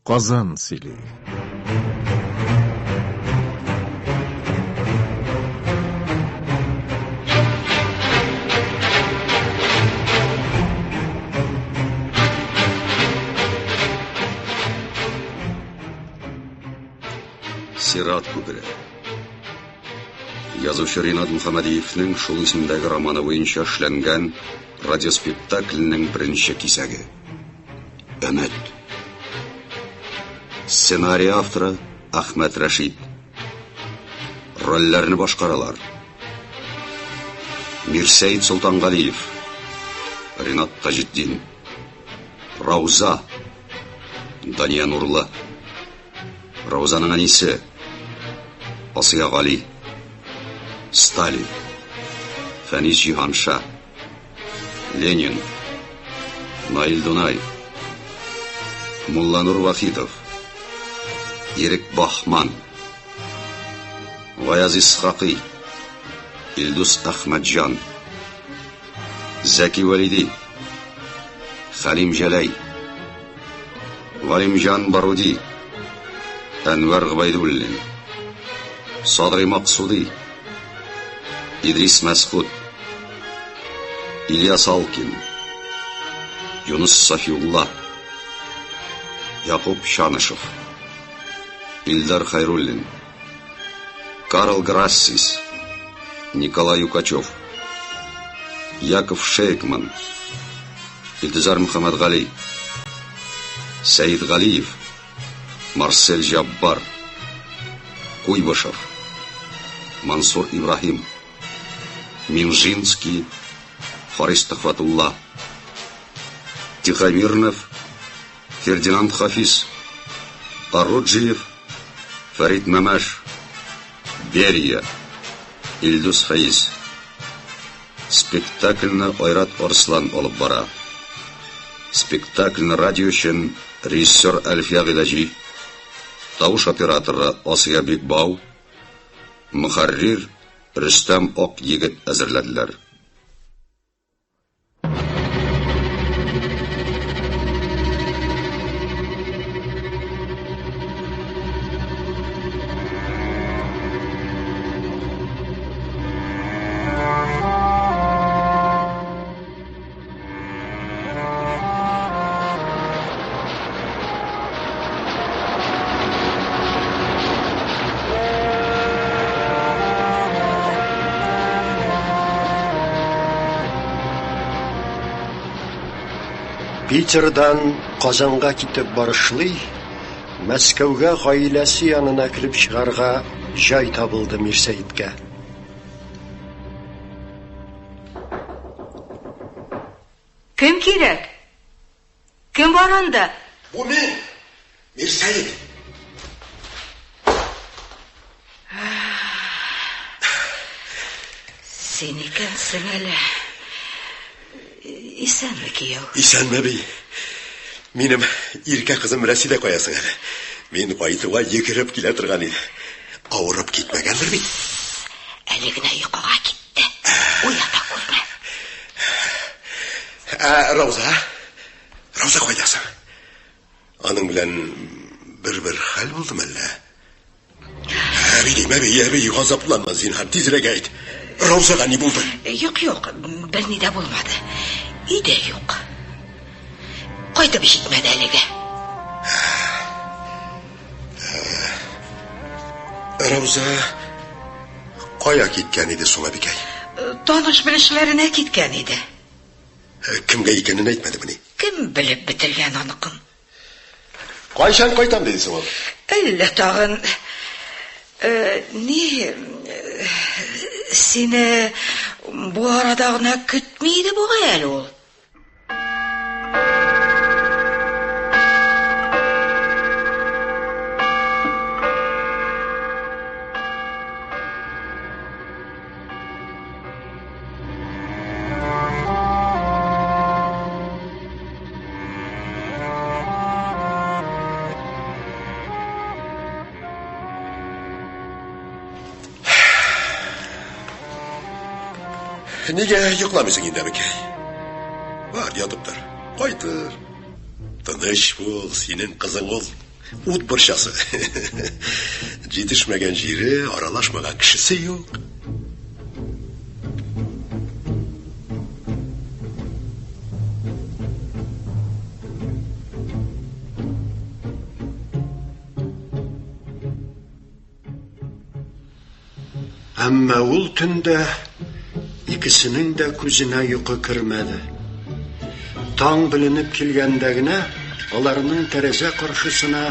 Казан сөйли. Сират күпере. Язучы Ринат Мөхәммәдиевнең шул исемдәге романы буенча эшләнгән радиоспектакльнең беренче кисәге. Өмет. Сценарий авторы Әхмәт Рәшит. Рольләрне башкаралар. Мирсәет Солтангалиев, Ринат Таҗетдин, Рауза, Дания Нурлы, Раузаның әнисе, Асия Гали, Сталин, Фәнис Җиһанша, Ленин, Наил Дунай, Мулланур Вахитов, Ирек Бахман, Гаяз Исхакый, Илдус Әхмәтҗан, Зәки Вәлиди, Хәлим Җәләй, Галимҗан Баруди, Әнвәр Гобәйдуллин, Садрый Максуди, Идрис Мәсхүт, Ильяс Алкин, Юныс Сафиулла, Якуб Чанышев, Илдар Хәйруллин, Карл Грассис, Николай Юкачев, Яков Шейкман, Илдизар Мөхәммәтгали, Сәид Галиев, Марсель Җаббар, Куйбышев, Мансур Ибраһим, Минжинский, Харис Төхвәтулла, Тихомирнов, Фердинанд Хафиз, Оруджиев, Фәрит Мәмәш, Берия, Илдус Фәиз. Спектакльне Айрат Арслан алып бара. Спектакльне радио өчен режиссер Әлфия Гыйләҗи, тавыш операторы Асия Бикбау, мөхәррир Рөстәм Акъегет әзерләделәр. Питердан Казанга китеп барышлый, Мәскәүгә гаиләсе янына кереп чыгарга җай табылды Мирсәеткә. Кем кирәк? Кем бар анда? Бу мин, Мирсәет. Син икәнсең әле. Исәнме, кияү? Исәнме, әби. Минем иркә кызым Рәсидә кая соң әле? Мин кайтуга йөгереп килә торган иде. Авырып китмәгәндер бит? Әле генә йокыга китте. Уята күрмә. Ә Рауза? Рауза кайда соң? Аның белән бер-бер хәл булдымы әллә? Әби дим, әби, әби, газапланма, зинһар, тизрәк әйт. Раузага ни булды? Юк, юк, берни дә булмады. Өйдә юк. Кайтып җитмәде әлегә. Рауза кая киткән иде соң, әбикәй? Таныш белешләренә киткән иде. Кемгә икәнен әйтмәдемени? Кем белеп бетергән аныкын? Кайчан кайтам диде соң ул? Әллә тагын ни сине бу арада гына көтми иде бугай әле ул. Нигә йокламыйсың инде, әбекәй? Бар, ятып тор. Кайтыр. Тыныч бул, синең кызың ул. Ут борчасы. Җитешмәгән җире, аралашмаган кешесе юк. Әмма ул төндә икесенең дә күзенә йокы кермәде. Таң беленеп килгәндә генә аларның тәрәзә каршысына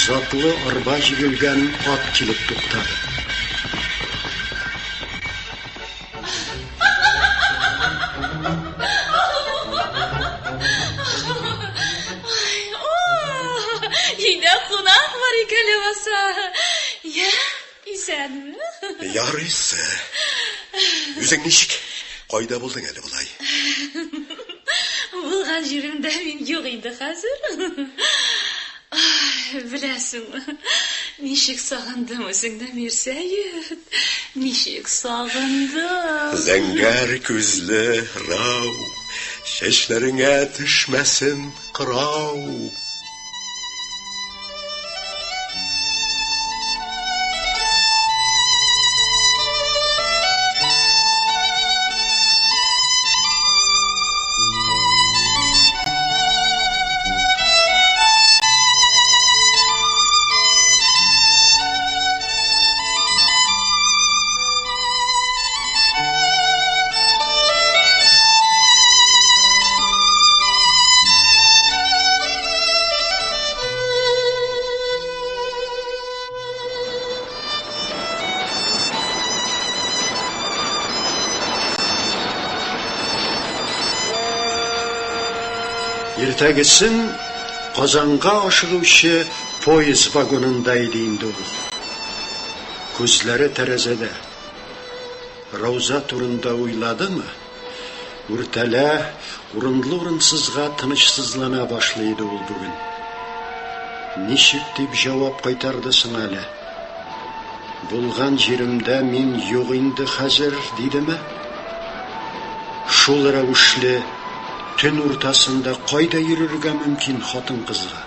затлы арба җигелгән ат килеп туктады. Өйдә кунак бар икән ләбаса. Я, исәнме? Ярыйсы. Үзең ничек? Кайда булдың әле болай? Булган җиремдә мин юк инде хәзер. Беләсеңме, ничек сагындым үзеңне, Мирсәет. Ничек сагындым. Зәңгәр күзле Рау, чәчләреңә төшмәсен кырау. Иртәгесен Казанга ашыгучы поезд вагонында иде инде ул. Күзләре тәрәзәдә. Рауза турында уйладымы? Үртәлә, урынлы-урынсызга тынычсызлана башлый иде ул бүген. Ничек дип җавап кайтарды соң әле? Булган җиремдә мин юк инде хәзер, дидеме? Шул рәвешле төн уртасында кайда йөрергә мөмкин хатын-кызга?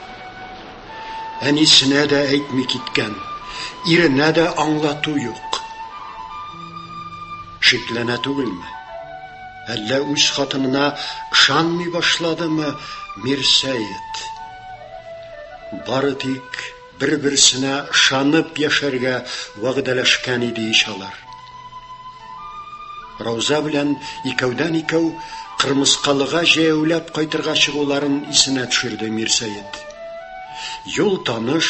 Әнисенә дә әйтми киткән, иренә дә аңлату юк. Шикләнә түгелме? Әллә үз хатынына ышанмый башладымы Мирсәет? Бары тик бер-берсенә ышанып яшәргә вәгъдәләшкән иде ич алар. Рауза белән икәүдән-икәү Кырмыскалыга җәяүләп кайтырга чыгуларын исенә төшерде Мирсәет. Юл таныш,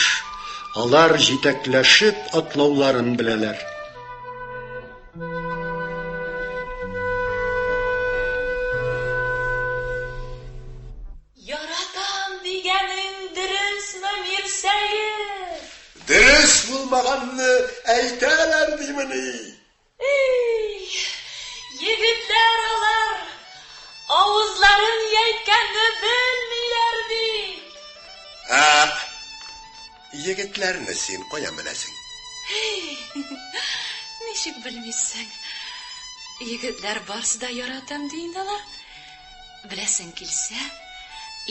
алар җитәкләшеп атлауларын беләләр. Яратам дигәнең дөресме, Мирсәет? Дөрес булмаганны әйтәләр димени? Эй, егетләр алар, авызларын ни әйткәнне белмиләр бит. Ә егетләрне син каян беләсең? Эй, ничек белмисең? Егетләр барсы да яратам ди инде алар. Беләсең килсә,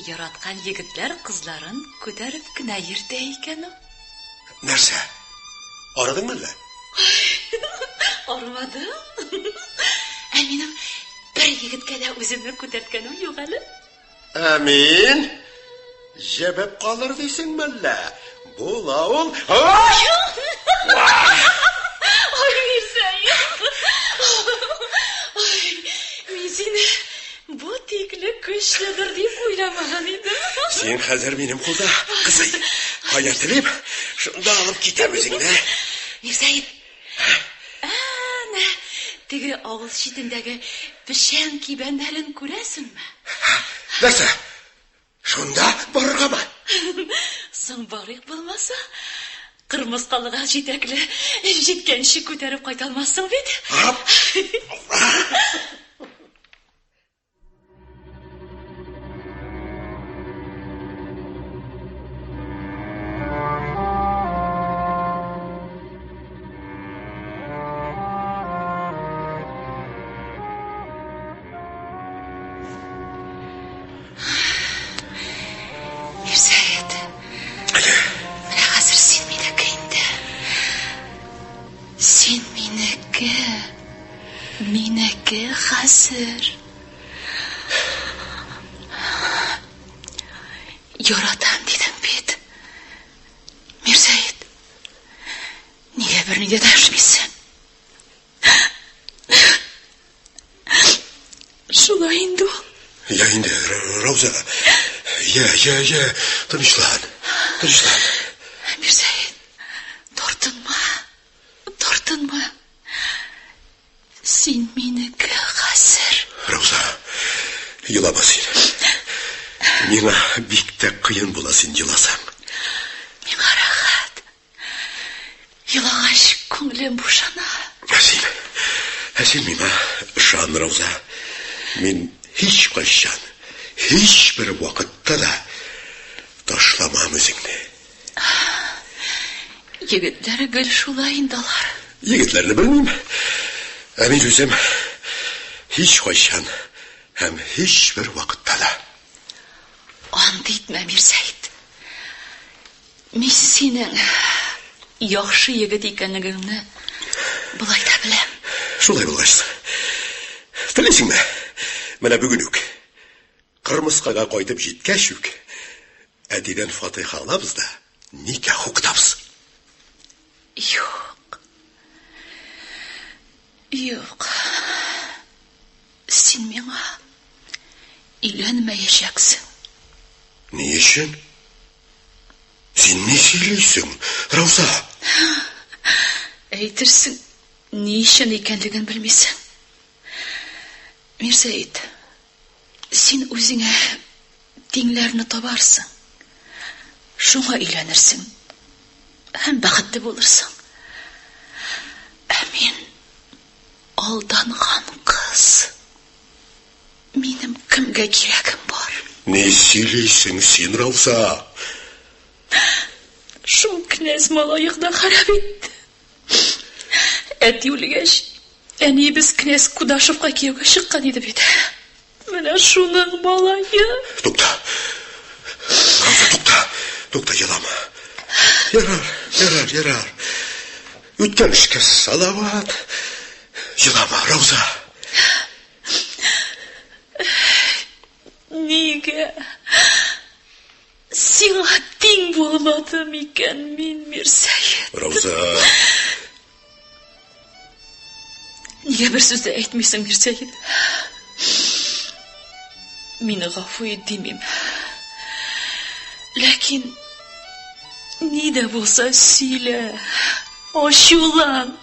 яраткан егетләр кызларын күтәреп кенә йөртә икән ул. Нәрсә? Арыдыңмы әллә? Арымадым. Ә минем бер егеткә дә үземне күтәрткәнем юк әле. Ә мин җебеп калыр дисеңме әллә? Була ул. Ай, Мирсәет. Ай, мин сине бу тикле көчледер дип уйламаган идем. Син хәзер минем кулда, кызый. Кая телим, шунда алып китәм үзеңне. Мирсәет. Әнә, теге авыл читендәге печән кибәннәрен күрәсеңме? Нәрсә? Шунда барыргамы? Соң барыйк булмаса. Кырмыскалыга җитәкле җиткәнче күтәреп кайта алмассың бит. Мирсәет. хәзер. Яратам дидем бит. Мирсәет, нигә берни дә дәшмисең? Шулай инде ул. Я инде, Рауза. Я, я, я, тынычлан. Тынычлан. Мирсәет, тартынма. Тартынма. Син минеке хәзер. Рауза, елама син. Миңа бик тә кыен була син еласаң. Миңа рәхәт. Елагач, күңелем бушана. Ә син, ә син миңа ышан, Рауза. Мин һичкайчан, һичбер вакытта да ташламам үзеңне. Егетләр гел шулай инде алар. Егетләрне белмим. Ә мин үзем һичкайчан һәм һичбер вакытта да. Ант итмә, Мирсәет. Мин синең яхшы егет икәнлегеңне болай да беләм. Шулай булгач, телисеңме? Менә бүген үк, Кырмыскага кайтып җиткәч үк, әтидән фатыйха алабыз да, никах укытабыз. Юк. Юк. Син миңа өйләнмәячәксең. Ни өчен? Син ни сөйлисең, Рауза? Әйтерсең, ни өчен икәнлеген белмисең. Мирсәет, син үзеңә тиңләрне табарсың. Шуңа өйләнерсең һәм бәхетле булырсың. Ә мин алданган кыз. Минем кемгә кирәгем бар? Ни сөйлисең син, Рауза? Шул князь малае гына харап итте. Әти үлгәч, әниебез князь Кудашевка кияүгә чыккан иде бит. Менә шуның малае. Тукта. Рауза, тукта. Тукта, елама. Ярар, ярар, ярар. Үткән эшкә салават. Елама, Рауза. Нигә сиңа тиң булмадым икән мин, Мирсәет? Рауза. Нигә бер сүз дә әйтмисең, Мирсәет? Мине гафу ит димим. Ләкин ни дә булса сөйлә. Ачулан,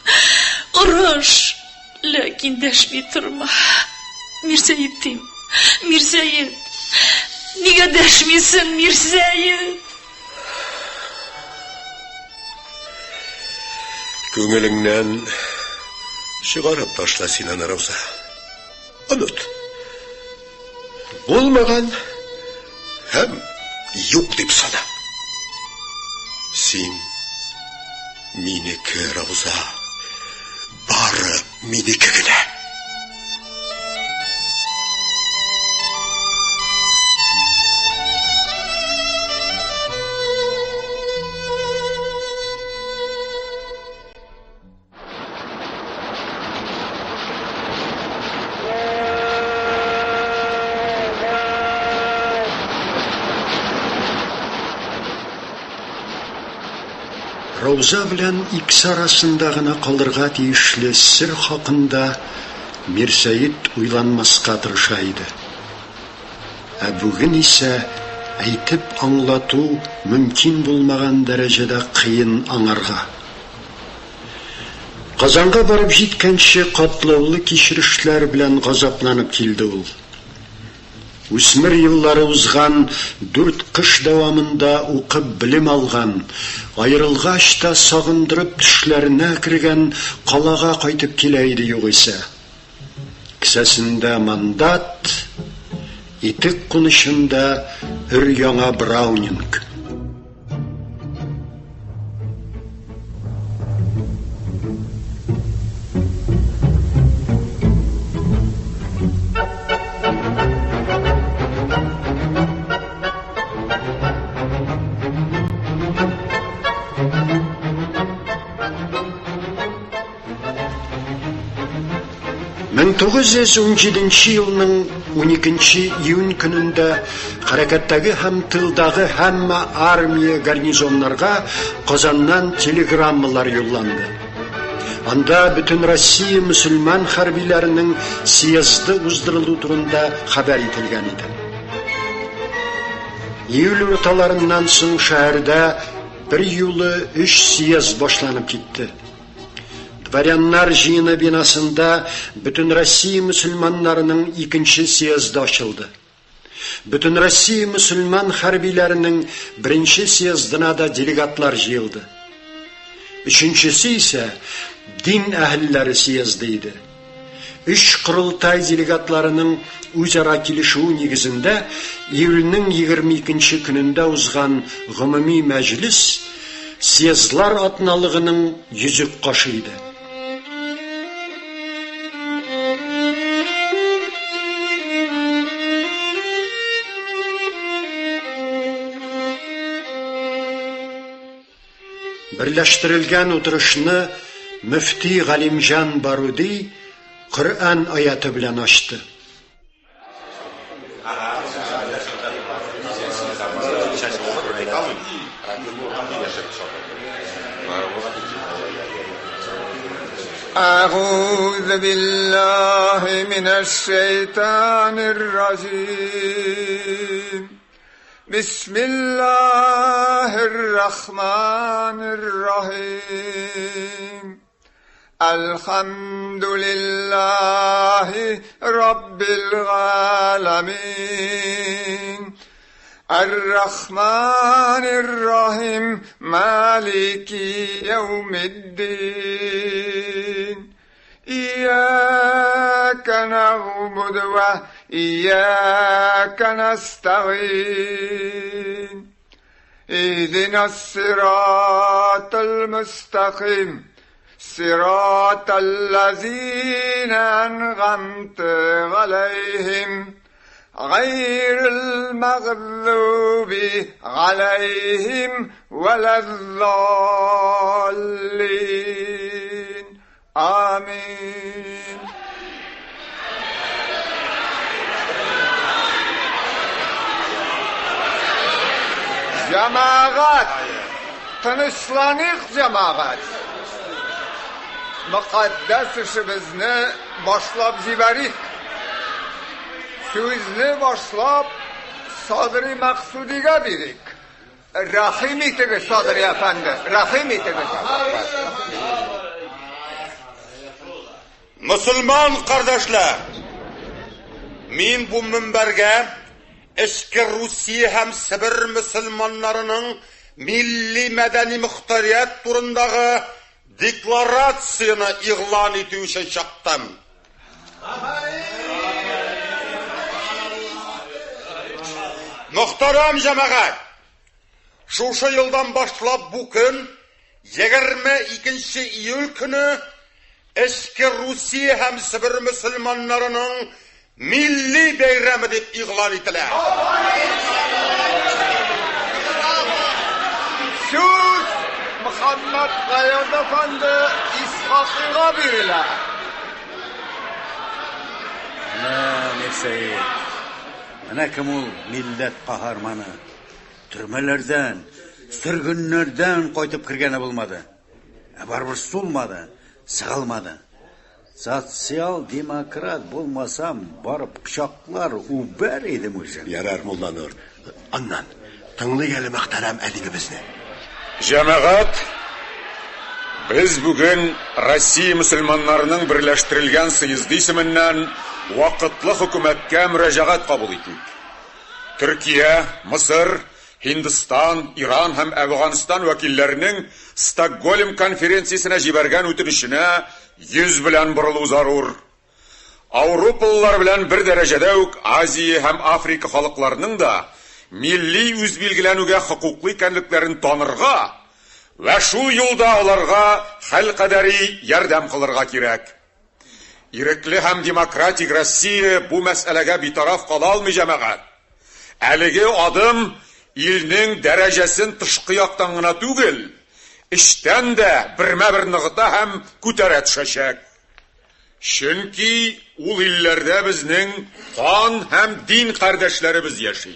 орыш, ләкин дәшми торма. Мирсәет дим, Мирсәет. Нигә дәшмисең, Мирсәет? Күңелеңнән чыгарып ташла син аны, Рауза. Оныт. Булмаган һәм юк дип сана. Син минеке, Рауза. Бары минеке генә. Рауза белән икесе арасында гына калырга тиешле сер хакында Мирсәет уйланмаска тырыша иде. Ә бүген исә әйтеп аңлату мөмкин булмаган дәрәҗәдә кыен аңарга. Казанга барып җиткәнче катлаулы кичерешләр белән газапланып килде ул. Үсмер еллары узган дүрт кыш дәвамында укып белем алган, аерылгач та сагындырып төшләренә кергән калага кайтып килә иде югыйсә. Кесәсендә мандат, итек кунычында өр-яңа браунинг. 1917 елның 12 июнь көнендә хәрәкәттәге һәм тылдагы һәммә армия гарнизоннарга Казаннан телеграммалар юлланды. Анда бөтен Россия мөселман хәрбиләренең съезды уздырылу турында хәбәр ителгән иде. Июль урталарыннан соң шәһәрдә бер юлы өч съезд башланып китте. Дворяннар җыены бинасында Бөтенроссия мөселманнарының икенче съезды ачылды. Бөтенроссия мөселман хәрбиләренең беренче съездына да делегатлар җыелды. Өченчесе исә дин әһелләре съезды иде. Өч корылтай делегатларының үзара килешүе нигезендә июльнең 22 көнендә узган гомуми мәҗлес съездлар атналыгының йөзек кашы иде. Берләштерелгән утырышны мөфти Галимҗан Баруди Коръән аяты белән ачты. أعوذ بالله من الشيطان الرجيم بسم الله الرحمن الرحيم الحمد لله رب العالمين الرحمن الرحيم مالك يوم الدين إياك نعبد وإياك نستعين اهدنا الصراط المستقيم صراط الذين أنعمت عليهم غير المغضوب عليهم ولا الضالين آمين Җәмәгать! Тынычланыйк, җәмәгать! Мөкатдәс эшебезне башлап җибәрик. Сүзне башлап Садри Максудига бирик. Рәхим итегез, Садри әфәнде, рәхим итегез. Мөселман кардәшләр, мин бу мөнбәргә Эчке Русия һәм Себер мөселманнарының милли мәдәни мөхтәрият турындагы декларацияне игълан итү өчен чыктым. Мөхтәрәм җәмәгать, шушы елдан башлап бу көн 22 июль көне Эчке Русия һәм Себер мөселманнарының милли бәйрәме дип игълан ителә. Сүз Мөхәммәд Гаяз әфәнде Исхакыйга бирелә. Менә Мирсәет, менә кем ул милләт каһарманы. Төрмәләрдән, сөргеннәрдән кайтып кергәне булмады. Ә барыбер сулмады, сыгылмады. Социал-демократ булмасам, барып кочаклар, үбәр идем үзен. Ярар, Мулланур. Аннан, тыңлыйк әле мөхтәрәм әдибебезне. Җәмәгать, без бүген Россия мөселманнарының берләштерелгән съезды исеменнән вакытлы хөкүмәткә мөрәҗәгать кабул итик. Төркия, Мысыр, Һиндстан, Иран һәм Әфганстан вәкилләренең Стокгольм конференциясенә җибәргән үтенеченә йөз белән борылу зарур. Ауропалылар белән бер дәрәҗәдә үк Азия һәм Африка халыкларының да милли үзбилгеләнүгә хокуклы икәнлекләрен танырга вә шул юлда аларга хәлкадәри ярдәм кылырга кирәк. Ирекле һәм демократик Россия бу мәсьәләгә битараф кала алмый, җәмәгать. Әлеге адым илнең дәрәҗәсен тышкы яктан гына түгел, эчтән дә бермә-бер ныгыта һәм күтәрә төшәчәк. Чөнки ул илләрдә безнең кан һәм дин кардәшләребез яши.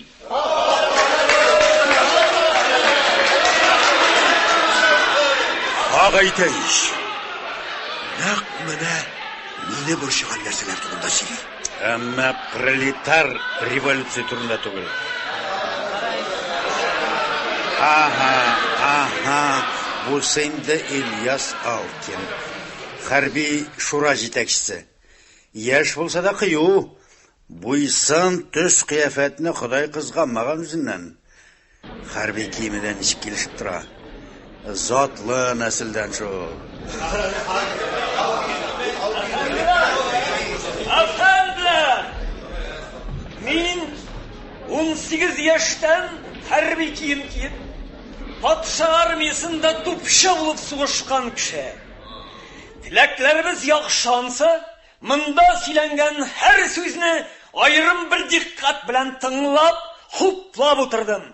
Хак әйтә ич. Нәкъ менә мине борчыган нәрсәләр турында сөйли. Әмма пролетар революция турында түгел. Ага, ага, бусы инде Ильяс Алкин. Хәрби шура җитәкчесе. Яшь булса да кыю. Буй-сын, төс-кыяфәтне Ходай кызганмаган үзеннән. Хәрби киеме дә ничек килешеп тора. Затлы нәселдән шул. Әфәнделәр! Мин 18 яшьтән хәрби кием киеп, патша армиясендә тупчы булып сугышкан кеше. Теләкләребез яхшы ансы, монда сөйләнгән һәр сүзне аерым бер дикъкать белән тыңлап, хуплап утырдым.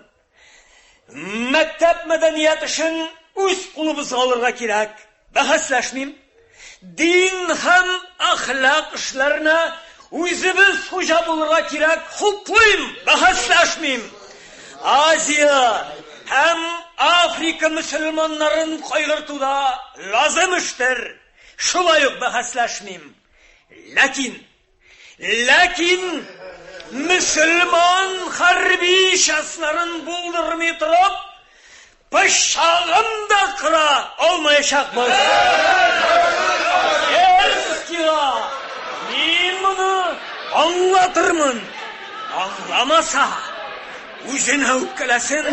Мәктәп мәдәният эшен үз кулыбызга алырга кирәк, бәхәсләшмим. Дин һәм әхлак эшләренә үзебез хуҗа булырга кирәк, хуплыйм, бәхәсләшмим. Азия һәм Африка мөселманнарын кайгыртуда лазым эштер, шулай ук бәхәсләшмим. Ләкин, ләкин мөселман хәрби частьларын булдырмый торып, пычагын да кыра алмаячакбыз. Керенскийга мин моны аңлатырмын. Аңламаса, үзенә үпкәләсен.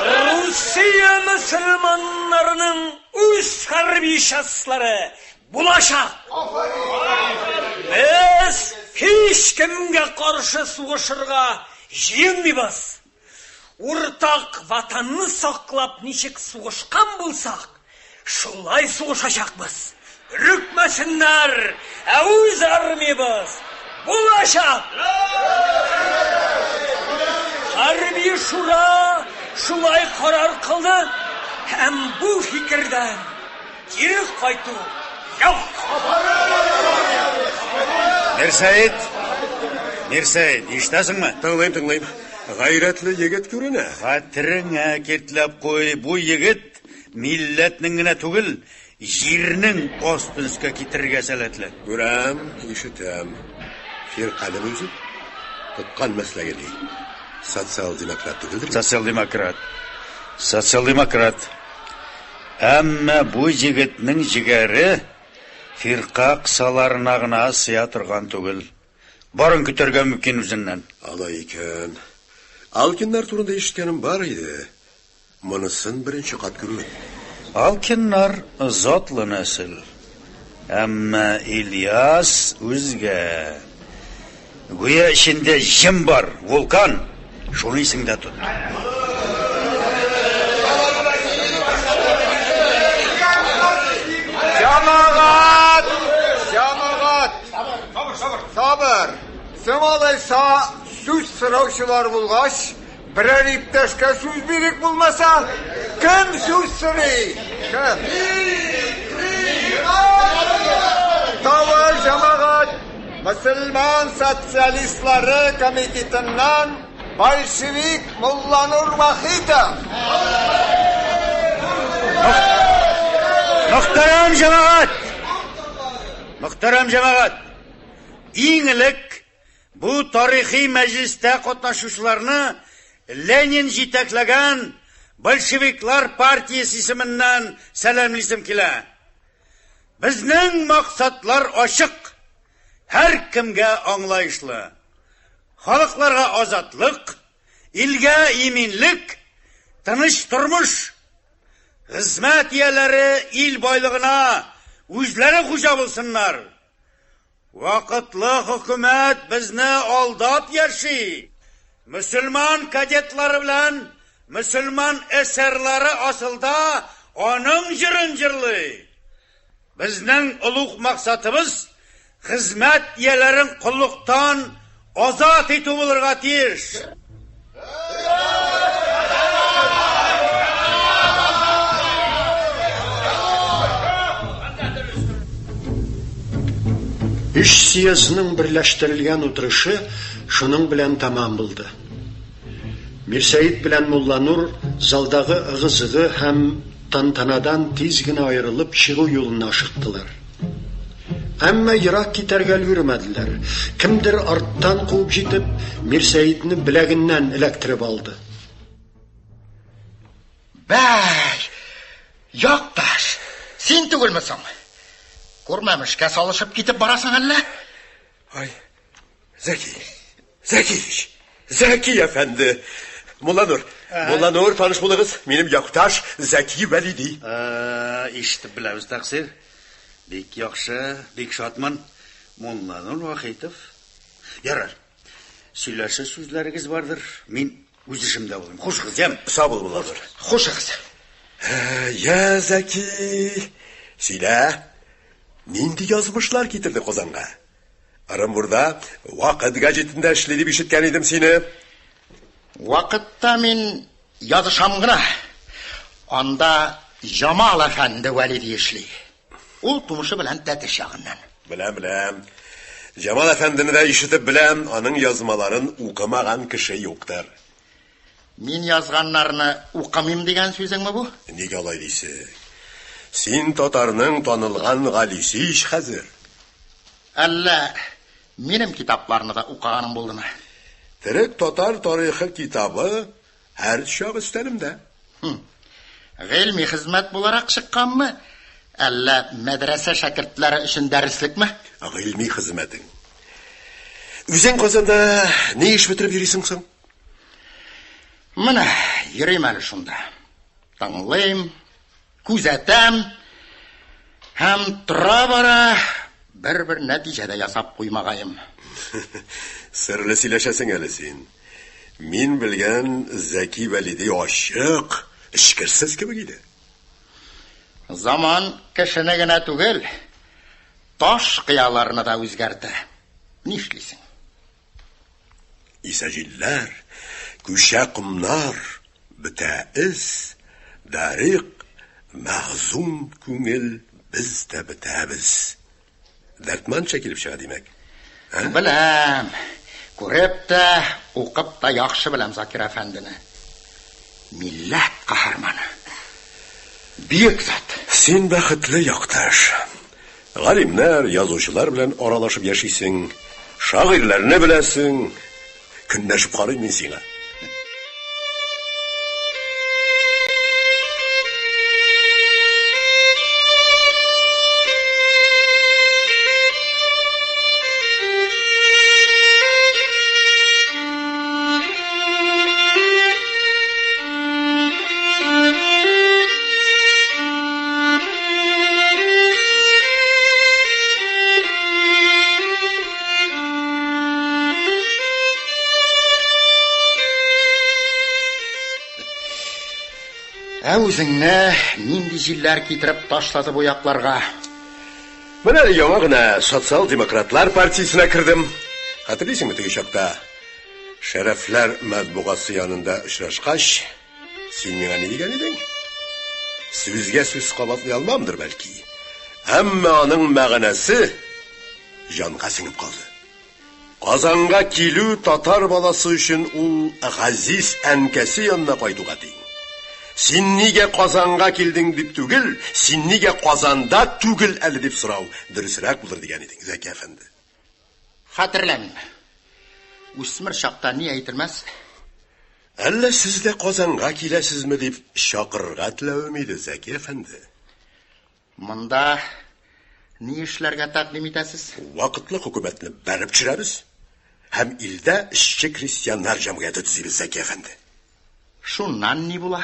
Русия мөселманнарының үз хәрби частьлары булачак. Без һичкемгә каршы сугышырга җыенмыйбыз. Уртак ватанны саклап ничек сугышкан булсак, шулай сугышачакбыз. Өрекмәсеннәр, ә үз армиябез булачак. Хәрби шура шулай карар кылды һәм бу фикердән кире кайту юк. Мирсәет, Мирсәет, ишетәсеңме? Тыңлыйм, тыңлыйм. Гайрәтле егет күренә. Хәтереңә киртләп куй, бу егет милләтнең генә түгел, җирнең астын өскә китерергә сәләтле. Күрәм, ишетәм. Фиркалеме үзе? Тоткан мәсләге ни? Социал-демократ түгелдер? Социал-демократ. Социал-демократ. Әмма бу егетнең җегәре фирка кысаларына гына сыя торган түгел. Барын көтәргә мөмкин үзеннән. Алай икән. Алкиннар турында ишеткәнем бар иде. Монысын беренче кат күрүем. Алкиннар затлы нәсел. Әмма Ильяс үзгә. Гүя эчендә җен бар, вулкан. Шуны исеңдә тот. Җәмәгать! Җәмәгать! Сабыр! Соң алайса, сүз сораучылар булгач, берәр иптәшкә сүз бирик булмаса, кем сүз сорый? Кем? Тавыш, җәмәгать! Мөселман социалистлары комитетыннан большевик Мулланур Вахитов. Мөхтәрәм җәмәгать! Мөхтәрәм җәмәгать! Иң элек бу тарихи мәҗлестә катнашучыларны Ленин җитәкләгән большевиклар партиясе исеменнән сәламлисем килә. Безнең максатлар ачык, һәркемгә аңлаешлы. Халыкларга азатлык, илгә иминлек, тыныч тормыш. Хезмәт ияләре ил байлыгына үзләре хуҗа булсыннар. Вакытлы хөкүмәт безне алдап яши. Мөселман кадетлары белән мөселман эсерлары асылда аның җырын җырлый. Безнең олуг максатыбыз хезмәт ияләрен коллыктан азат итү булырга тиеш. Өч съездның берләштерелгән утырышы шуның белән тәмам булды. Мирсәет белән Мулланур залдагы ыгы-зыгы һәм тантанадан тиз генә аерылып чыгу юлына ашыктылар. Әмма ерак китәргә өлгермәделәр. Кемдер арттан куып җитеп, Мирсәетне беләгеннән эләктереп алды. Бәй, якташ, син түгелме соң? Күрмәмешкә салышып китеп барасың әллә? Ай, Зәки, Зәки, Зәки әфәнде. Мулланур, Мулланур, таныш булыгыз. Минем якташ Зәки Вәлиди. Ишетеп беләбез, тәкъсир. Бик яхшы, бик шатмын. Мулланур Вахитов. Ярар. Сөйләшер сүзләрегез бардыр. Мин үз эшемдә булыйм. Хушыгыз, ям. Сау бул, Мулланур. Хушыгыз. Я, Зәки, сөйлә. Нинди язмышлар китерде Казанга? Ырымбурда Вакыт гәҗитендә эшли дип ишеткән идем сине. Вакытта мин язышам гына. Анда Җамал әфәнде Вәлиди эшли. Ул тумышы белән Тәтеш ягыннан. Беләм, беләм. Җамал әфәндене дә ишетеп беләм, аның язмаларын укымаган кеше юктыр. Мин язганнарны укымыйм дигән сүзеңме бу? Нигә алай дисең? Син татарның танылган галисе ич хәзер. Әллә минем китапларны да укыганың булдымы? Терек татар тарихы китабы һәрчак өстәлемдә. Гыйльми хезмәт буларак чыкканмы, әллә мәдрәсә шәкертләре өчен дәреслекме? Гыйльми хезмәтең. Үзең Казанда ни эш бетереп йөрисең соң? Менә йөрим әле шунда. Тыңлыйм, күзәтәм һәм тора-бара бер-бер нәтиҗә дә ясап куймагаем. Серле сөйләшәсең әле син. Мин белгән Зәки Вәлиди ачык, эчкерсез кебек иде. Заман кешене генә түгел, таш кыяларны да үзгәртә. Нишлисең? Исә җилләр, күчә комнар, бетә эз, Дарик, мәхзун күңел, без дә бетәбез. Дәртманча килеп чыга, димәк. Ә? Беләм. Күреп тә, укып та яхшы беләм Закир әфәндене. Милләт каһарманы. Бөек зат. Син бәхетле якташ. Галимнәр, язучылар белән аралашып яшисең, шагыйрьләрне беләсең. Көнләшеп карыйм мин сиңа. Ә үзеңне нинди җилләр китереп ташлады бу якларга? Менә әле яңа гына социал-демократлар партиясенә кердем. Хәтерлисеңме теге чакта Шәрәфләр матбугасы янында очрашкач, син миңа ни дигән идең? Сүзгә сүз кабатлый алмамдыр, бәлки. Әмма аның мәгънәсе җанга сеңеп калды. Казанга килү татар баласы өчен ул газиз әнкәсе янына кайтуга тиң. Син нигә Казанга килдең дип түгел, син нигә Казанда түгел әле дип сорау дөресрәк булыр дигән идең, Зәки әфәнде. Хәтерләмим. Үсмер чакта ни әйтелмәс? Әллә сез дә Казанга киләсезме дип чакырырга теләвем иде, Зәки әфәнде. Монда ни эшләргә тәкъдим итәсез? Вакытлы хөкүмәтне бәреп төшерәбез һәм илдә эшче-крестьяннар җәмгыяте төзибез, Зәки әфәнде. Шуннан ни була?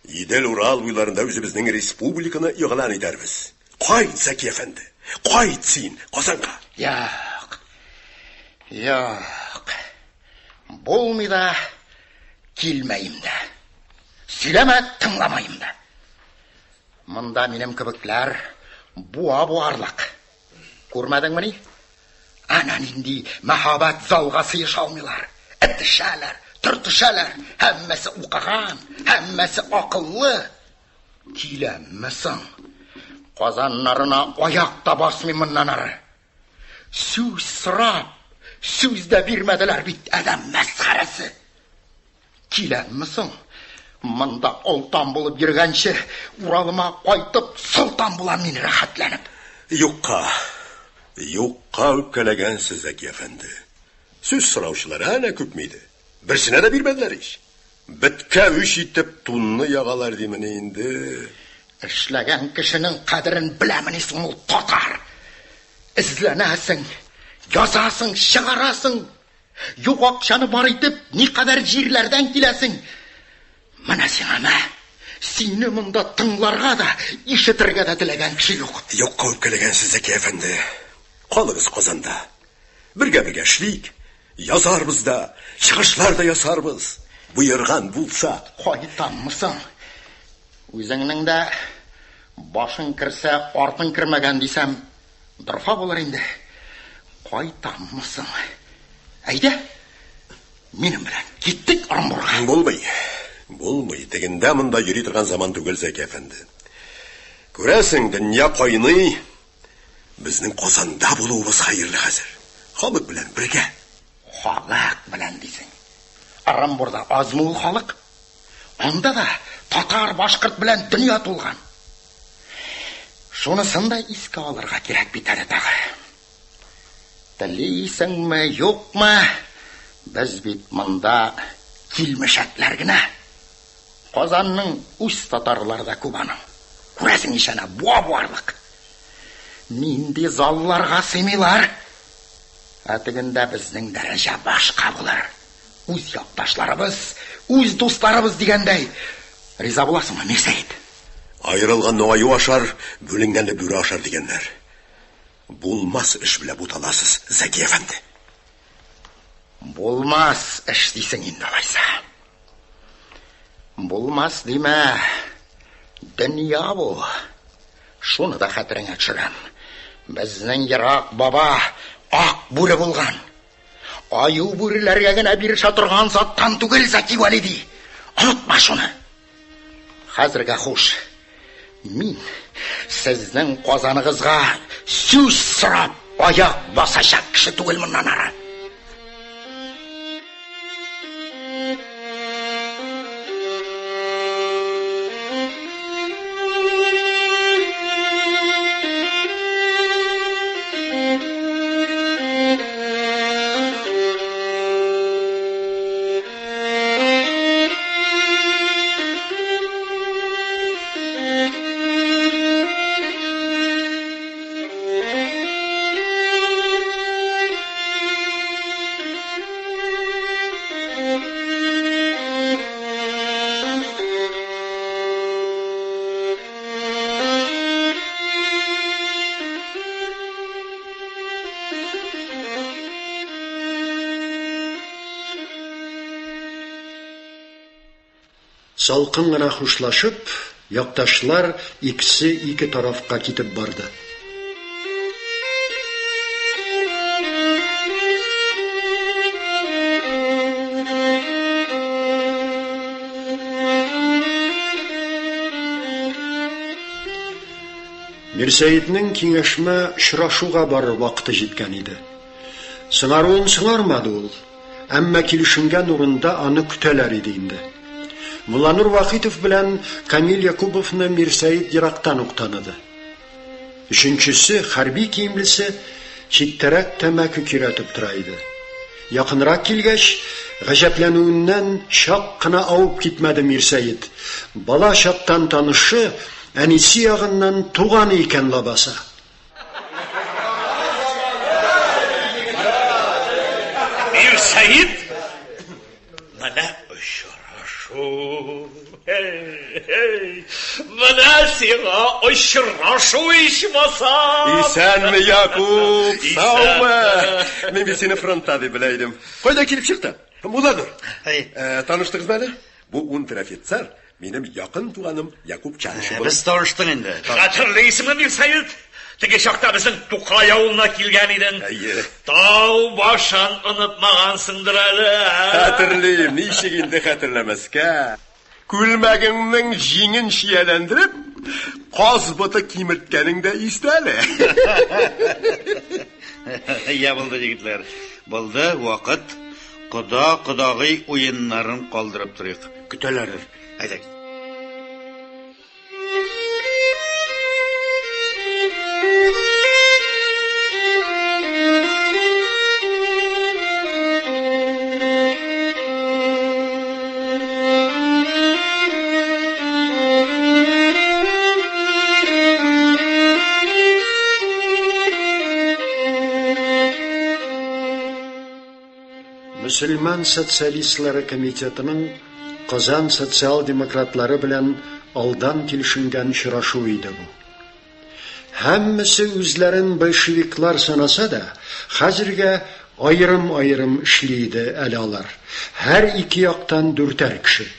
Идел-Урал буйларында үзебезнең республиканы игълан итәрбез. Кайт, Зәки әфәнде, кайт син Казанга. Юк. Юк. Булмый да, килмәем дә. Сөйләмә, тыңламаем да. Монда минем кебекләр буа буарлык. Күрмәдеңмени? Әнә нинди мәһабәт залга сыеша алмыйлар. Этешәләр, төртешәләр. Һәммәсе укыган, һәммәсе акыллы. Киләмме соң? Казаннарына аяк та басмыйм моннан ары. Сүз сорап, сүз дә бирмәделәр бит, адәм мәсхәрәсе. Киләмме соң? Монда олтан булып йөргәнче, Уралыма кайтып, солтан булам мин рәхәтләнеп. Юкка, юкка үпкәләгәнсез, Зәки әфәнде. Сүз сораучылар әнә күпме иде. Берсенә дә бирмәделәр ич. Беткә үч итеп тунны ягалар димени инде. Эшләгән кешенең кадерен беләмени соң ул татар? Эзләнәсең, язасың, чыгарасың. Юк акчаны бар итеп, никадәр җирләрдән киләсең. Менә сиңа мә. Сине монда тыңларга да, ишетергә дә теләгән кеше юк. Юкка үпкәләгәнсез, Зәки әфәнде. Калыгыз Казанда. Бергә-бергә эшлик. Язарбыз да, чыгышлар да ясарбыз. Боерган булса. Кайтаммы соң? Үзеңнең дә башың керсә, артың кермәгән дисәм, дорфа булыр инде. Кайтаммы соң? Әйдә, минем белән киттек Орынбурга. Булмый. Булмый. Тегендә монда йөри торган заман түгел, Зәки әфәнде. Күрәсең, дөнья кайный. Безнең Казанда булуыбыз хәерле хәзер. Халык белән бергә. Халык белән дисең. Орынбурда азмы ул халык? Анда да татар, башкорт белән дөнья тулган. Шунысын да искә алырга кирәк бит әле тагы. Телисеңме, юкмы, без бит монда килмешәкләр генә. Казанның үз татарлары да күп аның. Күрәсең ич әнә, буа буарлык. Нинди залларга сыймыйлар. Ә тегендә безнең дәрәҗә башка булыр. Үз якташларыбыз, үз дусларыбыз дигәндәй. Риза буласыңмы, Мирсәет? Аерылганны аю ашар, бүленгәнне бүре ашар дигәннәр. Булмас эш белән буталасыз, Зәки әфәнде. Булмас эш дисең инде алайса. Булмас димә. Дөнья бу. Шуны да хәтереңә төшерәм. Безнең ерак баба ак бүре булган. Аю бүреләргә генә бирешә торган заттан түгел Зәки Вәлиди. Онытма шуны. Хәзергә хуш. Мин сезнең Казаныгызга сүз сорап аяк басачак кеше түгел моннан ары. Салкын гына хушлашып, якташлар икесе ике тарафка китеп барды. Мирсәетнең киңәшмә очрашуга барыр вакыты җиткән иде. Сыңаруын сыңармады ул, әмма килешенгән урында аны көтәләр иде инде. Мулланур Вахитов белән Камил Якубовны Мирсәет ерактан ук таныды. Өченчесе, хәрби киемлесе, читтәрәк тәмәке көйрәтеп тора иде. Якынрак килгәч, гаҗәпләнүеннән чак кына авып китмәде Мирсәет. Бала чактан танышы, әнисе ягыннан туганы икән лабаса. Мирсәет! Менә очрашу. Менә сиңа очрашу ичмасам. Исәнме, Якуб, саумы? Мин бит сине фронтта дип белә идем. Кайда килеп чыктың? Мулланур. Э, таныштыгызмы әле? Бу унтер-офицер минем якын туганым Якуб Чанышев. Без таныштык инде. Хәтерлисеңме, Мирсәет? Теге чакта безнең Тукай авылына килгән идең. Әйе. Тау башын онытмагансыңдыр әле. Ә? Хәтерлим, ничек инде хәтерләмәскә? Күлмәгеңнең җиңен чияләндереп, каз боты кимерткәнең дә истә әле. Я булды, егетләр. Булды, вакыт. Кода, кодагый уеннарын калдырып торыйк. Көтәләрдер. Әйдә. Мөселман социалистлары комитетының Казан социал-демократлары белән алдан килешенгән очрашу иде бу. Һәммәсе үзләрен большевиклар санаса да, хәзергә аерым-аерым эшли иде әле алар, һәр ике яктан дүртәр кеше.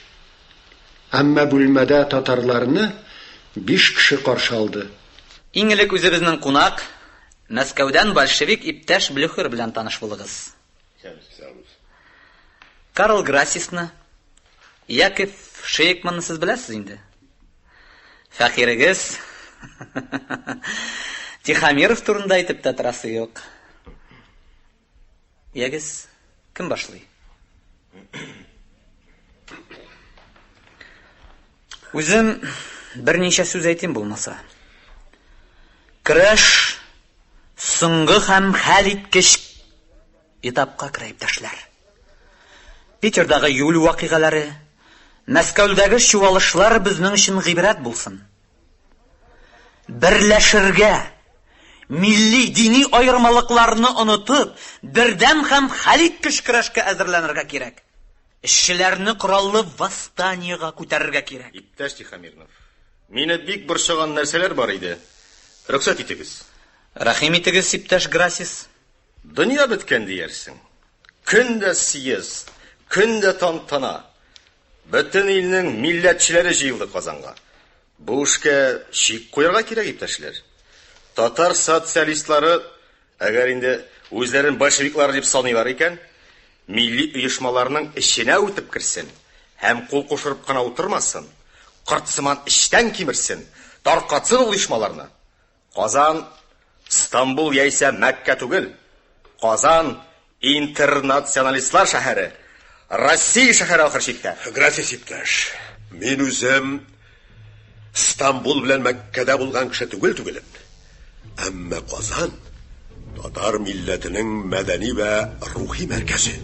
Әмма бүлмәдә татарларны биш кеше каршы алды. Иң элек үзебезнең кунак, Мәскәүдән большевик иптәш Блюхер белән таныш булыгыз. Карл Грасисны, Яков Шейкманны сез беләсез инде. Фәкыйрегез Тихомиров турында әйтеп тә торасы юк. Ягез, кем башлый? Үзем берничә сүз әйтим булмаса. Көрәш соңгы һәм хәлиткеч этапка керә, иптәшләр. Питердагы июль вакыйгалары, Мәскәүдәге чуалышлар безнең өчен гыйбрәт булсын. Берләшергә, милли, дини аермалыкларны онытып, бердәм һәм хәлиткеч көрәшкә әзерләнергә кирәк. Эшчеләрне кораллы восстаниегә күтәрергә кирәк. Иптәш Тихомирнов, мине бик борчыган нәрсәләр бар иде. Рөхсәт итегез. Рәхим итегез, иптәш Грасис. Дөнья беткән диярсең. Көн дә съезд, көн дә тантана. Бөтен илнең милләтчеләре җыелды Казанга. Бу эшкә чик куярга кирәк, иптәшләр. Татар социалистлары, әгәр инде үзләрен большевиклар дип саныйлар икән, милли оешмаларның эченә үтеп керсен һәм кул кушырып кына утырмасын, корт сыман эчтән кимерсен, таркатсын ул оешмаларны. Казан Стамбул яисә Мәккә түгел. Казан интернационалистлар шәһәре. Россия шәһәре ахыр чиктә. Грасис иптәш, мин үзем Стамбул белән Мәккәдә булган кеше түгел түгелен. Әмма Казан татар милләтенең мәдәни вә рухи мәркәзе.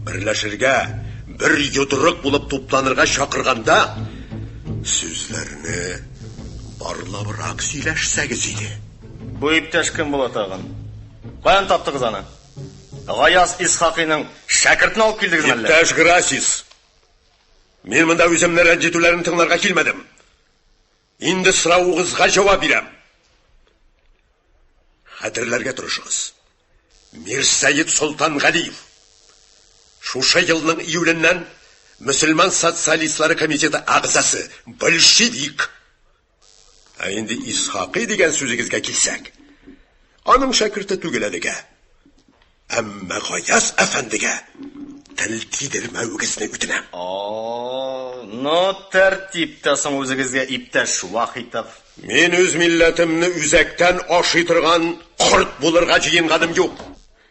Берләшергә, бер йодрык булып тупланырга чакырганда, сүзләрне барлабрак сөйләшсәгез иде. Бу иптәш кем була тагын? Каян таптыгыз аны? Гаяз Исхакыйның шәкертен алып килдегезме әллә? Иптәш Грасис, мин монда үземне рәнҗетүләрен тыңларга килмәдем. Инде соравыгызга җавап бирәм. Хәтерләргә тырышыгыз. Мирсәет Солтангалиев шушы елның июленнән Мөселман социалистлары комитеты әгъзасы, большевик. Ә инде Исхакый дигән сүзегезгә килсәк, аның шәкерте түгел әлегә. Әмма Гаяз әфәндегә тел тидермәвегезне үтенәм. О, ну тәртип тә соң үзегезгә, иптәш Вахитов. Мин үз милләтемне үзәктән ашый торган корт булырга җыенганым юк.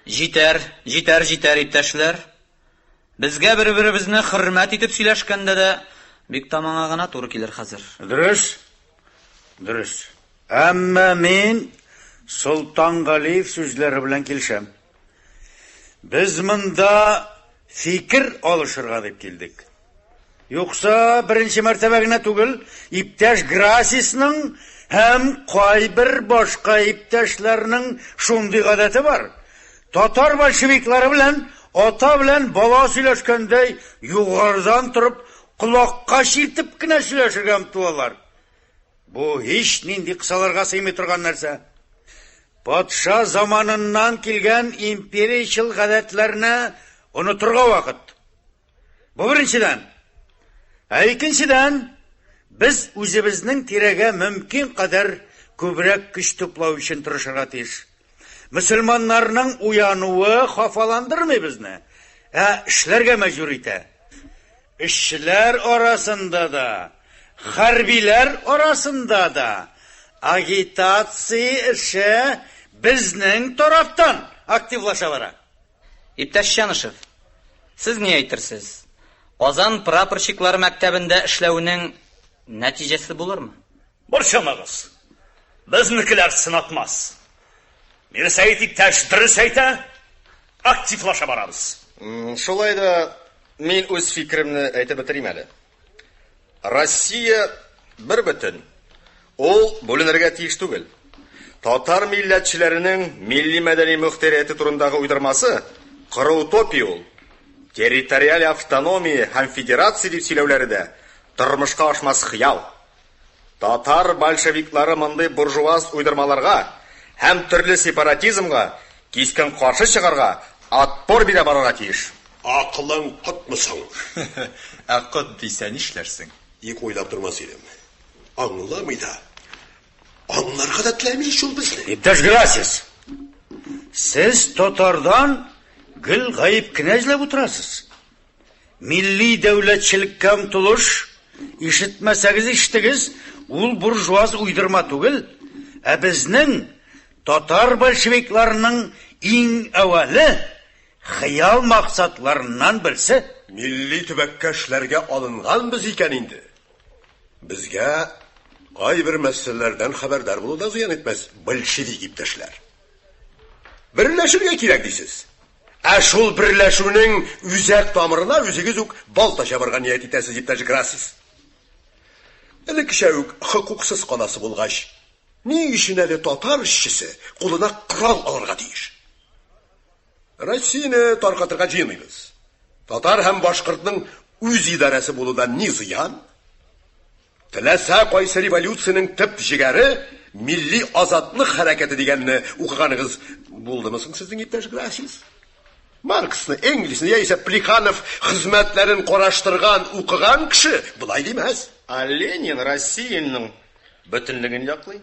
Җитәр, җитәр, җитәр, иптәшләр. Безгә бер-беребезне хөрмәт итеп сөйләшкәндә дә бик тамаңа гына туры килер хәзер. Дөрес, дөрес. Әмма мин Солтангалиев сүзләре белән килешәм. Без монда фикер алышырга дип килдек. Юкса беренче мәртәбә генә түгел, иптәш Грасисның һәм кайбер башка иптәшләрнең шундый гадәте бар. Татар большевиклары белән ата белән бала сөйләшкәндәй югарыдан торып колакка чиртеп кенә сөйләшергә омтылалар. Бу һич нинди кысаларга сыймый торган нәрсә. Патша заманыннан килгән империячел гадәтләрне онытырга вакыт. Бу беренчедән. Ә икенчедән, без үзебезнең тирәгә мөмкин кадәр күбрәк көч туплау өчен тырышырга тиеш. Мөселманнарның уянуы хафаландырмый безне, ә эшләргә мәҗбүр итә. Эшчеләр арасында да, хәрбиләр арасында да агитация эше безнең тарафтан активлаша бара. Иптәш Чанышев, сез ни әйтерсез? Казан прапорщиклар мәктәбендә эшләүнең нәтиҗәсе булырмы? Борчылмагыз. Безнекеләр сынатмас. Мирсәет иптәш дөрес әйтә, активлаша барабыз. Шулай да мин үз фикеремне әйтеп бетерим әле. Россия бер бөтен. Ул бүленергә тиеш түгел. Татар милләтчеләренең милли-мәдәни мөхтәрияте турындагы уйдырмасы коры утопия ул. Территориаль автономия һәм федерация дип сөйләүләре дә тормышка ашмас хыял. Татар большевиклары мондый буржуаз уйдырмаларга һәм төрле сепаратизмга кискен каршы чыгарга, отпор бирә барырга тиеш. Акылың котмы соң? Ә кот дисә нишләрсең? Ик уйлап тормас идем. Аңламый да, аңларга да теләми ич ул безне. Иптәш Грасис, сез татардан гел гаеп кенә эзләп утырасыз. Милли дәүләтчелеккә омтылыш, ишетмәсәгез ишетегез, ул буржуаз уйдырма түгел, ә безнең татар большевикларының иң әүвәле хыял максатларыннан берсе. Милли төбәккә эшләргә алынганбыз икән инде. Безгә кайбер мәсьәләләрдән хәбәрдар булу да зыян итмәс, большевик иптәшләр. Берләшергә кирәк дисез. Ә шул берләшүнең үзәк тамырына үзегез үк балта чабарга ният итәсез, иптәш Грасис. Элеккечә үк хокуксыз каласы булгач, ни өчен әле татар эшчесе кулына корал алырга тиеш? Россияне таркатырга җыенмыйбыз. Татар һәм башкортның үз идарәсе булудан ни зыян? Теләсә кайсы революциянең төп җегәре милли азатлык хәрәкәте дигәнне укыганыгыз булдымы соң сезнең, иптәш Грасис? Марксны, Энгельсны яисә Плеханов хезмәтләрен караштырган, укыган кеше болай димәс. Ә Ленин Россиянең бөтенлеген яклый.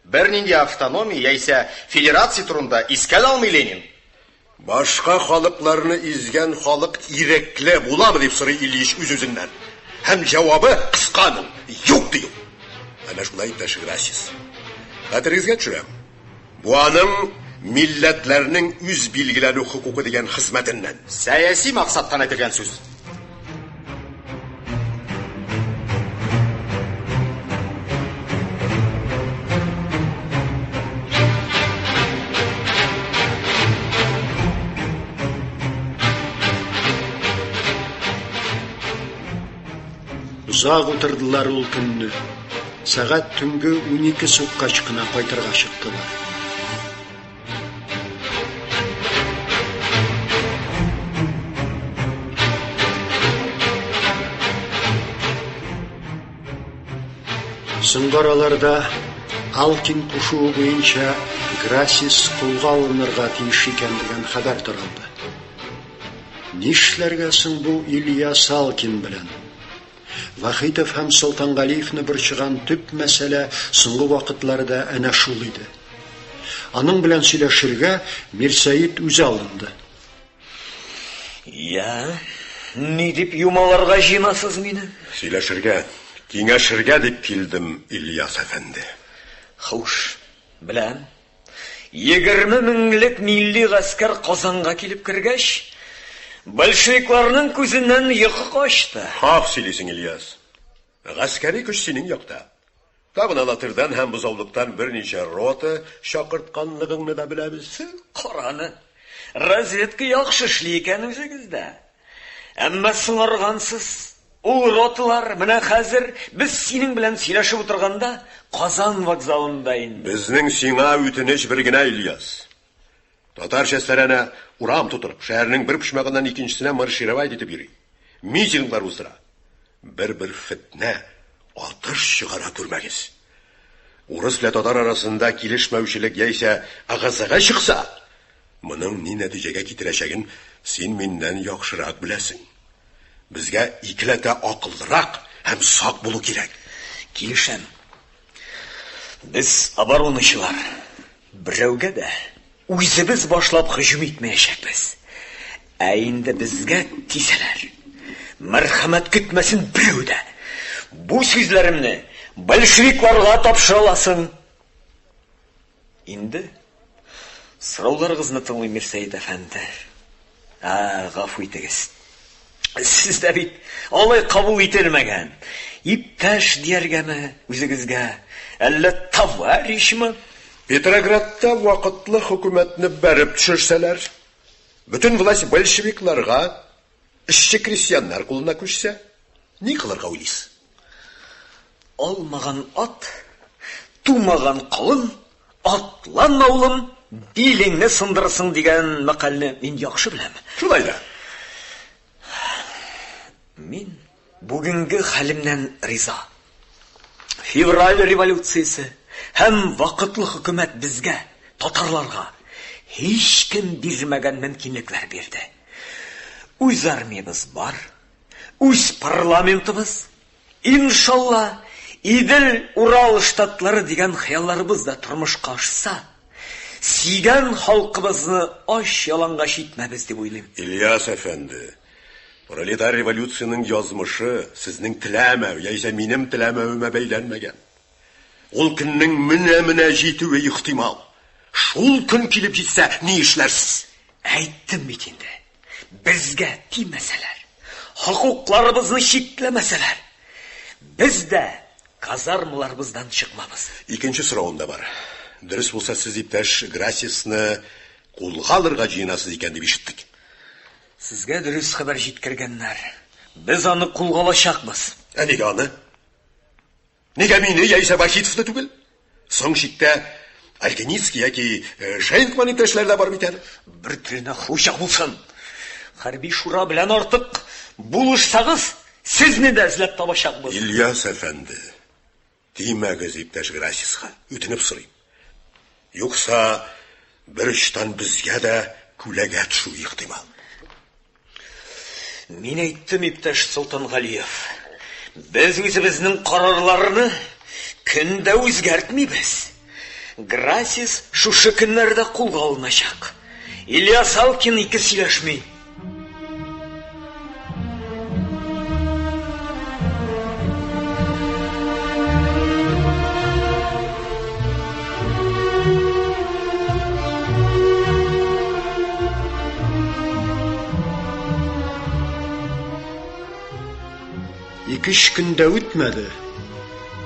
Бернинди автономия яисә федерация турында искә дә алмый Ленин. Башка халыкларны изгән халык ирекле буламы дип сорый Ильич үз-үзеннән. Һәм җавабы кыска аның, юк ди ул. Әнә шулай, иптәш Грасис. Хәтерегезгә төшерәм. Бу аның милләтләрнең үз билгеләнү хокукы дигән хезмәтеннән. Сәяси максаттан әйтелгән сүз. Озак утырдылар ул көнне. Сәгать төнге 12 суккач кына кайтырга чыктылар. Соңгы араларда Алкин кушуы буенча Грасис кулга алынырга тиеш икән дигән хәбәр таралды. Нишләргә соң бу Илья Салкин белән? Вахитов һәм Солтангалиевны борчыган төп мәсьәлә соңгы вакытларда әнә шул иде. Аның белән сөйләшергә Мирсәет үзе алынды. Я, ни дип юмаларга җыенасыз мине? Сөйләшергә, киңәшергә дип килдем, Ильяс әфәнде. Хуш, беләм. 20 меңлек милли гаскәр Казанга килеп кергәч, большевикларның күзеннән йокы качты. Хак сөйлисең, Ильяс. Гаскәри көч синең якта. Тагын Алатырдан һәм Бозаулыктан берничә рота чакыртканлыгыңны да беләбез. Караны. Разведка яхшы эшли икән үзегездә. Әмма соңаргансыз. Ул роталар менә хәзер без синең белән сөйләшеп утырганда Казан вокзалында инде. Безнең сиңа үтенеч бер генә, Ильяс. Татар частьләре әнә урам тутырып, шәһәрнең бер почмагыннан икенчесенә маршировать итеп йөри. Митинглар уздыра. Бер-бер фетнә, атыш чыгара күрмәгез. Урыс белән татар арасында килешмәүчелек яисә ыгы-зыгы чыкса, моның ни нәтиҗәгә китерәчәген син миннән яхшырак беләсең. Безгә икеләтә акыллырак һәм сак булу кирәк. Килешәм. Без обороначылар. Берәүгә дә үзебез башлап һөҗүм итмәячәкбез. Ә инде безгә тисәләр, мәрхәмәт көтмәсен берәү дә. Бу сүзләремне большевикларга тапшыра аласың. Инде. Сорауларыгызны тыңлыйм, Мирсәет әфәнде. Ә, гафу итегез. Сез дә бит алай кабул ителмәгән. Иптәш дияргәме үзегезгә, әллә товарищмы? Петроградта вакытлы хөкүмәтне бәреп төшерсәләр, бөтен власть большевикларга, эшче-крестьяннар кулына күчсә, ни кылырга уйлыйсыз? Алмаган ат, тумаган колын, атланма, улым, билеңне сындырырсың дигән мәкальне мин яхшы беләм. Шулай да. Мин бүгенге хәлемнән риза. Февраль революциясе һәм вакытлы хөкүмәт безгә, татарларга, һичкем бирмәгән мөмкинлекләр бирде. Үз армиябез бар, үз парламентыбыз, иншалла, Идел-Урал штатлары дигән хыялларыбыз да тормышка ашса, сөйгән халкыбызны ач-ялангач итмәбез дип уйлыйм. Ильяс әфәнде, пролетар революциянең язмышы сезнең теләмәү яисә минем теләмәвемә бәйләнмәгән. Ул көннең менә-менә җитүе ихтимал. Шул көн килеп җитсә, ни эшләрсез? Әйттем бит инде, безгә тимәсәләр, хокукларыбызны чикләмәсәләр, без дә казармаларыбыздан чыкмабыз. Икенче соравым да бар. Дөрес булса, сез иптәш Грасисны кулга алырга җыенасыз икән дип ишеттек. Сезгә дөрес хәбәр җиткергәннәр. Без аны кулга алачакбыз. Ә нигә аны? Нигә мине яисә Вахитовны түгел? Соң чиктә Альгеницкий яки э, Шейнкман иптәшләр дә бар бит әле. Бер теленә хуҗа булсын. Хәрби шура белән артык булышсагыз, сезне дә эзләп табачакбыз. Ильяс әфәнде, тимәгез иптәш Грасиска, үтенеп сорыйм. Юкса бер очтан безгә дә күләгә төшү ихтимал. Мин әйттем, иптәш Солтангалиев, без үзебезнең карарларны көн дә үзгәртмибез. Грасис шушы көннәрдә кулга алыначак. Илья Салкин ике сөйләшми. Ике-өч көн дә үтмәде,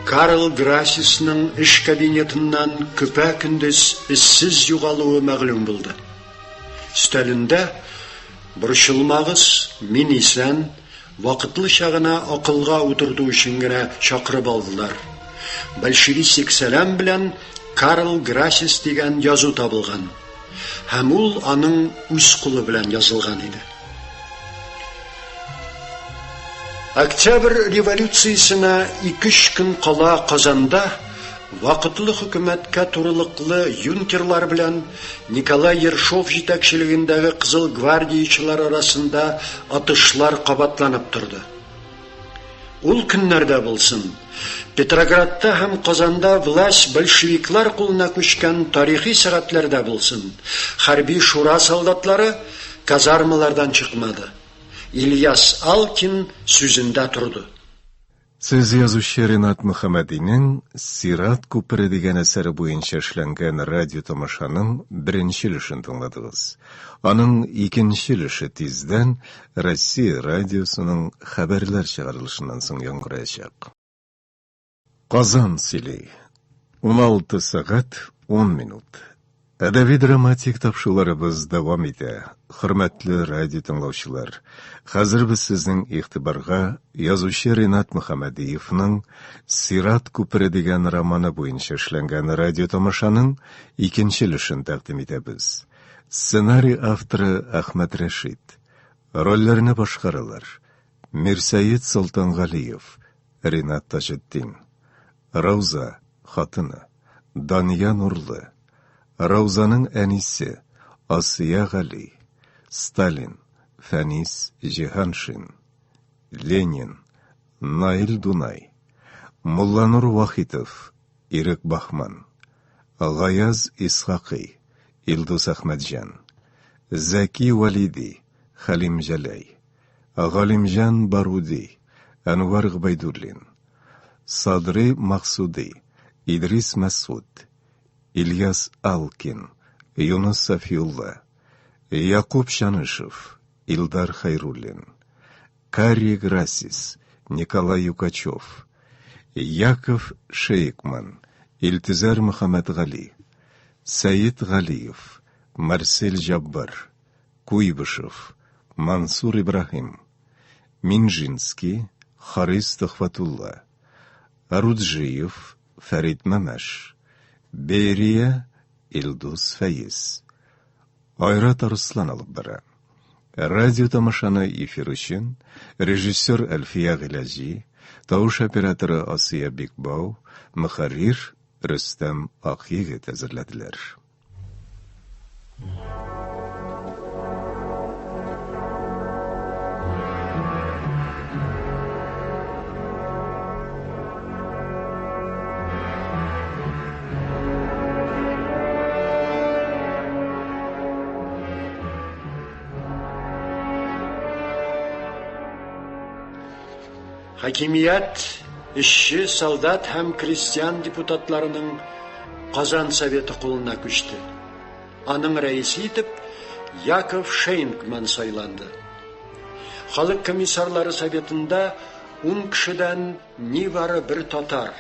Карл Грасисның эш кабинетыннан көпә-көндез эзсез югалуы мәгълүм булды. Өстәлендә, Борчылмагыз, мин исән, вакытлыча гына акылга утырту өчен генә чакырып алдылар. Большевистик сәлам белән Карл Грасис дигән язу табылган. Һәм ул аның үз кулы белән язылган иде. Октябрь революциясенә ике-өч көн кала Казанда вакытлы хөкүмәткә турылыклы юнкерлар белән Николай Ершов җитәкчелегендәге кызыл гвардиячеләр арасында атышлар кабатланып торды. Ул көннәрдә булсын, Петроградта һәм Казанда власть большевиклар кулына күчкән тарихи сәгатьләрдә булсын, хәрби шура солдатлары казармалардан чыкмады. Ильяс Алкин сүзендә торды. Сез язучы Ренат Мөхәммәдинең Сират күпере дигән әсәре буенча эшләнгән радиотамашаның беренче өлешен тыңладыгыз. Аның икенче өлеше тиздән Россия радиосының хәбәрләр чыгарылышыннан соң яңгыраячак. Казан сөйли. 16 сәгать 10 минут. Әдәби-драматик тапшыруларыбыз дәвам итә. Хөрмәтле радио тыңлаучылар, хәзер без сезнең игътибарга язучы Ринат Мөхәммәдиевның Сират күпере дигән романы буенча эшләнгән радиотамашаның икенче өлешен тәкъдим итәбез. Сценарий авторы Әхмәт Рәшит. Рольләрне башкаралар: Мирсәет Солтангалиев, Ринат Таҗетдин. Рауза, хатыны. Дания Нурлы. Раузаның әнисе, Асия Гали. Сталин, Фәнис Җиһаншин. Ленин, Наил Дунай. Мулланур Вахитов, Ирек Баһман. Гаяз Исхакый, Илдус Әхмәтҗан. Зәки Вәлиди, Хәлим Җәләй. Галимҗан Баруди, Әнвәр Гобәйдуллин, Садри Максуди, Идрис Мәсгуть, Ильяс Алкин, Юныс Сафиулла, Якуб Чанышев, Илдар Хәйруллин, Карри Грасис, Николай Юкачев, Яков Шейкман, Илтизар Мөхәммәтгали, Сәет Галиев, Марсель Җаббар, Куйбышев, Мансур Ибраһим, Минжинский, Харис Төхвәтулла, Аруджиев, Фәрит Мәмәш, Берия, Илдус Фәиз. Айрат Арыслан алып бара. Радио тамашаны эфир өчен режиссер Әлфия Гыйләҗи, тавыш операторы Асия Бикбау, мөхәррир Рөстәм Акъегет әзерләделәр. Хакимият эшче, солдат һәм крестьян депутатларының Казан Советы кулына күчте. Аның рәисе итеп Яков Шейнкман сайланды. Халык комиссарлары советында ун кешедән нибары бер татар,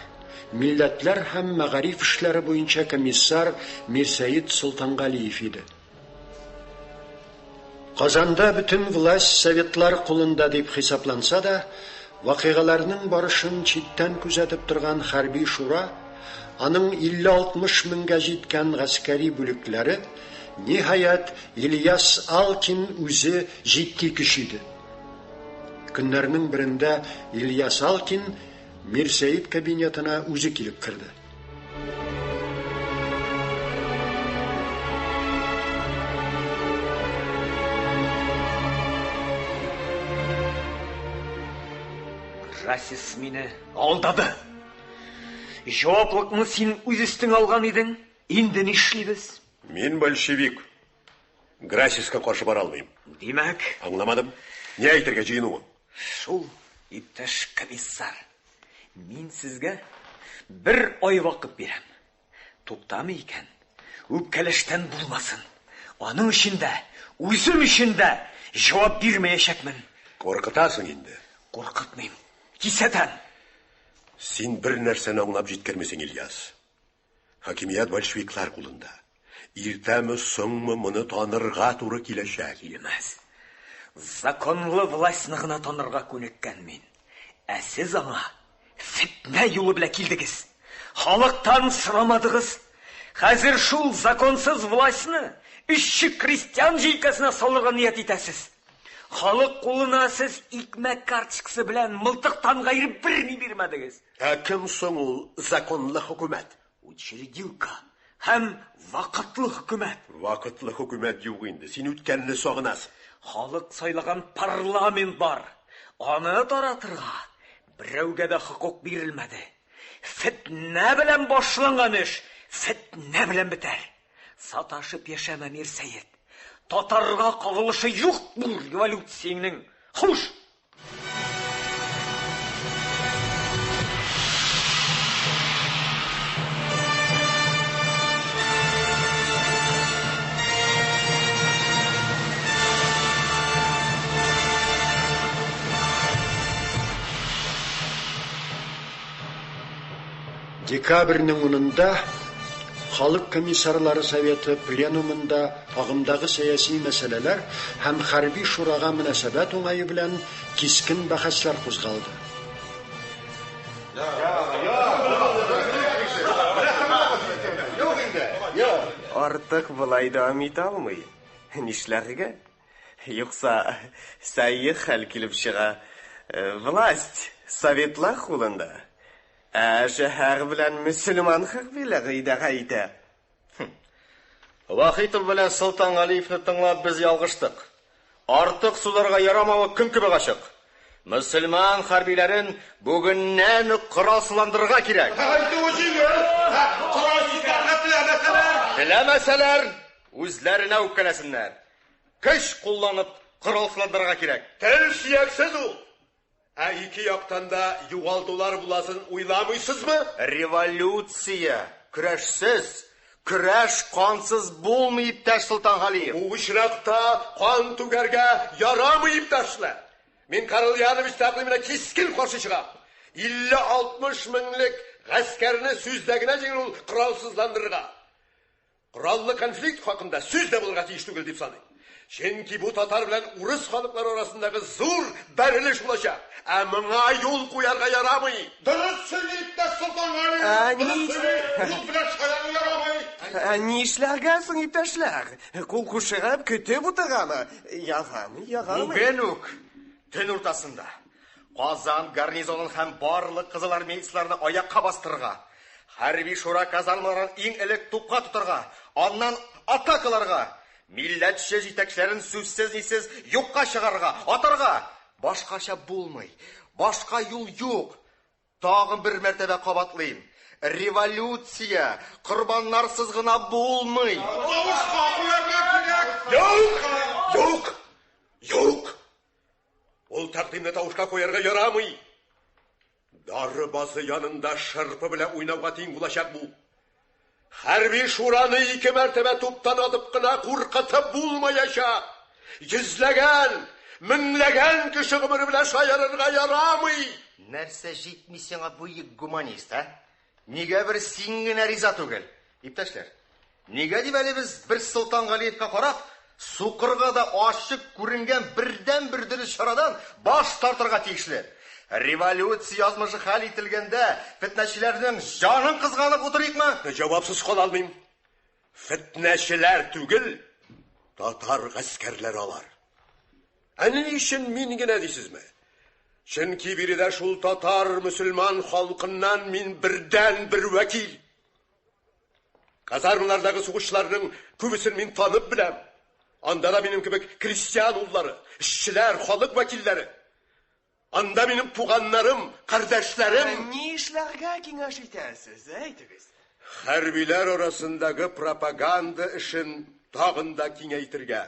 милләтләр һәм мәгариф эшләре буенча комиссар Мирсәет Солтангалиев иде. Казанда бөтен власть советлар кулында дип хисапланса да, вакыйгаларның барышын читтән күзәтеп торган хәрби шура, аның 50-60 меңгә җиткән гаскәри бүлекләре, ниһаять, Ильяс Алкин үзе җитди көч иде. Көннәрнең берендә Ильяс Алкин Мирсәет кабинетына үзе килеп керде. Грасис мине алдады. Җаваплыкны син үз өстеңә алган идең. Инде нишлибез? Мин большевик. Грасиска каршы бара алмыйм. Димәк? Аңламадым. Ни әйтергә җыенуың? Шул, иптәш комиссар. Мин сезгә бер ай вакыт бирәм. Туктамый икән, үпкәләштән булмасын. Аның өчен дә, үзем өчен дә җавап бирмәячәкмен. Куркытасың инде. Куркытмыйм. Кисәтәм. Син бер нәрсәне аңлап җиткермисең, Ильяс. Хакимият большевиклар кулында. Иртәме, соңмы моны танырга туры киләчәк. Килмәс. Законлы властьны гына танырга күнеккән мин. Ә сез аңа фетнә юлы белән килдегез. Халыктан сорамадыгыз. Хәзер шул законсыз властьны эшче крестьян җилкәсенә салырга ният итәсез. Халык кулына сез икмәк карточкасы белән мылтыктан гайре берни бирмәдегез. Ә кем соң ул законлы хөкүмәт? Учредилка һәм вакытлы хөкүмәт. Вакытлы хөкүмәт юк инде. Син үткәнне сагынасың. Халык сайлаган парламент бар. Аны таратырга берәүгә дә хокук бирелмәде. Фетнә белән башланган эш фетнә белән бетәр. Саташып яшәмә, Мирсәет. Татарга кагылышы юк бу революциянең. Хуш! Декабрьнең унында Халык комиссарлары советы пленумында агымдагы сәяси мәсьәләләр һәм хәрби шурага мөнәсәбәт уңае белән кискен бәхәсләр кузгалды. Артык болай дәвам итә алмый. Нишләргә? Юкса, сәер хәл килеп чыга. Власть советлар кулында. Ә шәһәр белән мөселман хәрбиләре идарә итә. Вахитов белән Солтангалиевны тыңлап без ялгыштык. Артык сузарга ярамавы көн кебек ачык. Мөселман хәрбиләрен бүгеннән үк коралсызландырырга кирәк. Әйтүе җиңел. Коралсызларга теләмәсәләр? Теләмәсәләр, үзләренә үпкәләсеннәр. Көч кулланып коралсызландырырга кирәк. Тел сөяксез ул. Ә ике яктан да югалтулар буласын уйламыйсызмы? Революция көрәшсез, Көрәш кансыз булмый, иптәш Солтангалиев. Бу очракта кан түгәргә ярамый, иптәшләр. Мин Карл Янович тәкъдименә кискен каршы чыгам. 50-60 меңлек гаскәрне сүздә генә җиңел ул коралсызландырырга. Кораллы конфликт хакында сүз дә булырга тиеш түгел дип саныйм. Чөнки бу татар белән урыс халыклары арасындагы зур бәрелеш булачак. Ә моңа юл куярга ярамый. Дөрес сөйли, иптәш Солтангалиев. Ә, Дөрес ни- сөйли. Ут белән шаяру ярамый. Ә нишләргә соң, иптәшләр? Кул кушырып көтеп утырганы? Ярамый, ярамый. Бүген үк, төн уртасында, Казан гарнизонын һәм барлык кызылармеецларны аякка бастырырга, хәрби шура казармаларын иң элек тупка тотарга, аннан атакаларга, милләтче җитәкчеләрен сүзсез-нисез юкка чыгарырга, атарга. Башкача булмый, башка юл юк. Тагын бер мәртәбә кабатлыйм. Революция корбаннарсыз гына булмый. Тавышка куярга кирәк. Юк! Юк! Юк! Ул тәкъдимне тавышка куярга ярамый. Дары базы янында шырпы белән уйнауга тиң булачак бу. Хәрби шураны ике мәртәбә туптан атып кына куркытып булмаячак. Йөзләгән, меңләгән кеше гомере белән шаярырга ярамый. Нәрсә җитми сиңа, бөек гуманист, ә? Нигә бер син генә риза түгел? Иптәшләр, нигә дип әле без бер Солтангалиевка карап, сукырга да ачык күренгән бердән-бер дөрес чарадан баш тартырга тиешле? Революция язмышы хәл ителгәндә, фетнәчеләрнең җанын кызганып утырыйкмы? Җавапсыз кала алмыйм. Фетнәчеләр түгел, татар гаскәрләре алар. Ә ни өчен мин генә дисезме? Чөнки биредә шул татар мөселман халкыннан мин бердән бер вәкил. Казармалардагы сугышчыларның күбесен мин танып беләм. Анда да минем кебек крестьян уллары, эшчеләр, халык вәкилләре. Анда минем туганнарым, кардәшләрем. Ни эшләргә киңәш итәсез, әйтегез? Хәрбиләр арасындагы пропаганда эшен тагын да киңәйтергә.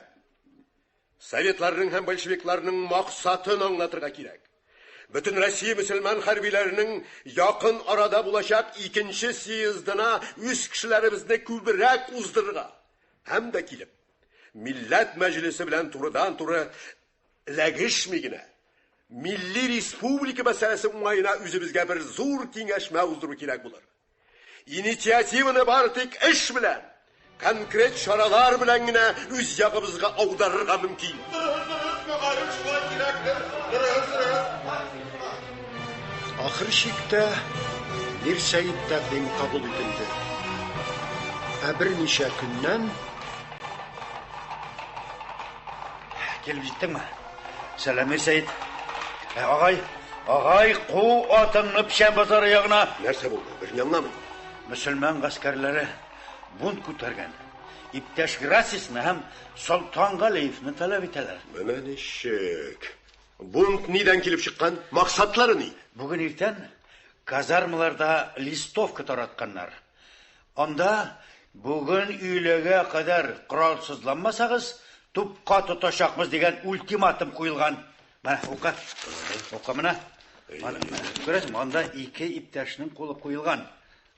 Советларның һәм большевикларның максатын аңлатырга кирәк. Бөтен Россия мөселман хәрбиләренең якын арада булачак икенче съездына үз кешеләребезне күбрәк уздырырга һәм дә килеп, Милләт мәҗлесе белән турыдан-туры эләгешми генә, милли республика мәсьәләсе уңаена үзебезгә бер зур киңәшмә уздыру кирәк булыр. Инициативаны бары тик эш белән, конкрет чаралар белән генә үз ягыбызга аударырга мөмкин. Дөрес, дөрес, мөгаен шулай кирәктер. Дөрес, дөрес. Ахыр чиктә Мирсәет тәкъдим кабул ителде. Ә берничә көннән Килеп җиттеңме? Сәлам, Мирсәет. Ә, агай, агай, ку атыңны Печән базары ягына. Нәрсә булды? Берни аңламыйм. Мөселман гаскәрләре бунт күтәргән. Иптәш Грасисны һәм Солтангалиевны таләп итәләр. Менә ничек. Бунт нидән килеп чыккан? Максатлары ни? Бүген иртән казармаларда листовка таратканнар. Анда бүген өйләгә кадәр коралсызланмасагыз, тупка тотачакбыз дигән ультиматум куелган. Менә, укы. Укы менә. Менә, Күрәсеңме, анда ике иптәшнең кулы куелган.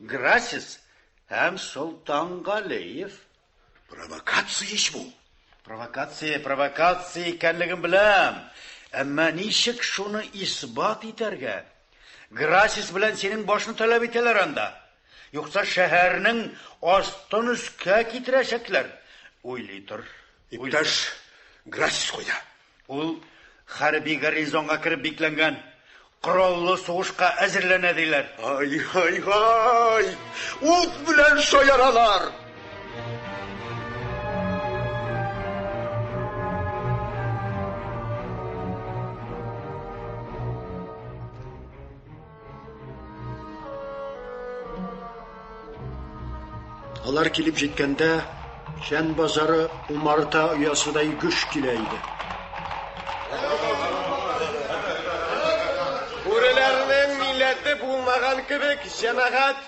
Грасис һәм Солтангалиев. Провокация ич бу. Провокация, провокация икәнлеген беләм. Әмма ничек шуны исбат итәргә? Грасис белән синең башны таләп итәләр анда. Юкса шәһәрнең астын өскә китерәчәкләр. Уйлый тор. Иптәш Грасис кайда? Ул хәрби гарнизонга кереп бикләнгән. Кораллы сугышка әзерләнә диләр. Ай, ай, ай! Ут белән шаяралар! Алар килеп җиткәндә, Печән базары умарта оясыдай гөж килә иде. Бүреләрнең милләте булмаган кебек, җәмәгать,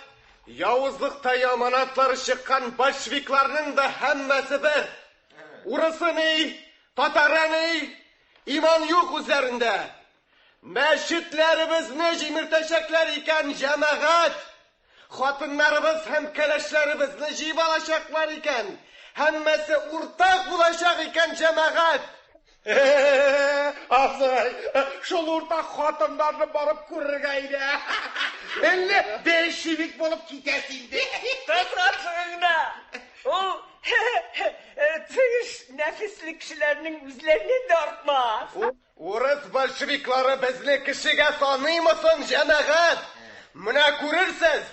явызлыкта яманатлары чыккан большевикларның да һәммәсе бер. Урысы ни, татары ни, иман юк үзләрендә. Мәчетләребезне җимертәчәкләр икән, җәмәгать! Хатыннарыбыз һәм кәләшләребезне җыеп алачаклар икән. Һәммәсе уртак булачак икән, җәмәгать. Абзый, шул уртак хатыннарны барып күрергә иде. Әллә большевик булып китәсе инде. Кызгансың гына. Ул тегеш нәфесле кешеләрнең үзләреннән дә артмас. Урыс большевиклары безне кешегә саныймы соң, җәмәгать? Менә күрерсез,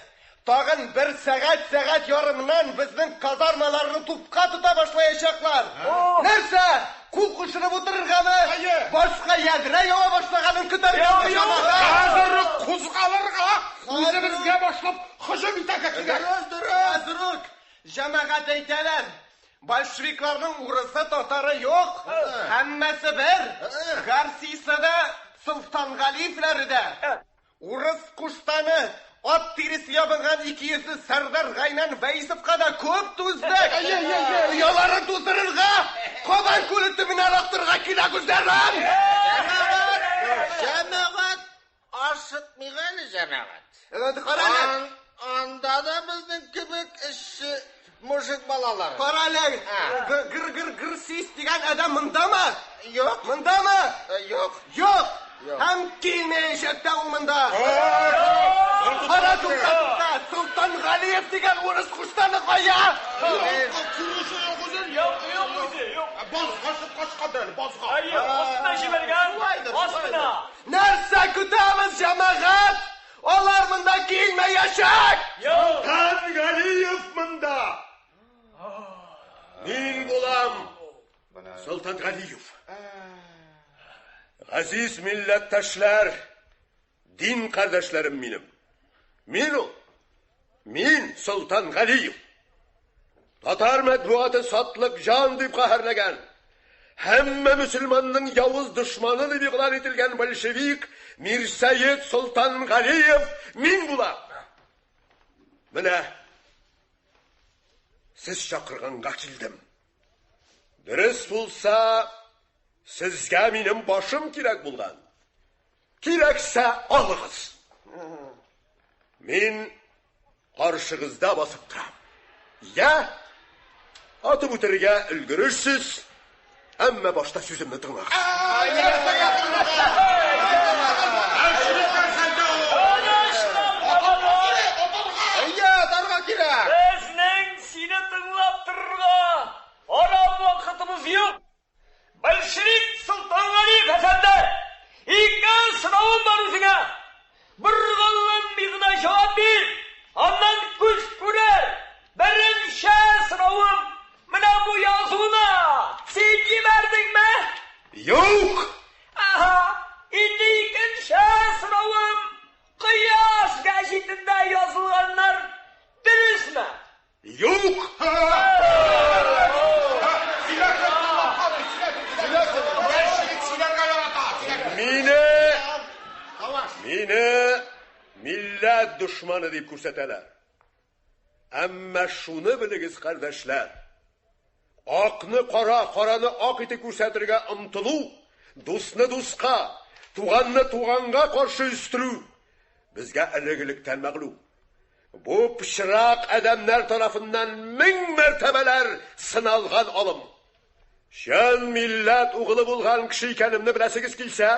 тагын бер сәгать, сәгать ярымнан безнең казармаларны тупка тота башлаячаклар. Нәрсә? Кул кушырып утырыргамы? Башка ядрә ява башлаганын көтәргәме, җәмәгать? Хәзер үк кузгалырга, үзебезгә башлап һөҗүм итәргә кирәк. Дөрес, дөрес, дөрес. Җәмәгать әйтәләр, большевикларның урысы, татары юк, һәммәсе бер. Гарсисы да, Солтангалиевләре дә. Урыс куштаны, ат тиресе ябынган икейөзле Сәрдәр Гайнан Вәисовка да күп түздек. Ояларын туздырырга, Кабан күле төбенә ылактырырга кирәк үзләрен. Җәмәгать, җәмәгать, ашыкмыйк әле, җәмәгать. Кара әле. Анда да безнең кебек эшче мужик балалары. Кара әле, гыр-гыр-гыр сис дигән адәм мондамы? Юк. Мондамы? Юк. Юк. Һәм килмәячәк тә ул монда. Кара, тукта, тукта. Солтан Галиев дигән урыс куштаны кая? Күрүче юк үзе. Юк, юк үзе, юк. Базга чыгып качкан әле, базга. Әйе, астына җибәргән. Астына. Нәрсә көтәбез, җәмәгать? Алар монда килмәячәк! Солтан Галиев монда! Мин булам Солтан Галиев. Газиз милләттәшләр, дин кардәшләрем минем. Мин ул. Мин Солтан Галиев. Татар матбугаты сатлык җан дип каһәрләгән, һәммә мөселманның явыз дошманы дип игълан ителгән большевик Мирсәет Солтан Галиев мин булам. Менә сез чакырганга килдем. Дөрес булса, сезгә минем башым кирәк булган. Кирәксә алыгыз. Мин каршыгызда басып торам. Я, атып үтерергә өлгерерсез, әмма башта сүземне тыңлагыз. Әйе, атарга кирәк. Безнең сине тыңлап торырга арам вакытыбыз юк. Большевик Солтангалиев әфәнде, ике соравым бар үзеңә. Боргаланмый гына җавап бир, аннан күз күрер. Беренче соравым, менә бу язуны син җибәрдеңме? Юк! Аһа, инде икенче соравым, Кояш гәҗитендә язылганнар дөресме? Юк! Мине, мине милләт дошманы дип күрсәтәләр. Әмма шуны белегез, кардәшләр, акны кара, караны ак итеп күрсәтергә омтылу, дусны дуска, туганны туганга каршы өстерү безгә элек-электән мәгълүм. Бу пычрак адәмнәр тарафыннан мең мәртәбәләр сыналган алым. Чын милләт угылы булган кеше икәнемне беләсегез килсә,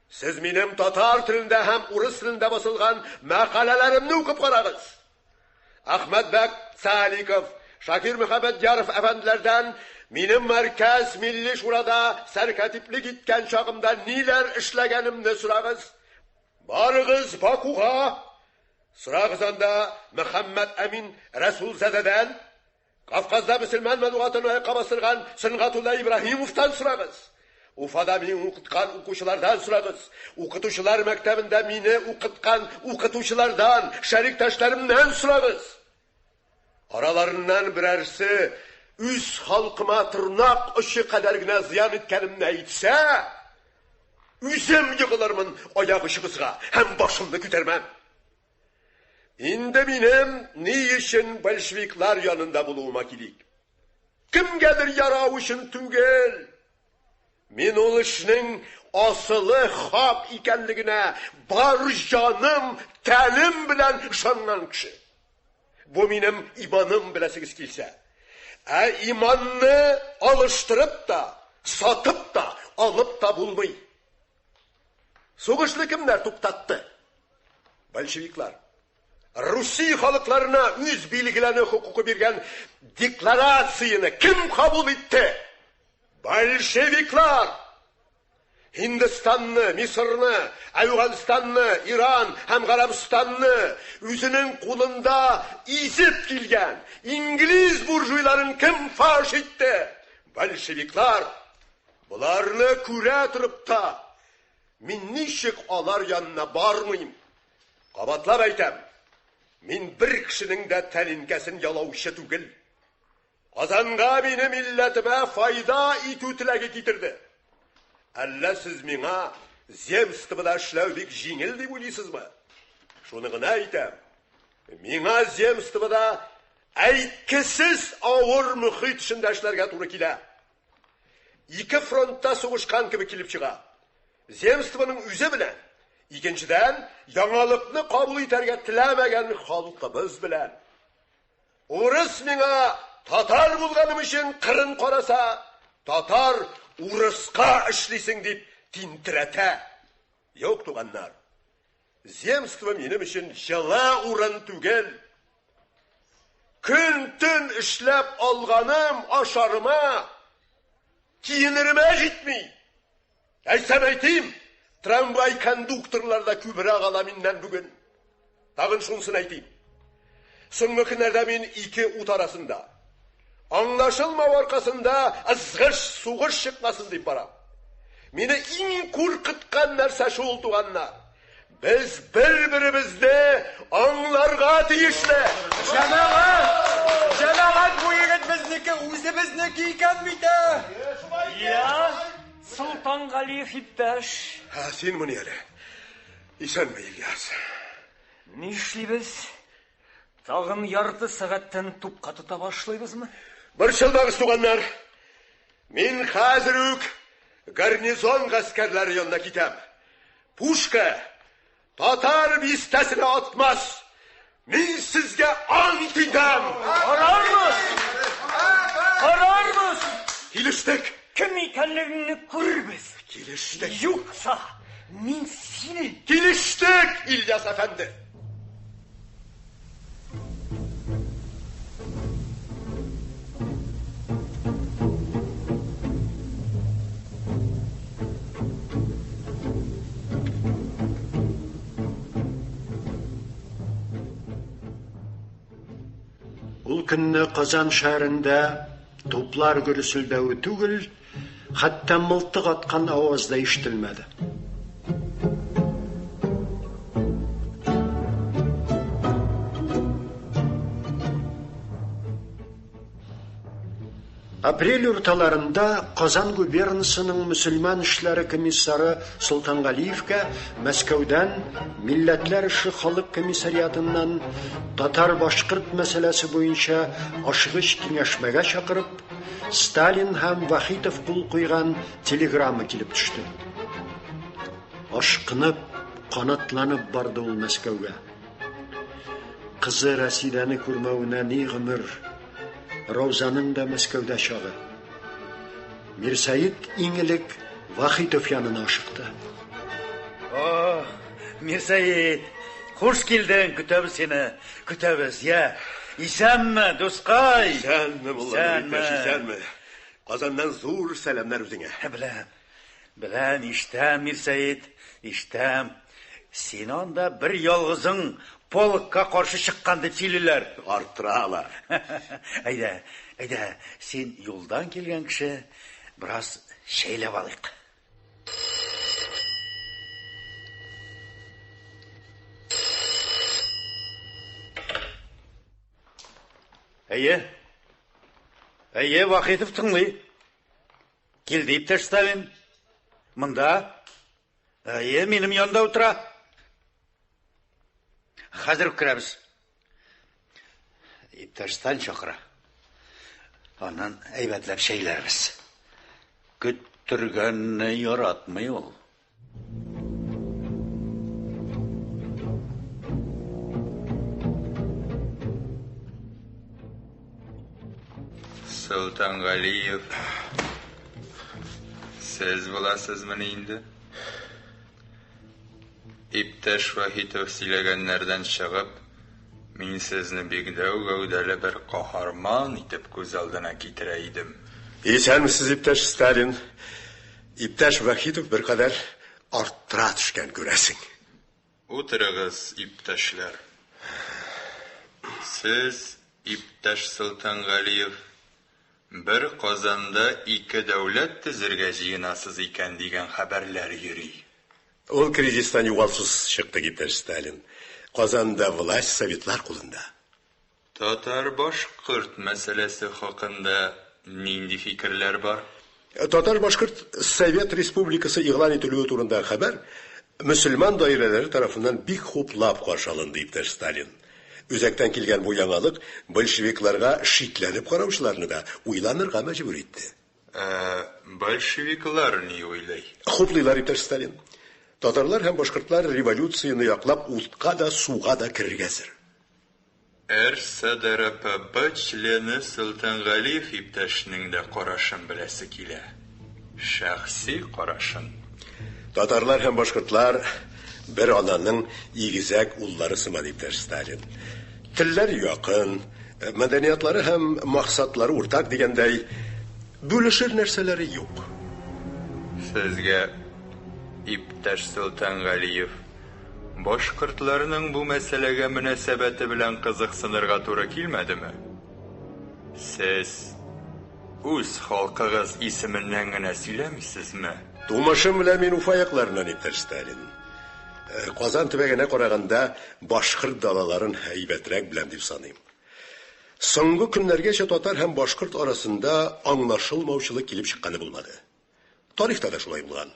сез минем татар телендә һәм урыс телендә басылган мәкаләләремне укып карагыз. Әхмәтбәк Цаликов, Шакир Мөхәммәдьяров әфәнделәрдән минем Мәркәз Милли Шурада сәркатиплек иткән чагымда ниләр эшләгәнемне сорагыз. Барыгыз Бакуга, сорагыз анда Мөхәммәд Әмин Рәсулзадәдән, Кавказда мөселман матбугатын аякка бастырган Сөнгатулла Ибраһимовтан сорагыз. Уфада мин укыткан укучылардан сорагыз. Укытучылар мәктәбендә мине укыткан укытучылардан, шәриктәшләремнән сорагыз. Араларыннан берәрсе үз халкыма тырнак очы кадәр генә зыян иткәнемне әйтсә, үзем егылырмын аяк очыгызга һәм башымны күтәрмәм. Инде минем ни өчен большевиклар янында булуыма килик. Кемгәдер ярау өчен түгел. Мин ул эшнең асылы хак икәнлегенә бар җаным, тәнем белән ышанган кеше. Бу минем иманым беләсегез килсә. Ә иманны алыштырып та, сатып та, алып та булмый. Сугышны кемнәр туктатты? Большевиклар. Русия халыкларына үз билгеләнү хокукы биргән декларацияне кем кабул итте? Большевиклар! Һиндстанны, Мисырны, Әфганстанны, Иран һәм Гарәбстанны үзенең кулында изеп килгән инглиз буржуйларын кем фаш итте? Большевиклар! Боларны күрә торып та, мин ничек алар янына бармыйм? Кабатлап әйтәм, мин бер кешенең дә тәлинкәсен ялаучы түгел. Казанга мине милләтемә файда итү теләге китерде. Әллә сез миңа земствода эшләү бик җиңел дип уйлыйсызмы? Шуны гына әйтәм. Миңа земствода әйткесез авыр мөхит эчендә эшләргә туры килә. Ике фронтта сугышкан кебек килеп чыга. Земствоның үзе белән, икенчедән, яңалыкны кабул итәргә теләмәгән халкыбыз белән. Урыс миңа татар булганым өчен кырын караса, татар урыска эшлисең дип тинтерәтә. Юк, туганнар. Земство минем өчен җылы урын түгел. Көн-төн эшләп алганым ашарыма, киенеремә җитми. Әйтсәм әйтим, трамвай кондукторлар да күбрәк ала миннән бүген. Тагын шунысын әйтим. Соңгы көннәрдә мин ике ут арасында. Аңлашылмау аркасында ызгыш, сугыш чыкмасын дип барам. Мине иң куркыткан нәрсә шул, туганнар. Без бер-беребезне аңларга тиешле. Җәмәгать! Җәмәгать, бу егет безнеке, үзебезнеке икән бит, ә! Я, Солтангалиев иптәш. Ә, син моны әле. Исәнме, Ильяс? Нишлибез? Тагын ярты сәгатьтән тупка тота башлыйбызмы? Борчылмагыз, туганнар. Мин хәзер үк гарнизон гаскәрләре янына китәм. Пушка татар бистәсенә атмас. Мин сезгә ант итәм. Карарбыз! Карарбыз! Килештек. Кем икәнлегеңне күрербез. Килештек. Юкса, мин сине... Килештек, Ильяс әфәнде. Ул көнне Казан шәһәрендә туплар гөрселдәве түгел, хәтта мылтык аткан аваз да ишетелмәде. Апрель урталарында Казан губернасының мөселман эшләре комиссары Солтангалиевкә Мәскәүдән Милләтләр эше халык комиссариатыннан татар-башкорт мәсьәләсе буенча ашыгыч киңәшмәгә чакырып, Сталин һәм Вахитов кул куйган телеграмма килеп төште. Ашкынып, канатланып барды ул Мәскәүгә. Кызы Рәсидәне күрмәвенә ни гомер. Раузаның да Мәскәүдә чагы. Мирсәет иң элек Вахитов янына ашыкты. Ох, Мирсәет, хуш килдең, көтәбез сине, көтәбез. Я, исәнме, дускай? Исәнме, Мулла иптәш, исәнме. Казаннан зур сәламнәр үзеңә. Беләм, беләм, ишетәм, Мирсәет, ишетәм. Син анда бер ялгызың полкка каршы чыккан дип сөйлиләр. Арттыралар. Әйдә, әйдә, син юлдан килгән кеше, бераз чәйләп алыйк. Әйе. Әйе, Вахитов тыңлый. Килде иптәш Сталин. Монда. Әйе, минем янда утыра. Хәзер үк керәбез. Иптәш Сталин чакыра. Аннан әйбәтләп чәйләрбез. Көттергәнне яратмый ул. Солтангалиев. Сез буласызмыни инде? Иптәш Вахитов сөйләгәннәрдән чыгып, мин сезне бик дәү гәүдәле бер каһарман итеп күз алдына китерә идем. Исәнмесез, иптәш Сталин. Иптәш Вахитов беркадәр арттыра төшкән, күрәсең. Утырыгыз, иптәшләр. Сез, иптәш Солтангалиев, бер Казанда ике дәүләт төзергә җыенасыз икән дигән хәбәрләр йөри. Ул кризистан югалтусыз чыктык, иптәш Сталин. Казанда власть советлар кулында. Татар-башкорт мәсьәләсе хакында нинди фикерләр бар? Татар-башкорт Совет Республикасы игълан ителүе турындагы хәбәр мөселман даирәләре тарафыннан бик хуплап каршы алынды, иптәш Сталин. Үзәктән килгән бу яңалык большевикларга шикләнеп караучыларны да уйланырга мәҗбүр итте. Ә большевиклар ни уйлый? Хуплыйлар, иптәш Сталин. Татарлар һәм башкортлар революцияне яклап утка да, суга да керергә әзер. РСДРПб члены Солтангалиев иптәшнең дә карашын беләсе килә. Шәхси карашын. Татарлар һәм башкортлар бер ананың игезәк уллары сыман, иптәш Сталин. Телләр якын, мәдәниятлары һәм максатлары уртак дигәндәй, бүлешер нәрсәләре юк. Сезгә, иптәш Солтангалиев, Башкортларның бу мәсьәләгә мөнәсәбәте белән кызыксынырга туры килмәдеме? Сез үз халкыгыз исеменнән генә сөйләмисезме? Тумышым белән мин Уфа якларыннан, иптәш Сталин. Казан төбәгенә караганда башкорт далаларын һәйбәтрәк беләм дип саныйм. Соңгы көннәргәчә татар һәм башкорт арасында аңлашылмаучылык килеп чыкканы булмады. Тарихта да шулай булган.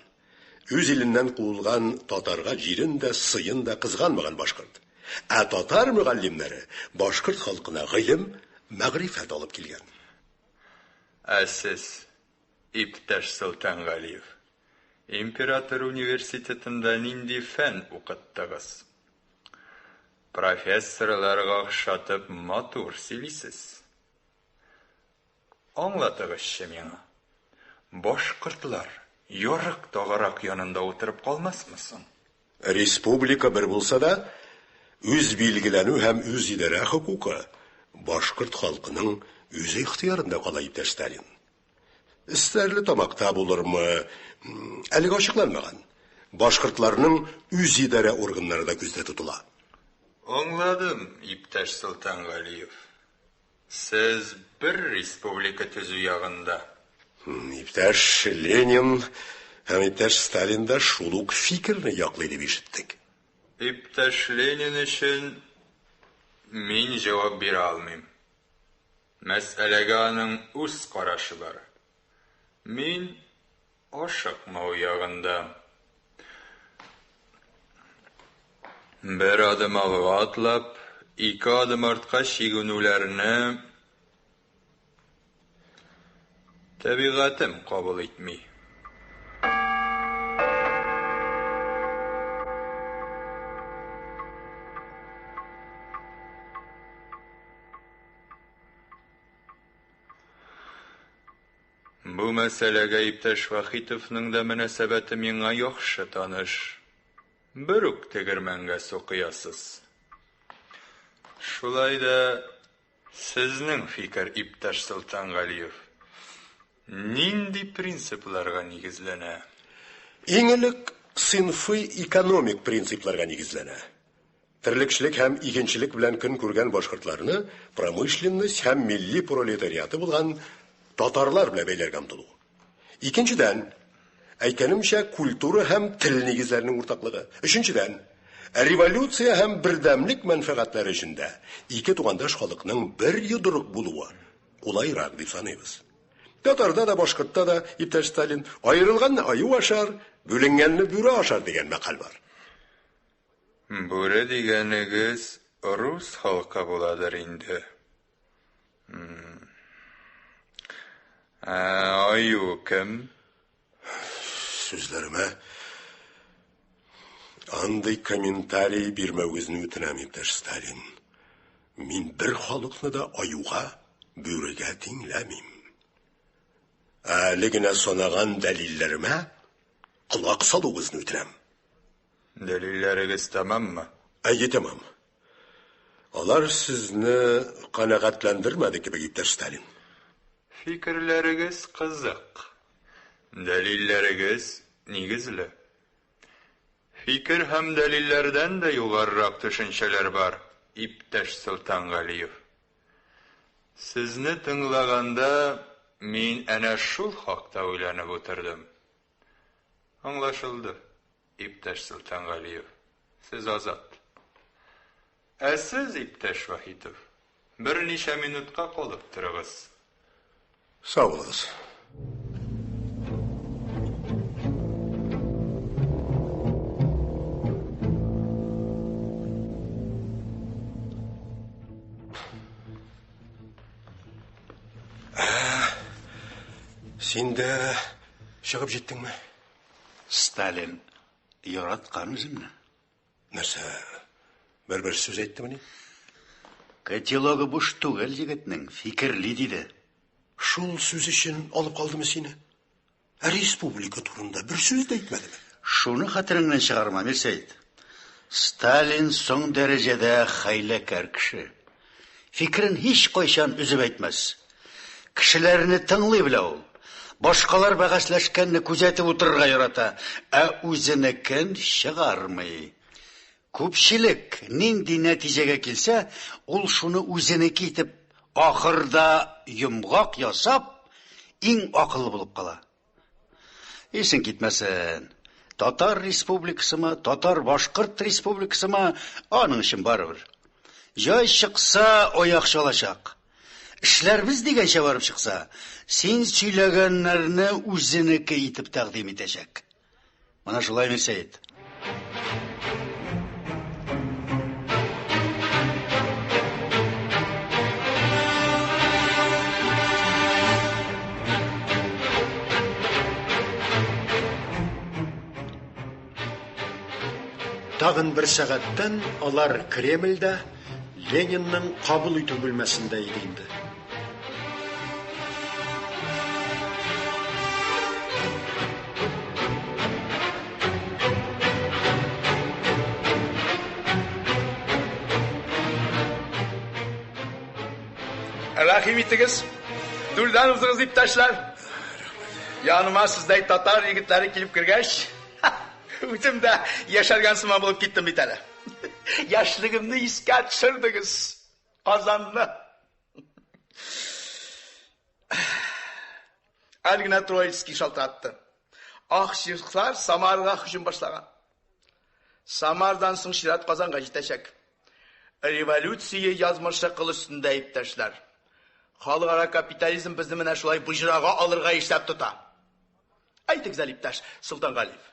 Үз иленнән куылган татарга җирен дә, сыен да кызганмаган башкорт. Ә татар мөгаллимнәре башкорт халкына гыйлем, мәгърифәт алып килгән. Ә сез, иптәш Солтангалиев, император университетында нинди фән укыттыгыз? Профессорларга охшатып матур сөйлисез. Аңлатыгызчы миңа, башкортлар ярык тагарак янында утырып калмасмы соң? Республика бер булса да, үзбилгеләнү һәм үзидарә хокукы башкорт халкының үзе ихтыярында кала, иптәш Сталин. Стәрлетамакта булырмы, әлегә ачыкланмаган. Башкортларның үзидарә органнары да күздә тотыла. Аңладым, иптәш Солтангалиев. Сез бер республика төзү ягында. Иптәш Ленин һәм иптәш Сталин да шул ук фикерне яклый дип ишеттек. Иптәш Ленин өчен мин җавап бирә алмыйм. Мәсьәләгә аның үз карашы бар. Мин ашыкмау ягында. Бер адым алга атлап, ике адым артка чигенүләрне табигатем кабул итми. Бу мәсьәләгә иптәш Вахитовның да мөнәсәбәте миңа яхшы таныш. Бер үк тегермәнгә су коясыз. Шулай да сезнең фикер, иптәш Солтангалиев, нинди принципларга нигезләнә? Иң элек сыйнфый экономик принципларга нигезләнә. Терлекчелек һәм игенчелек белән көн күргән башкортларны промышленность һәм милли пролетариаты булган татарлар белән бәйләргә омтылу. Икенчедән, әйткәнемчә, культура һәм тел нигезләренең уртаклыгы. Өченчедән, революция һәм бердәмлек мәнфәгатьләре өчен дә ике тугандаш халыкның бер йодрык булуы кулайрак дип саныйбыз. Татарда да, башкортта да, иптәш Сталин, аерылганны аю ашар, бүленгәнне бүре ашар дигән мәкаль бар. Бүре дигәнегез рус халкы буладыр инде. Ә аю кем? Сүзләремә андый комментарий бирмәвегезне үтенәм, иптәш Сталин. Мин бер халыкны да аюга, бүрегә тиңләмим. Ә әле генә санаган дәлилләремә колак салуыгызны үтенәм. Дәлилләрегез тәмаммы? Әйе, тәмам. Алар сезне канәгатьләндермәде кебек, иптәш Сталин. Фикерләрегез кызык. Дәлилләрегез нигезле. Фикер һәм дәлилләрдән дә югарырак төшенчәләр бар, иптәш Солтангалиев. Сезне тыңлаганда, мин әнә шул хакта уйланып утырдым. Аңлашылды, иптәш Солтангалиев, сез азат. Ә сез, иптәш Вахитов, берничә минутка калып торыгыз. Сау булыгыз. Син дә чыгып җиттеңме? Сталин яраткан үземне. Нәрсә, бер-бер сүз әйттемени? Котелогы буш түгел егетнең, фикерли диде. Шул сүз өчен алып калдымы сине? Ә республика турында бер сүз дә әйтмәдеме? Шуны хәтереңнән чыгарма, Мирсәет. Сталин соң дәрәҗәдә хәйләкәр кеше. Фикерен һич кайчан өзеп әйтмәс. Кешеләрне тыңлый белә ул. Башкалар бәхәсләшкәнне күзәтеп утырырга ярата, ә үзенекен чыгармый. Күпчелек нинди нәтиҗәгә килсә, ул шуны үзенеке итеп, ахырда йомгак ясап, иң акыллы булып кала. Исең китмәсен. Татар республикасымы, татар-башкорт республикасымы, аның өчен барыбер. Җай чыкса, аяк чалачак. Эшләр без дигәнчә барып чыкса, син сөйләгәннәрне үзенеке итеп тәкъдим итәчәк. Менә шулай, Мирсәет. Тагын бер сәгатьтән алар Кремльдә Ленинның кабул итү бүлмәсендә иде инде. Рәхим итегез. Түрдән узыгыз, иптәшләр. Яныма сездәй татар егетләре килеп кергәч, үзем дә яшәргән сыман булып киттем бит әле. Яшьлегемне искә төшердегез. Казанны. Әле генә Троицкий шалтыратты. Ах, чирклар Самарага һөҗүм башлаган. Самардан соң чират Казанга җитәчәк. Революция язмышы кыл өстендә, иптәшләр. Халыкара капитализм безне менә шулай боҗрага алырга исәп тота. Әйтегез әле, иптәш Солтангалиев.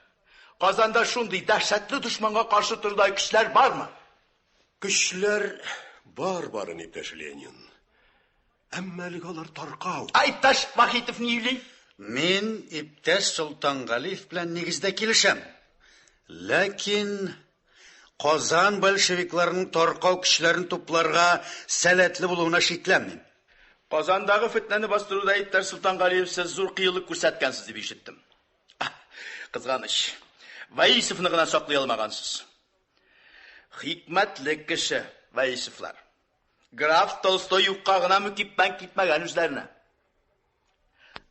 Казанда шундый дәһшәтле дошманга каршы торырдай көчләр бармы? Көчләр бар барын, иптәш Ленин. Әмма әлегә алар таркау. Ә иптәш Вахитов ни уйлый? Мин иптәш Солтангалиев белән нигездә килешәм. Ләкин Казан большевикларының таркау көчләрен тупларга сәләтле булуына шикләнмим. Казандагы фетнәне бастыруда иптәш Солтангалиев сез зур кыюлык күрсәткәнсез дип ишеттем. Кызганыч. Ваисовны гына саклый алмагансыз. Хикмәтле кеше Ваисовлар. Граф Толстой юкка гына мөкиббән китмәгән үзләренә.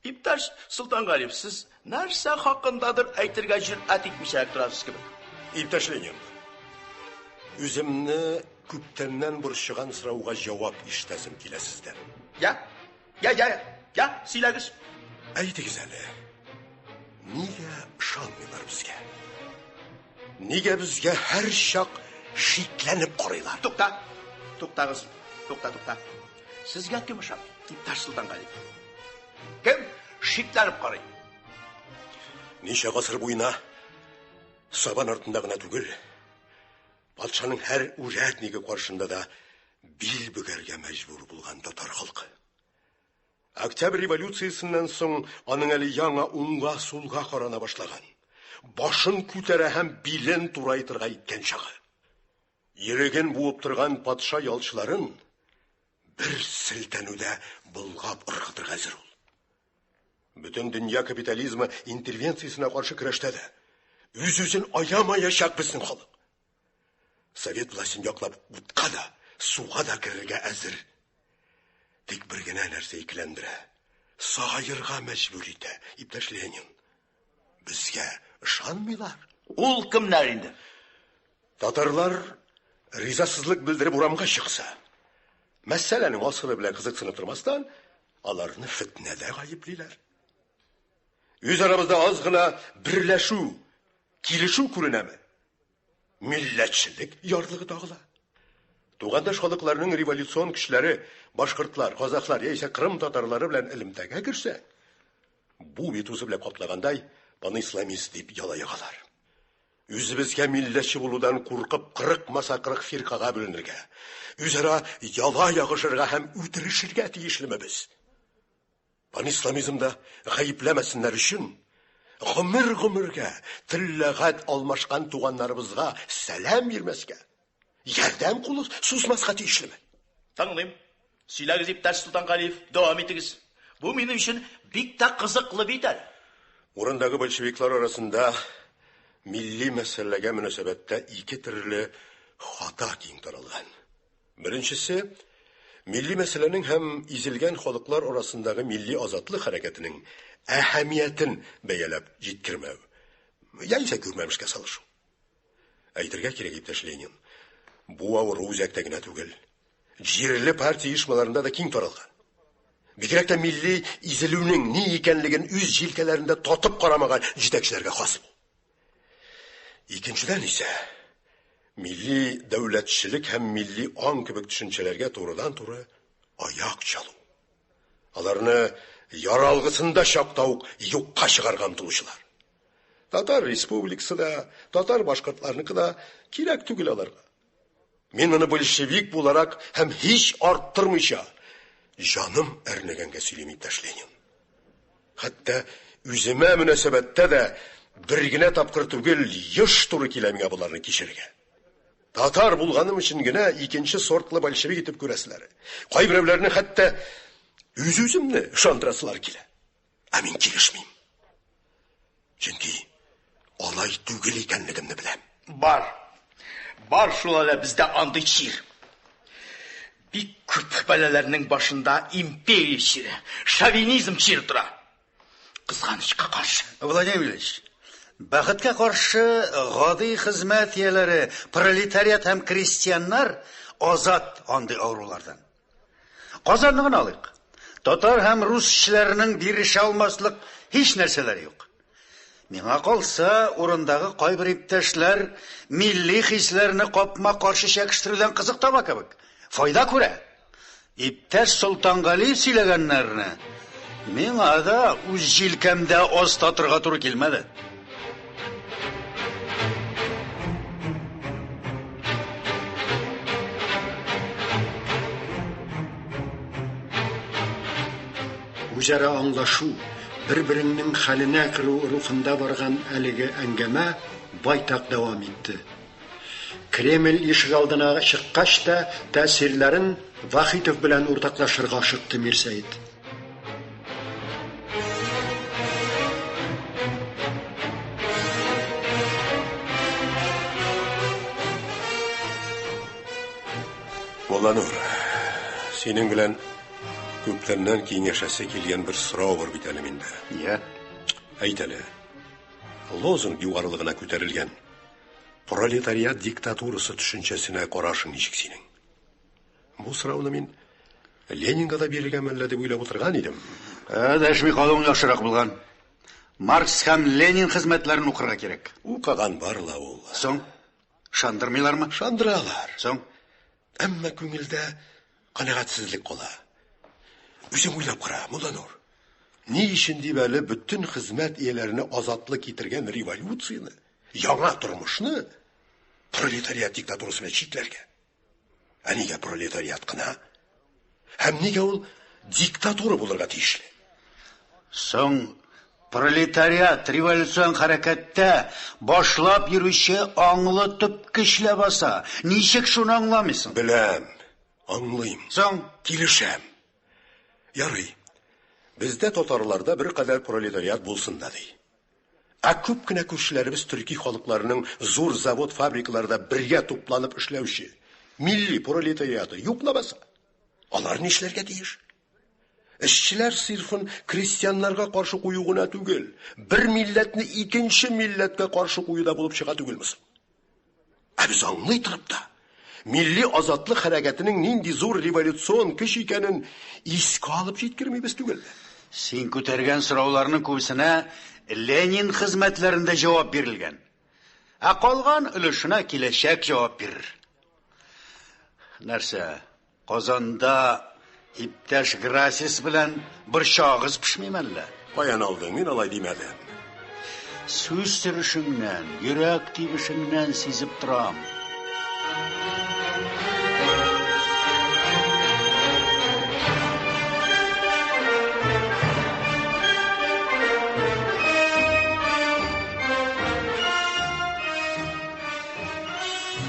Иптәш Солтангалиев, сез нәрсә хакындадыр әйтергә җөрьәт итмичәрәк торасыз кебек. Иптәш Ленин, үземне күптәннән борчыган сорауга җавап ишетәсем килә сездән. Я, я, я, я, сөйләгез. Әйтегез әле, нигә ышанмыйлар безгә? Нигә безгә һәрчак шикләнеп карыйлар? Тукта, туктагыз, тукта, тукта. Сезгә кем ышанмый, иптәш Солтангалиев? Кем шикләнеп карый? Ничә гасыр буена сабан артында гына түгел, патшаның һәр үрәтниге каршында да бил бөгәргә мәҗбүр булган татар халкы. Октябрь революциясеннән соң аның әле яңа уңга-сулга карана башлаган, башын күтәрә һәм билен турайтырга иткән чагы. Иреген буып торган патша ялчыларын бер селтәнүдә болгап ыргытырга әзер ул. Бөтен дөнья капитализмы интервенциясенә каршы көрәштә дә үз-үзен аямаячак безнең халык. Совет властен яклап утка да, суга да керергә әзер. Тик бер генә нәрсә икеләндерә. Сагаерга мәҗбүр итә, иптәш Ленин. Безгә ышанмыйлар. Ул кемнәр инде? Татарлар ризасызлык белдереп урамга чыкса, мәсьәләнең асылы белән кызыксынып тормастан, аларны фетнәдә гаеплиләр. Үз арабызда аз гына берләшү, килешү күренәме? Милләтчелек ярлыгы тагыла. Тугандаш халыкларның революцион көчләре башкортлар, казахлар яисә кырым татарлары белән элемтәгә керсә, бу бит үзе белән каплагандай панисламист дип яла ягалар. Үзебезгә милләтче булудан куркып, кырыкмаса кырык фиркага бүленергә, үзара яла ягышырга һәм үтерешергә тиешлеме без? Панисламизмда гаепләмәсеннәр өчен гомер-гомергә тел-ләгать алмашкан туганнарыбызга сәлам бирмәскә, ярдәм кулы сузмаска тиешлеме? Тыңлыйм. Сөйләгез, иптәш Солтангалиев, дәвам итегез. Бу минем өчен бик тә кызыклы бит әле. Урындагы большевиклар арасында милли мәсьәләгә мөнәсәбәттә ике төрле хата киң таралган. Беренчесе, милли мәсьәләнең һәм изелгән халыклар арасындагы милли азатлык хәрәкәтенең әһәмиятен бәяләп җиткермәү, яисә күрмәмешкә салышу. Әйтергә кирәк, иптәш Ленин, бу авыру үзәктә генә түгел, җирле партия оешмаларында да киң таралган. Бигрәк тә милли изелүнең ни икәнлеген үз җилкәләрендә татып карамаган җитәкчеләргә хас бу. Икенчедән исә, милли дәүләтчелек һәм милли аң кебек төшенчәләргә турыдан-туры аяк чалу. Аларны яралгысында чакта ук юкка чыгарга омтылучылар. Татар республикасы да, татар башкортларныкы да кирәк түгел аларга. Мин моны большевик буларак һәм һич арттырмыйча, җаным әрнегәнгә сөйлим, иптәш Ленин. Хәтта үземә мөнәсәбәттә дә бер генә тапкыр түгел, еш туры килә миңа боларны кичерергә. Татар булганым өчен генә икенче сортлы большевик итеп күрәселәре. Кайберәүләрне хәтта үз-үземне ышандырасылар килә. Ә мин килешмим. Чөнки алай түгел икәнлегемне беләм. Бар. Бар шул әле бездә андый чир. Бик күп бәлаләрнең башында империя чире, шовинизм чире тора. Кызганычка каршы. Владимир Ильич, бәхеткә каршы, гади хезмәт ияләре, пролетариат һәм крестьяннар азат андый авырулардан. Казанны гына алыйк. Татар һәм рус эшчеләренең бирешә алмаслык һич нәрсәләре юк. Миңа калса, урындагы кайбер иптәшләр милли хисләрне капма-каршы чәкештерүдән кызык таба кебек, файда күрә. Иптәш Солтангалиев сөйләгәннәрне миңа да үз җилкәмдә аз татырга туры килмәде. Үзара аңлашу, бер-береңнең хәленә керү рухында барган әлеге әңгәмә байтак дәвам итте. Кремль ишегалдына чыккач та тәэсирләрен Вахитов белән уртаклашырга ашыкты Мирсәет. Мулланур, синең белән күптәннән киңәшәсе килгән бер сорау бар бит әле миндә. Я. Әйт әле. Лозунг югарылыгына күтәрелгән пролетариат диктатурасы төшенчәсенә карашың ничек синең? Бу сорауны мин Ленинга да бирергә мәллә дип уйлап утырган идем. Ә, дәшми калуың яхшырак булган. Маркс һәм Ленин хезмәтләрен укырга кирәк. Укыган бар ла ул. Соң, ышандырмыйлармы? Ышандыралар. Соң? Әмма күңелдә канәгатьсезлек кала. Үзең уйлап кара, Мулланур. Ни өчен дип әле бөтен хезмәт ияләренә азатлык китергән революцияне, яңа тормышны пролетариат диктатурасы белән чикләргә? Ә нигә пролетариат кына? Һәм нигә ул диктатура булырга тиешле? Соң, пролетариат революцион хәрәкәттә башлап йөрүче аңлы төп көч ләбаса. Ничек шуны аңламыйсың? Беләм, аңлыйм. Соң? Килешәм. Ярый. Бездә татарларда беркадәр пролетариат булсын да ди. Ә күп кенә күршеләребез төрки халыкларының зур завод-фабрикаларда бергә тупланып эшләүче милли пролетариаты юк лабаса. Алар нишләргә тиеш? Эшчеләр сыйрфын крестьяннарга каршы кую гына түгел, бер милләтне икенче милләткә каршы кую да булып чыга түгелме соң? Ә без аңлый торып та, милли азатлык хәрәкәтенең нинди зур революцион көч икәнен искә алып җиткермибез түгелме? Син күтәргән сорауларның күбесенә Ленин хезмәтләрендә җавап бирелгән. Ә калган өлешенә киләчәк җавап бирер. Нәрсә, Казанда иптәш Грасис белән борчагыз пешмиме әллә? Каян алдың? Мин алай димәдем. Сүз сөрешеңнән, йөрәк тибешеңнән сизеп торам.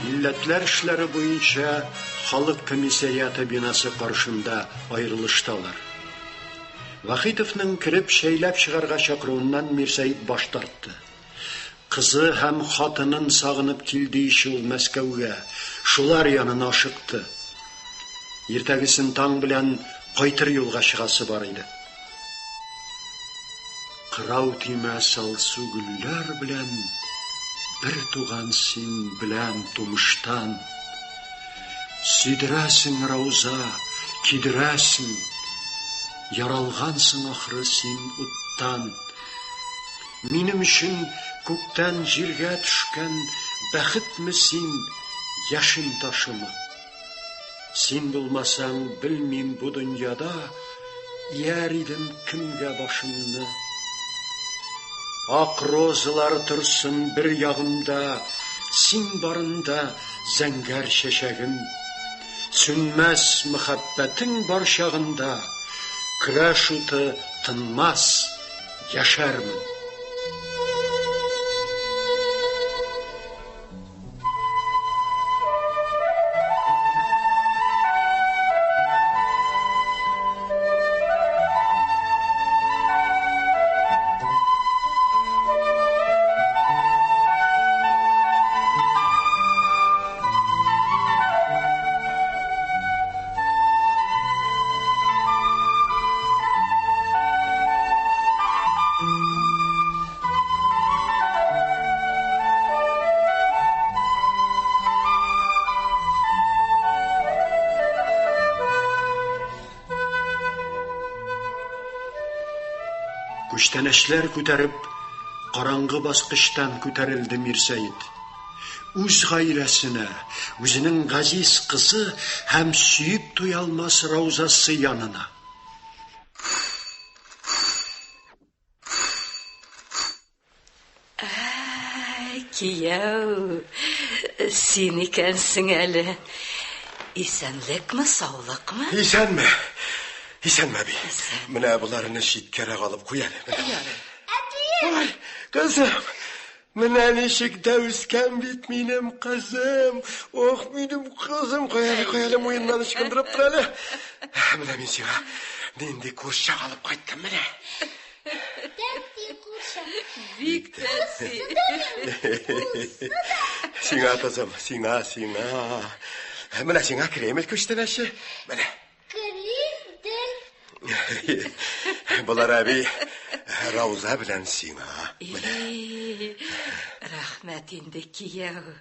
Милләтләр эшләре буенча халык комиссариаты бинасы каршында аерылышталар. Вахитовның кереп чәйләп чыгарга чакыруыннан Мирсәет баш тартты. Кызы һәм хатынын сагынып килде ич ул Мәскәүгә, шулар янына ашыкты. Иртәгесен таң белән кайтыр юлга чыгасы бар иде. Кырау тимәс алсу гөлләр белән Бер туган син беләм тумыштан. Сөйдерәсең, Рауза, көйдерәсең, Яралгансың ахры син уттан. Минем өчен күктән җиргә төшкән Бәхетме син, яшен ташымы? Син булмасаң, белмим бу дөньяда Ияр идем кемгә башымны. Ак розалар торсын бер ягымда, Син барында зәңгәр чәчәгем. Сүнмәс мәхәббәтең бар чагында, Көрәш уты тынмас, яшәрмен. Күчтәнәчләр күтәреп, караңгы баскычтан күтәрелде Мирсәет. Үз гаиләсенә, үзенең газиз кызы һәм сөеп туялмас Раузасы янына. Кияү, син икәнсең әле. Исәнлекме, саулыкмы? Исәнме? Исәнме, әби? Менә боларны читкәрәк алып куй әле. Ярый. Ой, кызым, менә ничек тә үскән бит минем кызым. Ох, минем кызым, кой әле, кой әле, муеннан ычкындырып тор әле. Менә мин сиңа нинди курчак алып кайттым, менә. Тәти курчак. Бик тәти. Сиңа, кызым, сиңа, сиңа. Менә сиңа Кремль күчтәнәче. Менә. Кремль. Болар әби Рауза белән сиңа. Менә. Рәхмәт инде, кияү.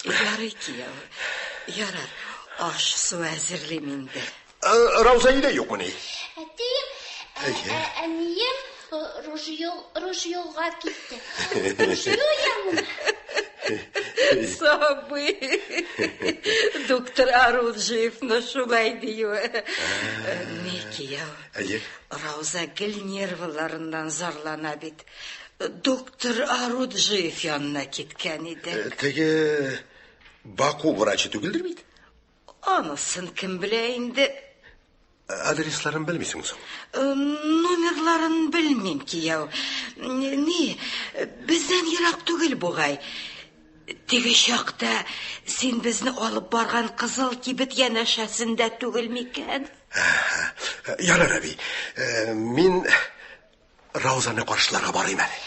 Ярый, кияү. Ярар, аш-су әзерлим инде. Рауза өйдә юкмыни? Әтием, әнием ружьега китте. Ружье янына. Сабый. Доктор Аруджиевны шулай диюе. Ни, кияү? Әйе. Рауза гел нервыларыннан зарлана бит. Доктор Аруджиев янына киткән иде. Теге Баку врачы түгелдер бит? Анысын кем белә инде? Адресларын белмисеңме соң? Номерларын белмим, кияү. Ни, бездән ерак түгел бугай. Теге чакта син безне алып барган кызыл кибет янәшәсендә түгел микән? Ярар, әби. Э, Мин Раузаны каршыларга барыйм әле.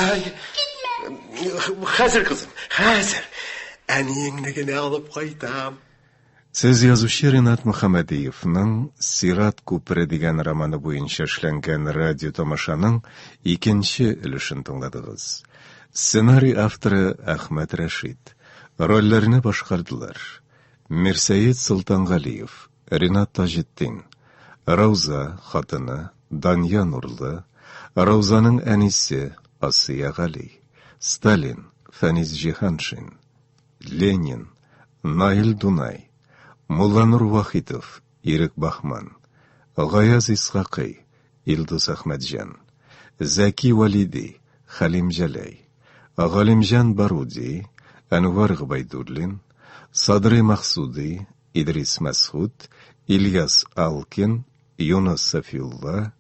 Әти, китмә. Хәзер, кызым, хәзер. Әниеңне генә алып кайтам. Сез язучы Ринат Мөхәммәдиевның Сират күпере дигән романы буенча эшләнгән радио тамашаның икенче өлешен тыңладыгыз. Сценарий авторы Әхмәт Рәшит. Рольләрне башкардылар: Мирсәет Солтангалиев, Ринат Таҗетдин, Рауза хатыны, Дания Нурлы, Раузаның әнисе, Асия Гали, Сталин, Фәнис Җиһаншин, Ленин, Наил Дунай, Мулланур Вахитов, Ирек Баһман, Гаяз Исхакый, Илдус Әхмәтҗан, Зәки Вәлиди, Хәлим Җәләй, Галимҗан Баруди, Әнвәр Гобәйдуллин, Садрый Максуди, Идрис Мәсхүт, Ильяс Алкин, Юныс Сафиулла,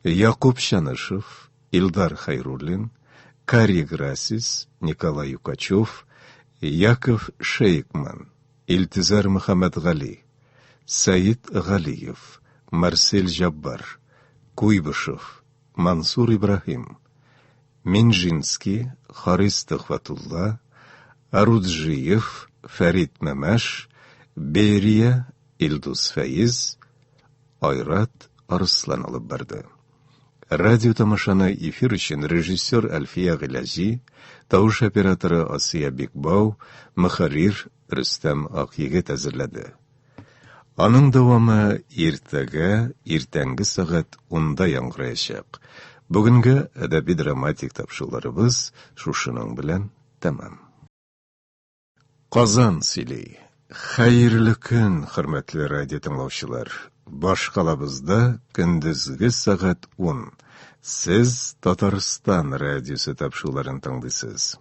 Якуб Чанышев, Илдар Хәйруллин, Кари Грасис, Николай Юкачев, Яков Шейкман, Илтизар Мөхәммәтгали, Сәет Галиев, Марсель Җаббар, Куйбышев, Мансур Ибраһим, Минжинский, Харис Төхвәтулла, Аруджиев, Фәрит Мәмәш, Берия, Илдус Фәиз, Айрат Арыслан алып барды. Радио тамашаны эфир өчен режиссер Әлфия Гыйләҗи, тавыш операторы Асия Бикбау, мөхәррир Рөстәм Акъегет әзерләде. Аның дәвамы иртәгә иртәнге сәгать унда яңгыраячак. Бүгенге әдәби-драматик тапшыруларыбыз шушының белән тәмам. Казан сөйли. Хәерле көн, хөрмәтле радио тыңлаучылар. Башкалабызда көндезге сәгать 10. Сез Татарстан радиосы тапшыруларын тыңлыйсыз.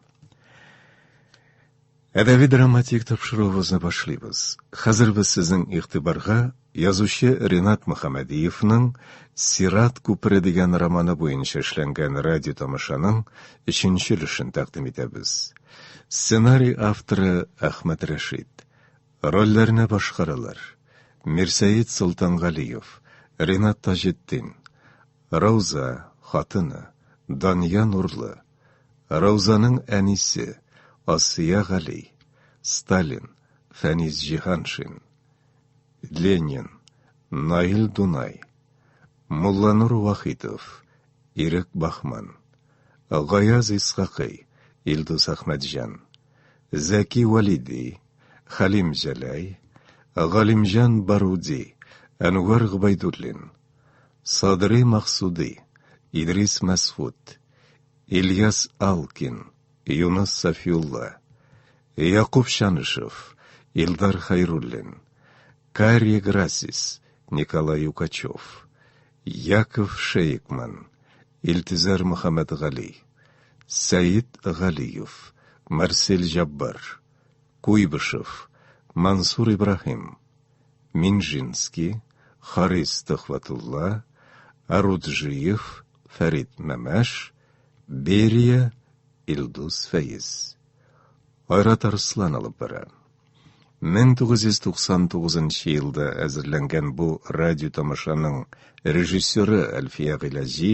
Әдәби-драматик тапшыруыбызны башлыйбыз. Хәзер без сезнең игътибарга язучы Ринат Мөхәммәдиевның Сират күпере дигән романы буенча эшләнгән радио тамашаның өченче өлешен тәкъдим итәбез. Сценарий авторы Әхмәт Рәшит. Рольләрне башкаралар: Мирсәет Солтангалиев, Ринат Таҗетдин, Рауза, хатыны, Дания Нурлы, Раузаның әнисе, Асия Гали, Сталин, Фәнис Җиһаншин, Ленин, Наил Дунай, Мулланур Вахитов, Ирек Баһман, Гаяз Исхакый, Илдус Әхмәтҗан, Зәки Вәлиди, Хәлим Җәләй, Галимҗан Баруди, Әнвәр Гобәйдуллин, Садри Максуди, Идрис Мәсхүт, Ильяс Алкин, Юныс Сафиулла, Якуб Чанышев, Илдар Хәйруллин, Карри Грасис, Николай Юкачев, Яков Шейкман, Илтизар Мөхәммәтгали, Сәет Галиев, Марсель Җаббар, Куйбышев, Мансур Ибраһим, Минжинский, Харис Төхвәтулла, Аруджиев, Фәрит Мәмәш, Берия, Илдус Фәиз. Айрат Арслан алып бара. 1999 елда әзерләнгән бу радио тамашаның режиссеры Әлфия Гыйләҗи,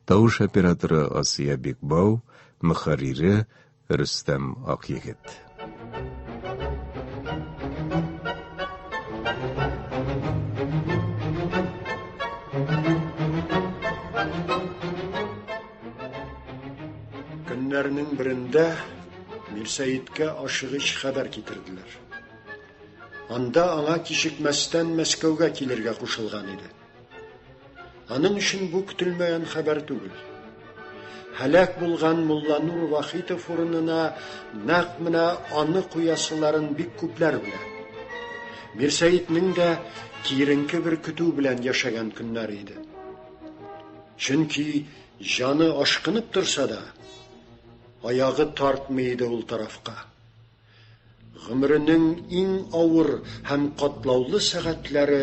тавыш операторы Асия Бикбау, мөхәррире Рөстәм Акъегет. Көннәрнең берендә Мирсәеткә ашыгыч хәбәр китерделәр. Анда аңа кичекмәстән Мәскәүгә килергә кушылган иде. Аның өчен бу көтелмәгән хәбәр түгел. Һәлак булган Мулланур Вахитов урынына нәкъ менә аны куясыларын бик күпләр белә. Мирсәетнең дә киеренке бер көтү белән яшәгән көннәре иде. Чөнки җаны ашкынып торса да, аягы тартмый иде ул тарафка. Гомеренең иң авыр һәм катлаулы сәгатьләре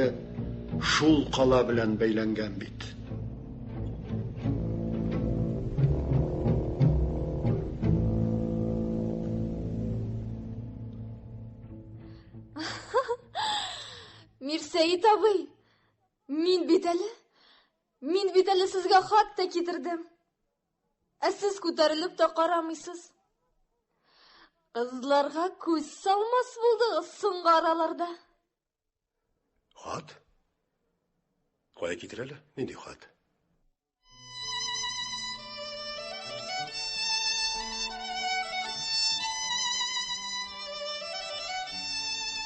шул кала белән бәйләнгән бит. Мирсәет абый, мин бит әле, мин бит әле сезгә хат та китердем. Ә сез күтәрелеп тә карамыйсыз. Кызларга күз салмас булдыгыз соңгы араларда. Хат? Кая китер әле? Нинди хат?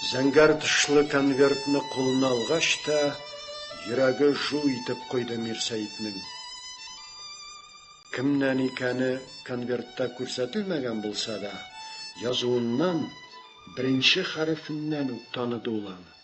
Зәңгәр тышлы конвертны кулына алгач та, йөрәге жу итеп куйды Мирсәетнең. Кемнән икәне конвертта күрсәтелмәгән булса да, язуыннан, беренче хәрефеннән үк таныды ул аны.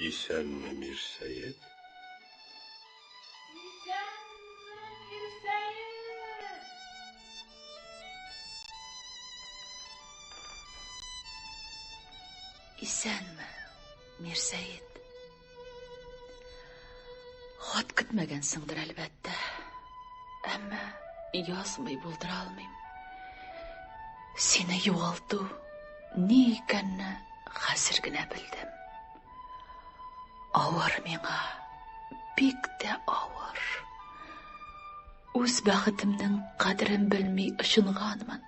Исәнме, Мирсәет? Исәнме, Мирсәет! Исәнме, Мирсәет. Хат көтмәгәнсеңдер, әлбәттә. Әмма язмый булдыра алмыйм. Сине югалту ни икәнне хәзер генә белдем. Авыр миңа, бик тә авыр. Үз бәхетемнең кадерен белми очынганмын,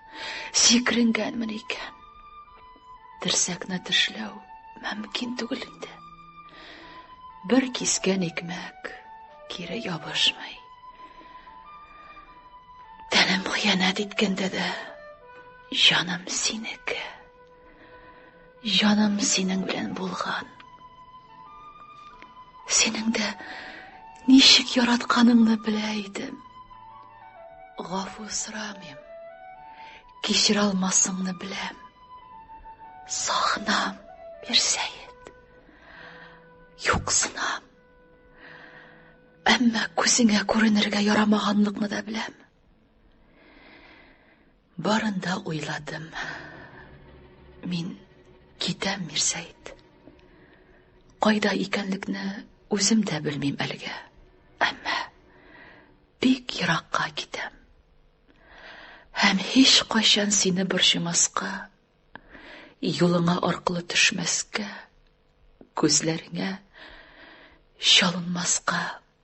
сикеренгәнмен икән. Терсәкне тешләү мөмкин түгел инде. Бер кискән икмәк кире ябышмый. Тәнем хыянәт иткәндә дә җаным синеке. Җаным синең белән булган. Синең дә ничек яратканыңны белә идем. Гафу сорамыйм. Кичерә алмасыңны беләм. Сагынам, Мирсәет. Юксынам. Әмма күзеңә күренергә ярамаганлыкны да беләм. Барын да уйладым. Мин китәм, Мирсәет. Кайда икәнлекне үзем дә белмим әлегә. Әмма бик еракка китәм. Һәм һич кайчан сине борчымаска, юлыңа аркылы төшмәскә, күзләреңә чалынмаска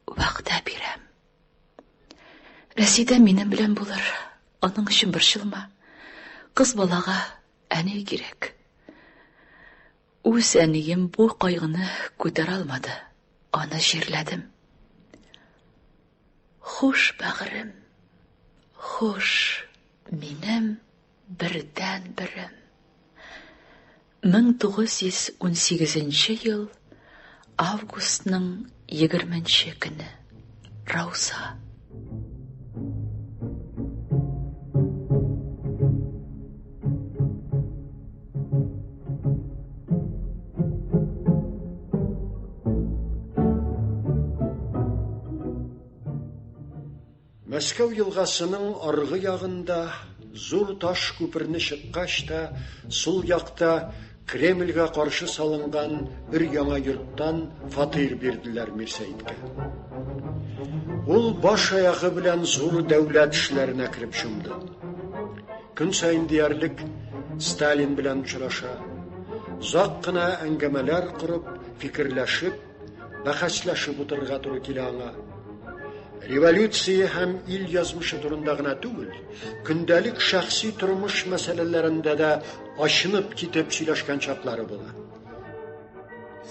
вәгъдә бирәм. Рәсидә минем белән булыр, аның өчен борчылма. Кыз балага әни кирәк. Үз әнием бу кайгыны күтәрә алмады, аны җирләдем. Хуш, бәгырем, хуш, минем бердәнберем. 1918 ел августның 20 көне. Рауза. Мәскәү елгасының аргы ягында, зур таш күперне чыккач та, сул якта Кремльгә каршы салынган өр-яңа йорттан фатир бирделәр Мирсәеткә. Ул баш-аягы белән зур дәүләт эшләренә кереп чумды. Көн саен диярлек Сталин белән очраша. Озак кына әңгәмәләр корып, фикерләшеп, бәхәсләшеп утырырга туры килә аңа. Революция һәм ил язмышы турында гына түгел, көндәлек шәхси тормыш мәсьәләләрендә дә ачынып китеп сөйләшкән чаклары була.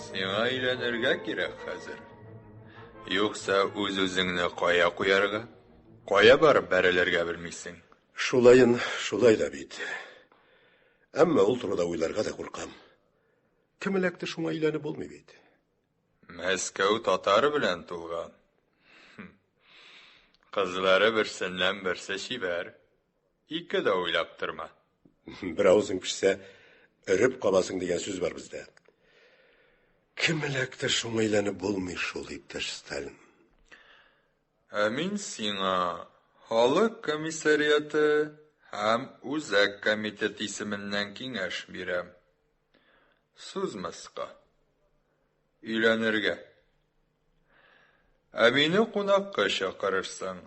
Сиңа өйләнергә кирәк хәзер. Юкса үз-үзеңне кая куярга, кая барып бәрелергә белмисең. Шулаен шулай да бит. Әмма ул турыда уйларга да куркам. Кем эләкте, шуңа өйләнеп булмый бит. Мәскәү татар белән тулган. Кызлары берсеннән берсе чибәр. Ике дә уйлап торма. Бер авызың пешсә, өреп кабасың дигән сүз бар бездә. Кем эләкте, шуңа өйләнеп булмый шул, иптәш Сталин. Ә мин сиңа Халык комиссариаты һәм Үзәк комитет исеменнән киңәш бирәм. Сузмаска. Өйләнергә. Ә мине кунакка чакырырсың.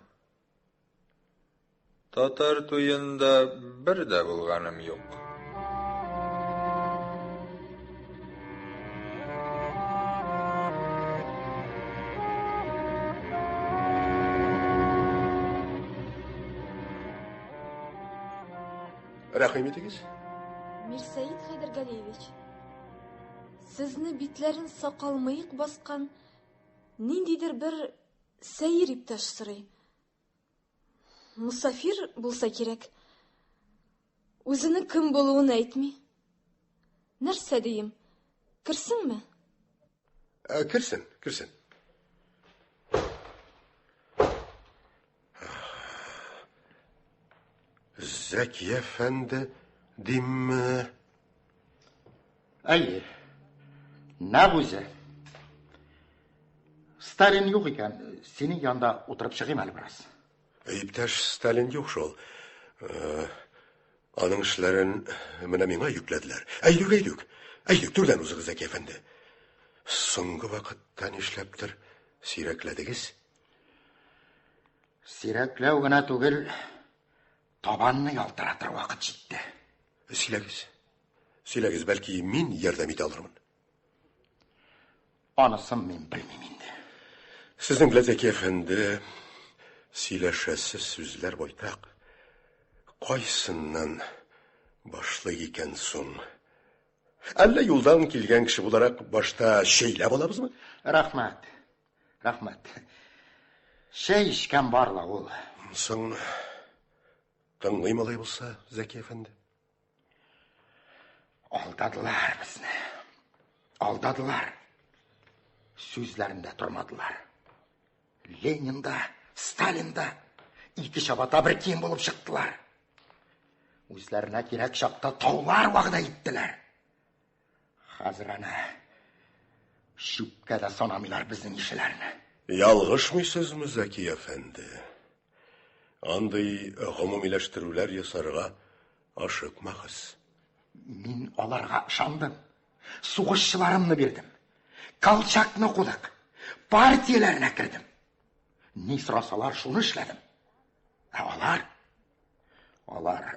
Татар туенда бер дә булганым юк. Рәхим итегез. Мирсәет Хәйдәргалиевич, сезне битләрен сакал-мыек баскан ниндидер бер сәер иптәш сорый. Мусафир булса кирәк. Үзенең кем булуын әйтми. Нәрсә дием? Керсенме? Ә, керсен, керсен. Зәки әфәнде, димме? Әйе. Нәкъ үзе. Сталин юк икән, синең янда утырып чыгыйм әле бераз. Иптәш Сталин юк шул. Э, аның эшләрен менә миңа йөкләделәр. Әйдүк, әйдүк. Әйдүк, түрдән узыгыз, Зәки әфәнде. Соңгы вакытта нишләптер сирәкләдегез? Сирәкләү генә түгел, табанны ялтыратыр вакыт җитте. Сөйләгез. Сөйләгез, бәлки мин ярдәм итә алырмын. Анысын мин белмим инде. Сезнең белән, Зәки әфәнде, сөйләшәсе сүзләр байтак. Кайсыннан башлыйк икән соң? Әллә юлдан килгән кеше буларак башта чәйләп алабызмы? Рәхмәт. Рәхмәт. Чәй эчкән бар ла ул. Соң тыңлыйм алай булса, Зәки әфәнде. Алдадылар безне. Алдадылар. Сүзләрендә тормадылар. Ленин да, Сталин да ике чабата бер кием булып чыктылар. Үзләренә кирәк чакта таулар вәгъдә иттеләр. Хәзер әнә чүпкә дә санамыйлар безнең ишеләрне. Ялгышмыйсызмы, Зәки әфәнде? Андый гомумиләштерүләр ясарга ашыкмагыз. Мин аларга ышандым. Сугышчыларымны бирдем. Колчакны кудык. Партияләренә кердем. Ни сорасалар, шуны эшләдем. Ә алар Алар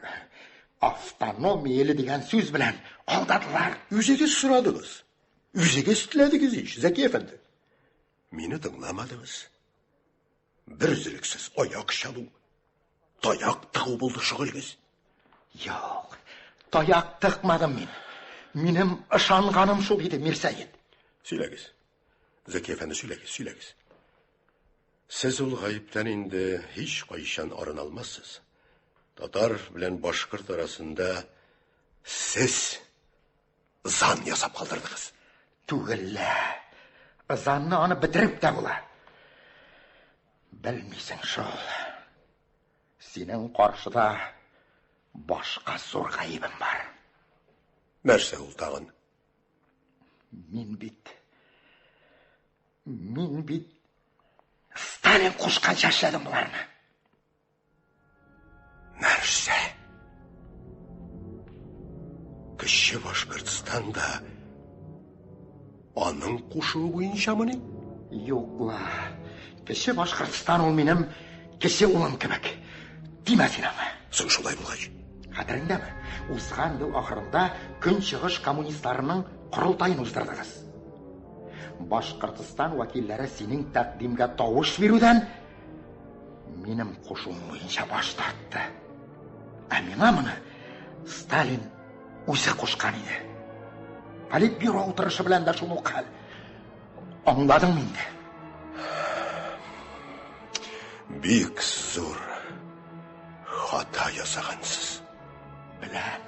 автономияле дигән сүз белән алдадылар. Үзегез сорадыгыз. Үзегез теләдегез ич, Зәки әфәнде. Мине тыңламадыгыз. Бер өзлексез аяк чалу, таяк тыгу булды шөгылегез. Юк, таяк тыкмадым мин. Минем ышанганым шул иде, Мирсәет. Сөйләгез. Зәки әфәнде, сөйләгез, сөйләгез. Сез ул гаептән инде һич кайчан арына алмассыз. Татар белән башкорт арасында сез зан ясап калдырдыгыз. Түгел лә. Ызанны аны бетереп тә була. Белмисең шул. Синең каршыда башка зур гаебем бар. Нәрсә ул тагын? Мин бит... Мин бит Сталин кушканча эшләдем боларны. Нәрсә? Кече Башкортстанда аның кушуы буенчамыни? Юк ла. Кече Башкортстан ул минем кече улым кебек. Тимә син аңа. Соң шулай булгач. Хәтереңдәме? Узган ел ахырында Көнчыгыш коммунистларының корылтаен уздырдыгыз. Башкортстан вәкилләре синең тәкъдимгә тавыш бирүдән минем кушуым буенча баш тартты. Ә миңа моны Сталин үзе кушкан иде. Политбюро утырышы белән дә шул ук хәл. Аңладыңмы инде? Бик зур хата ясагансыз. Беләм.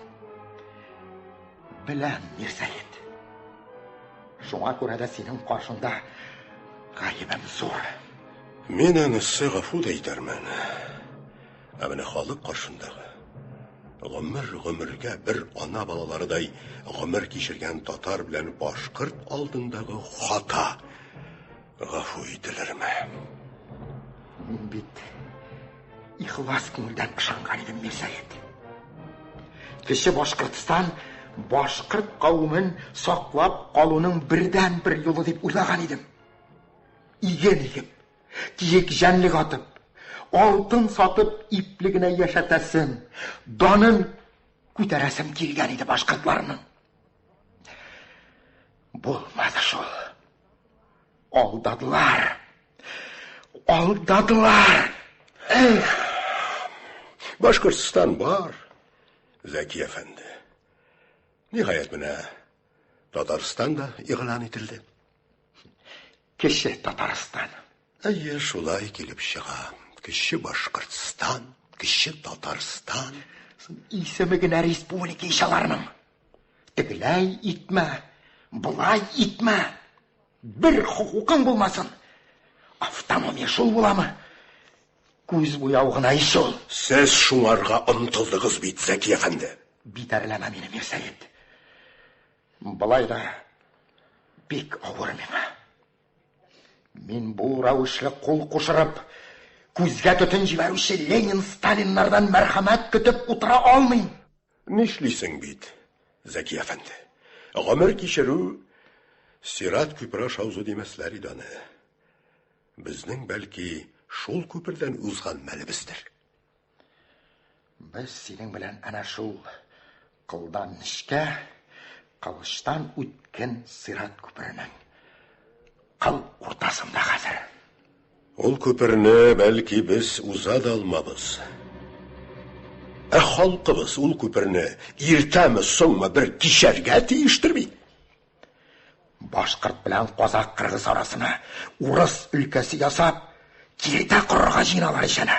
Беләм, Мирсәет. Шуңа күрә дә синең каршыңда гаебем зур. Мин анысы гафу да итәрмен. Ә менә халык каршындагы гомер-гомергә бер ана балаларыдай гомер кичергән татар белән башкорт алдындагы хата гафу ителерме? Мин бит ихлас күңелдән ышанган идем, Мирсәет. Кече Башкортстан башкорт кавемен саклап калуның бердәнбер юлы дип уйлаган идем. Иген игеп, киек җәнлек атып, алтын сатып ипле генә яшәтәсем, данын күтәрәсем килгән иде башкортларның. Булмады шул. Алдадылар. Алдадылар. Эх! Башкортстан бар, Зәки әфәнде. Ниһаять менә Татарстан да игълан ителде. Кече Татарстан. Әйе, шулай килеп чыга. Кече Башкортстан, кече Татарстан. Исеме генә республика ич аларның. Тегеләй итмә, болай итмә. Бер хокукың булмасын. Автономия шул буламы? Күз буяу гына ич ул. Сез шуңарга омтылдыгыз бит, Зәки әфәнде. Битәрләмә мине, Мирсәет. Болай да бик авыр миңа. Мин бу рәвешле кул кушырып, күзгә төтен җибәрүче Ленин, Сталиннардан мәрхәмәт көтеп утыра алмыйм. Нишлисең бит, Зәки әфәнде. Гомер кичерү сират күпере аша узу димәсләр иде аны. Безнең, бәлки, шул күпердән узган мәлебездер. Без синең белән әнә шул кылдан нечкә, кылычтан үткен сират күперенең кыл уртасында хәзер. Ул күперне, бәлки, без уза да алмабыз. Ә халкыбыз ул күперне иртәме, соңмы бер кичәргә тиештер бит. Башкорт белән казак-кыргыз арасына урыс өлкәсе ясап, киртә корырга җыеналар ич әнә.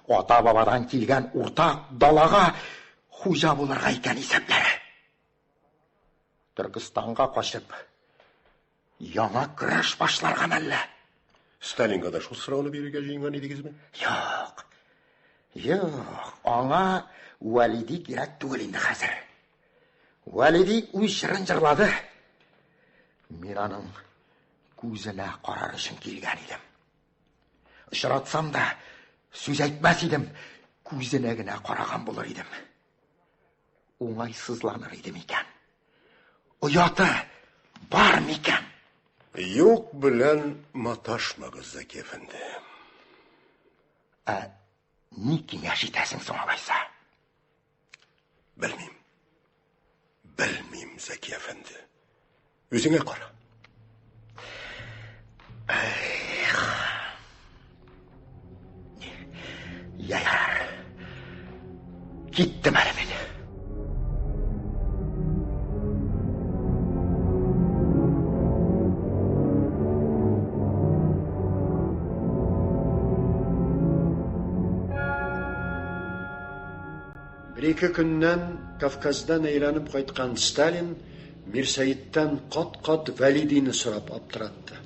Ата-бабадан килгән уртак далага хуҗа булырга икән исәпләре. Төркестанга качып, яңа көрәш башларга мәллә? Сталинга да шул сорауны бирергә җыенган идегезме? Юк. Юк, аңа Вәлиди кирәк түгел инде хәзер. Вәлиди үз җырын җырлады. Мин аның күзенә карар өчен килгән идем. Очратсам да, сүз әйтмәс идем, күзенә генә караган булыр идем. Уңайсызланыр иде микән? Ояты бар микән? Юк белән маташмагыз, Зәки әфәнде. Ә ни киңәш итәсең соң алайса? Белмим. Белмим, Зәки әфәнде. Үзеңә кара. Эх. Я ярар. Киттем әле мин. Бер-ике көннән Кавказдан әйләнеп кайткан Сталин Мирсәеттән кат-кат Вәлидине сорап аптыратты.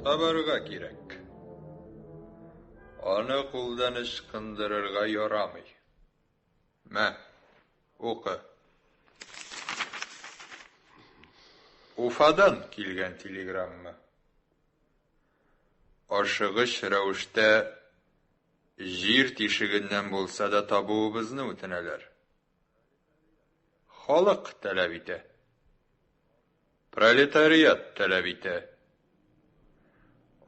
Табарга кирәк. Аны кулдан ычкындырырга ярамый. Мә, укы. Уфадан килгән телеграмма. Ашыгыч рәвештә җир тишегеннән булса да табуыбызны үтенәләр. Халык таләп итә. Пролетариат таләп итә.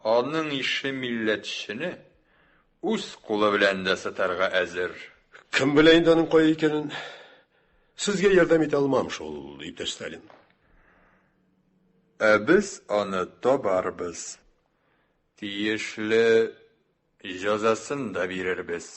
Аның ише милләтчене үз кулы белән дә сытарга әзер. Кем белә инде аның кая икәнен? Сезгә ярдәм итә алмам шул, иптәш Сталин. Ә без аны табарбыз. Тиешле җәзасын да бирербез.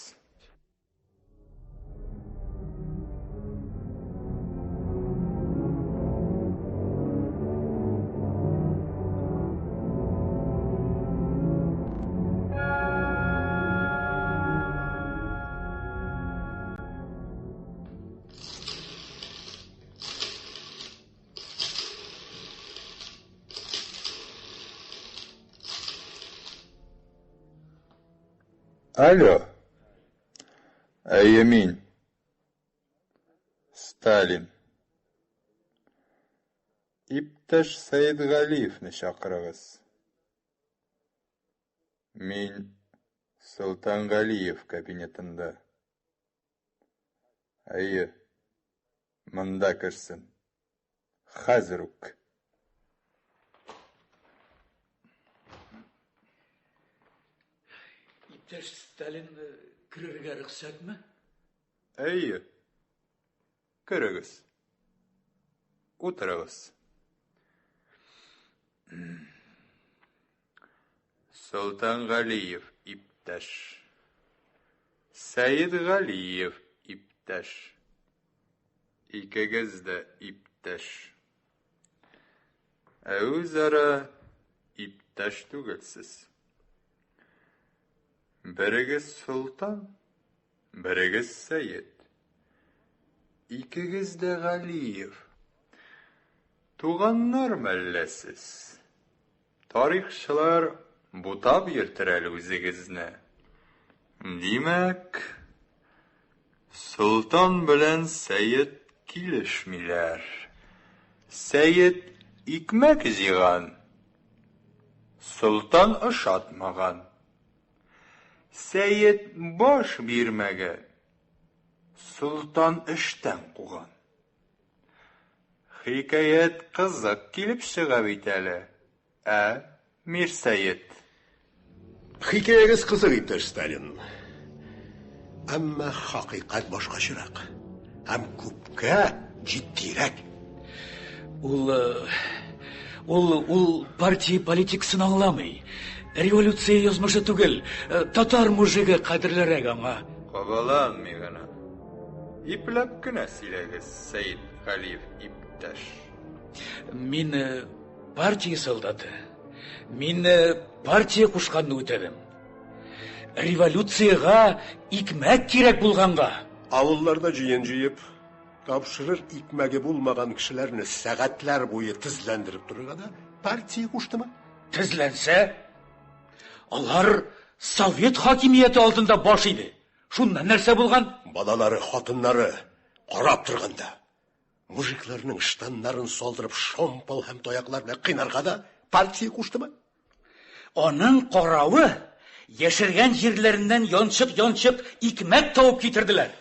Алло. Әйе, мин. Сталин. Иптәш Сәетгалиевне чакырыгыз. Мин Солтангалиев кабинетында. Әйе, монда керсен. Хәзер үк. Иптәш Сталин, керергә рөхсәтме? Әйе. Керегез. Утырыгыз. Солтангалиев иптәш. Сәетгалиев иптәш. Икегез дә иптәш. Ә үзара иптәш түгелсез. Берегез Солтан, берегез Сәет. Икегез дә Галиев. Туганнар мәллә сез? Тарихчылар бутап йөртер әле үзегезне. Димәк, Солтан белән Сәет килешмиләр. Сәет икмәк җыйган, Солтан ошатмаган. Сәет баш бирмәгән, Солтан эштән куган. Хикәят кызык килеп чыга бит әле, ә, Мирсәет? Хикәягез кызык, иптәш Сталин. Әмма хакыйкать башкачарак һәм күпкә җитдирәк. Ул ул ул партия политикасын аңламый. Революция язмышы түгел, татар мужигы кадерлерәк аңа. Кабаланмый гына. Ипләп кенә сөйләгез, Сәет Галиев иптәш. Мин партия солдаты. Мин партия кушканны үтәдем. Революциягә икмәк кирәк булганга. Авылларда җыен җыеп, тапшырыр икмәге булмаган кешеләрне сәгатьләр буе тезләндереп торырга да партия куштымы? Тезләнсә, алар совет хакимияте алдында баш иде. Шуннан нәрсә булган? Балалары, хатыннары карап торганда, мужикларның штаннарын салдырып шомпол һәм таяклар белән кыйнарга да партия куштымы? Аның каравы, яшергән җирләреннән янчык-янчык икмәк табып китерделәр.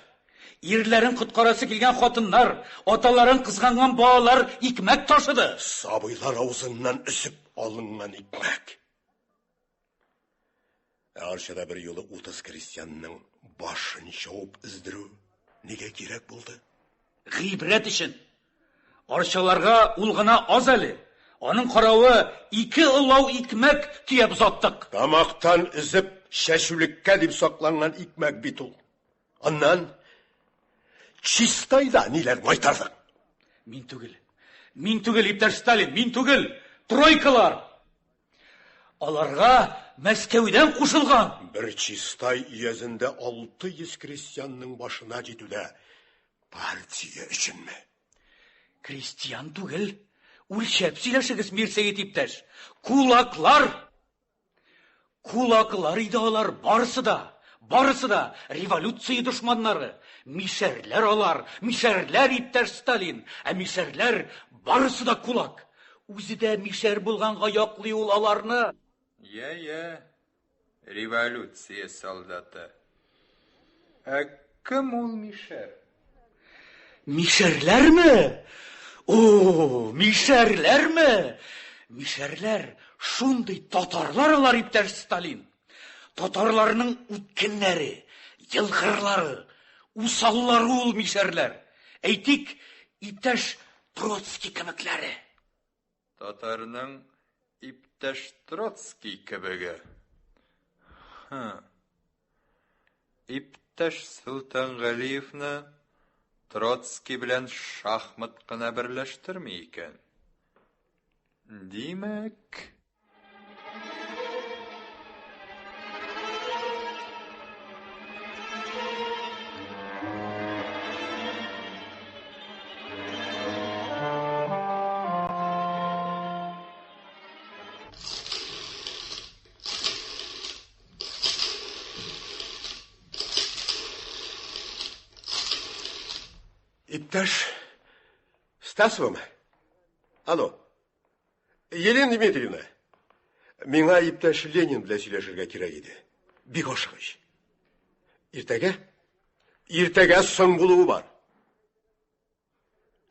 Ирләрен коткарасы килгән хатыннар, аталарын кызганган балалар икмәк ташыды. Сабыйлар авызыннан өзеп алынган икмәк. Ә Арчада бер юлы 30 крестьянның башын чабып өздерү нигә кирәк булды? Гыйбрәт өчен. Арчаларга ул гына аз әле. Аның каравы ике олау икмәк төяп озаттык. Тамактан өзеп чәчүлеккә дип сакланган икмәк бит ул. Аннан Чистайда ниләр майтардың? Мин түгел. Мин түгел, иптәш Сталин, мин түгел. Тройкалар! Аларга Мәскәүдән кушылган. Бер Чистай өязендә 600 крестьянның башына җитүдә партия өченме? Крестьян түгел. Үлчәп сөйләшегез, Мирсәет иптәш. Кулаклар! Кулаклар иде алар барысы да. Барысы да революция дошманнары. Мишәрләр алар, мишәрләр, иптәш Сталин. Ә мишәрләр барысы да кулак. Үзе дә мишәр булганга яклый ул аларны. Я, я, революция солдаты. Ә кем ул мишәр? Мишәрләрме? О, мишәрләрме? Мишәрләр шундый татарлар алар, иптәш Сталин. Татарларның үткеннәре, елгырлары, усаллары ул мишәрләр. Әйтик, иптәш Троцкий кебекләре. Татарның иптәш Троцкий кебеге. Хы. Иптәш Солтангалиевны Троцкий белән шахмат кына берләштерми икән. Димәк... Иптәш Стасовым? Алло. Елена Дмитриевна, миңа иптәш Ленин белән сөйләшергә кирәк иде. Бик ашыгыч. Иртәгә? Иртәгә соң булуы бар.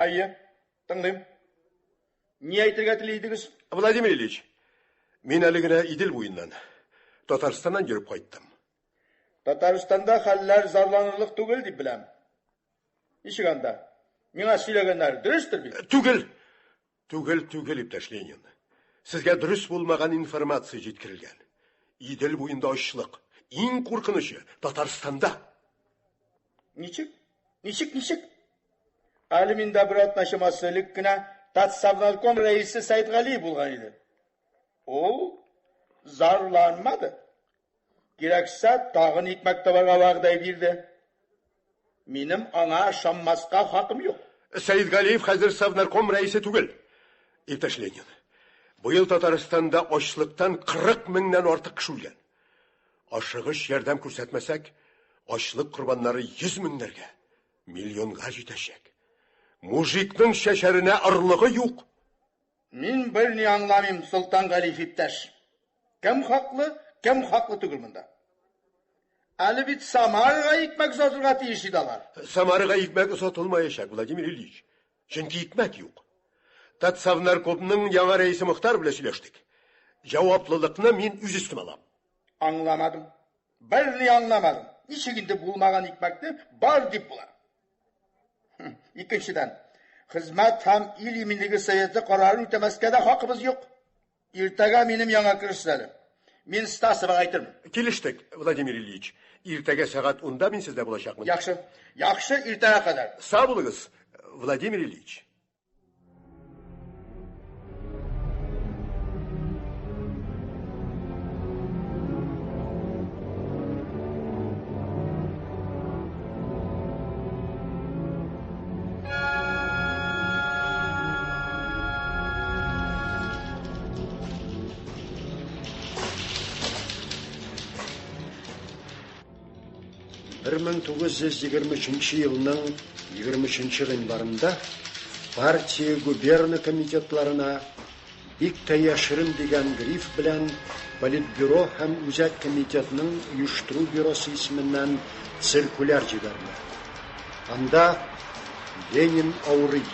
Әйе, тыңлыйм. Ни әйтергә тели идегез? Владимир Ильич, мин әле генә Идел буеннан, Татарстаннан йөреп кайттым. Татарстанда хәлләр зарланырлык түгел дип беләм. Ничек анда? Миңа сөйләгәннәр дөрестер бит? Түгел. Түгел, түгел, иптәш Ленин. Сезгә дөрес булмаган информация җиткерелгән. Идел буенда ачлык. Иң куркынычы Татарстанда. Ничек? Ничек, ничек? Әле миндә бер атна чамасы элек кенә Татсовнарком рәисе Сәйдгалиев булган иде. Ул зарланмады. Кирәксә, тагын икмәк табарга вәгъдә бирде. Минем аңа ышанмаска хакым юк. Сәйдгалиев хәзер Совнарком рәисе түгел. Иптәш Ленин, быел Татарстанда ачлыктан 40 меңнән артык кеше үлгән. Ашыгыч ярдәм күрсәтмәсәк, ачлык корбаннары 100 меңнәргә, миллионга җитәчәк. Мужикның чәчәренә орлыгы юк. Мин берни аңламыйм, Солтангалиев иптәш. Кем хаклы, кем хаклы түгел монда? Әле бит Самарага икмәк озатырга тиеш иде алар. Самарага икмәк озатылмаячак, Владимир Ильич. Чөнки икмәк юк. Татсовнаркомның яңа рәисе Мохтар белән сөйләштек. Җаваплылыкны мин үз өстемә алам. Аңламадым. Берни аңламадым. Ничек инде булмаган икмәкне бар дип була? Икенчедән, хезмәт һәм ил иминлеге советы карарын үтәмәскә дә хакыбыз юк. Иртәгә минем яңа керерсез әле. Мин Стасовага әйтермен. Килештек, Владимир Ильич. Иртәгә сәгать 10-да мин сездә булачакмын. Яхшы. Яхшы, иртәгә кадәр. Сау булыгыз, Владимир Ильич. Бер 1923 елның 23 гыйнварында партия губерна комитетларына бик тә яшерен дигән гриф белән Политбюро һәм Үзәк комитетның оештыру бюросы исеменнән циркуляр җибәрелә. Анда Ленин авырый,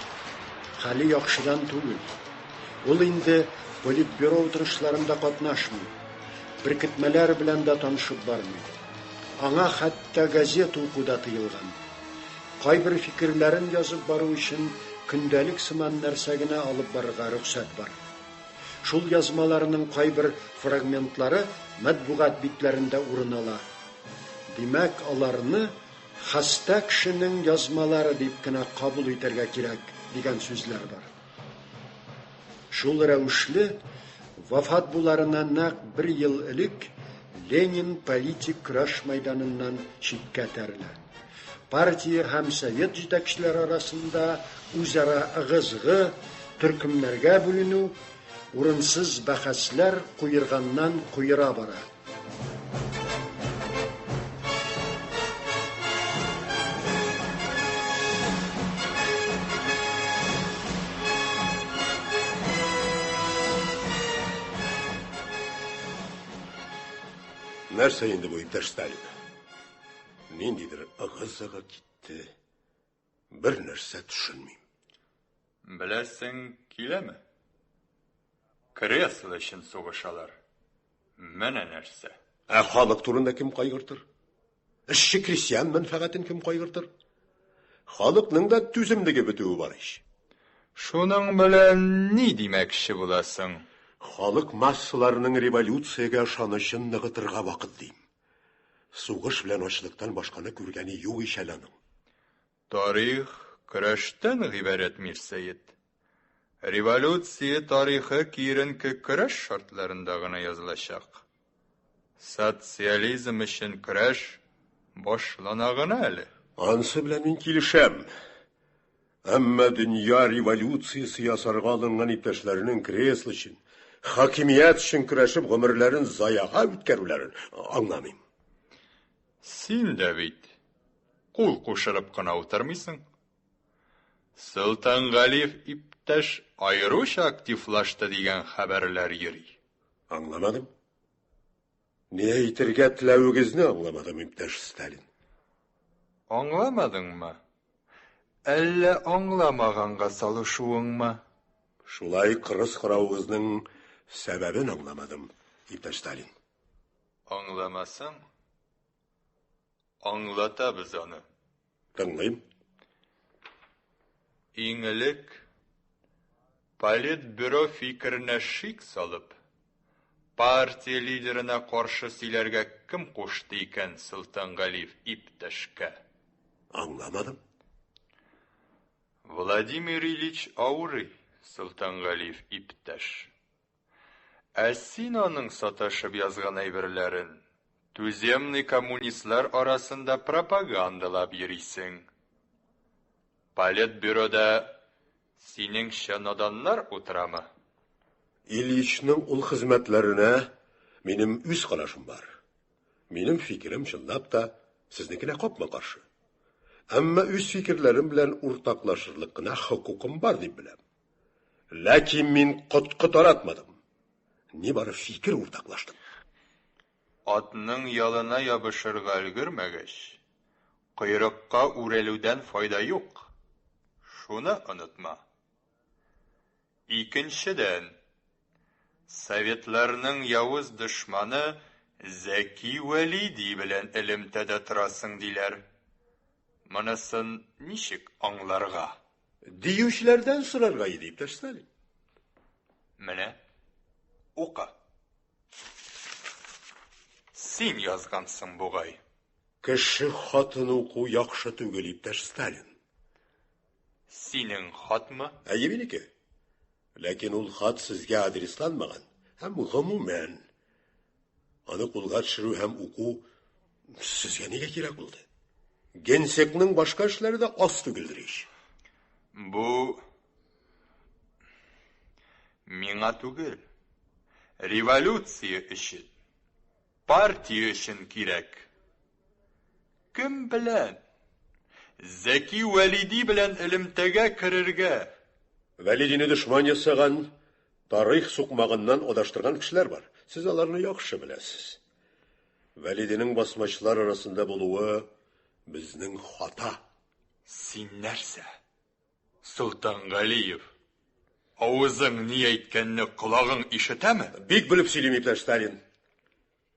хәле яхшыдан түгел. Ул инде Политбюро утырышларында катнашмый, беркетмәләр белән дә танышып бармый. Аңа хәтта газета уку да тыелган. Кайбер фикерләрен язып бару өчен көндәлек сыман нәрсә генә алып барырга рөхсәт бар. Шул язмаларының кайбер фрагментлары матбугат битләрендә урын ала. Димәк, аларны хаста кешенең язмалары дип кенә кабул итәргә кирәк, дигән сүзләр бар. Шул рәвешле, вафат буларына нәкъ бер ел элек Ленин политик көрәш мәйданыннан читкә этәрелә. Партия һәм совет җитәкчеләре арасында үзара ыгы-зыгы, төркемнәргә бүленү, урынсыз бәхәсләр куерганнан куера бара. Нәрсә инде бу, иптәш Сталин? Ниндидер ыгы-зыгы китте. Бер нәрсә төшенмим. Беләсең киләме? Кресло өчен сугышалар. Менә нәрсә. Ә халык турында кем кайгыртыр? Эшче крестьян мәнфәгатен кем кайгыртыр? Халыкның да түземлеге бетүе бар ич. Шуның белән ни димәкче буласың? Халык массаларының революциягә ышанычын ныгытырга вакыт дим. Сугыш белән ачлыктан башканы күргәне юк ич әле аның. Тарих көрәштән гыйбарәт, Мирсәет. Революция тарихы киеренке көрәш шартларында гына язылачак. Социализм өчен көрәш башлана гына әле. Ансы белән мин килешәм. Әмма дөнья революциясе ясарга алынган иптәшләренең кресло өчен, хакимият өчен көрәшеп гомерләрен заяга үткәрүләрен аңламыйм. Син дә бит кул кушырып кына утырмыйсың. Солтангалиев иптәш. иптәш аеруча активлашты дигән хәбәрләр йөри. Аңламадым. Ни әйтергә теләвегезне аңламадым, иптәш Сталин. Аңламадыңмы? Әллә аңламаганга салышуыңмы? Шулай кырыс каравыгызның сәбәбен аңламадым, иптәш Сталин. Аңламасаң, аңлатабыз аны. Тыңлыйм. Иң элек, Политбюро фикеренә шик салып, партия лидерына каршы сөйләргә кем кушты икән Солтангалиев иптәшкә? Аңламадым. Владимир Ильич авырый, Солтангалиев иптәш. Ә син аның саташып язган әйберләрен туземный коммунистлар арасында пропагандалап йөрисең. Политбюрода синеңчә наданнар утырамы? Ильичның ул хезмәтләренә минем үз карашым бар. Минем фикерем чынлап та сезнекенә капма-каршы. Әмма үз фикерләрем белән уртаклашырлык кына хокукым бар дип беләм. Ләкин мин коткы таратмадым. Нибары фикер уртаклаштым. Атның ялына ябышырга өлгермәгәч, койрыкка үрелүдән файда юк. Шуны онытма. Икенчедән, советларның явыз дошманы Зәки Вәлиди белән элемтәдә торасың, диләр. Монысын ничек аңларга? Диючеләрдән сорарга иде, иптәш Сталин. Менә, укы. Син язгансың бугай. Кеше хатын уку яхшы түгел, иптәш Сталин. Синең хатмы? Әйе, минеке. Ләкин ул хат сезгә адресланмаган һәм гомумән аны кулга төшерү һәм уку сезгә нигә кирәк булды? Генсекның башка эшләре дә аз түгелдер ич. Бу миңа түгел, революция өчен, партия өчен кирәк. Кем белән? Зәки Вәлиди белән элемтәгә керергә. Вәлидине дошман ясаган, тарих сукмагыннан адаштырган кешеләр бар. Сез аларны яхшы беләсез. Вәлидинең басмачылар арасында булуы безнең хата. Син нәрсә, Солтангалиев, авызың ни әйткәнне колагың ишетәме? Бик белеп сөйлим, иптәш Сталин.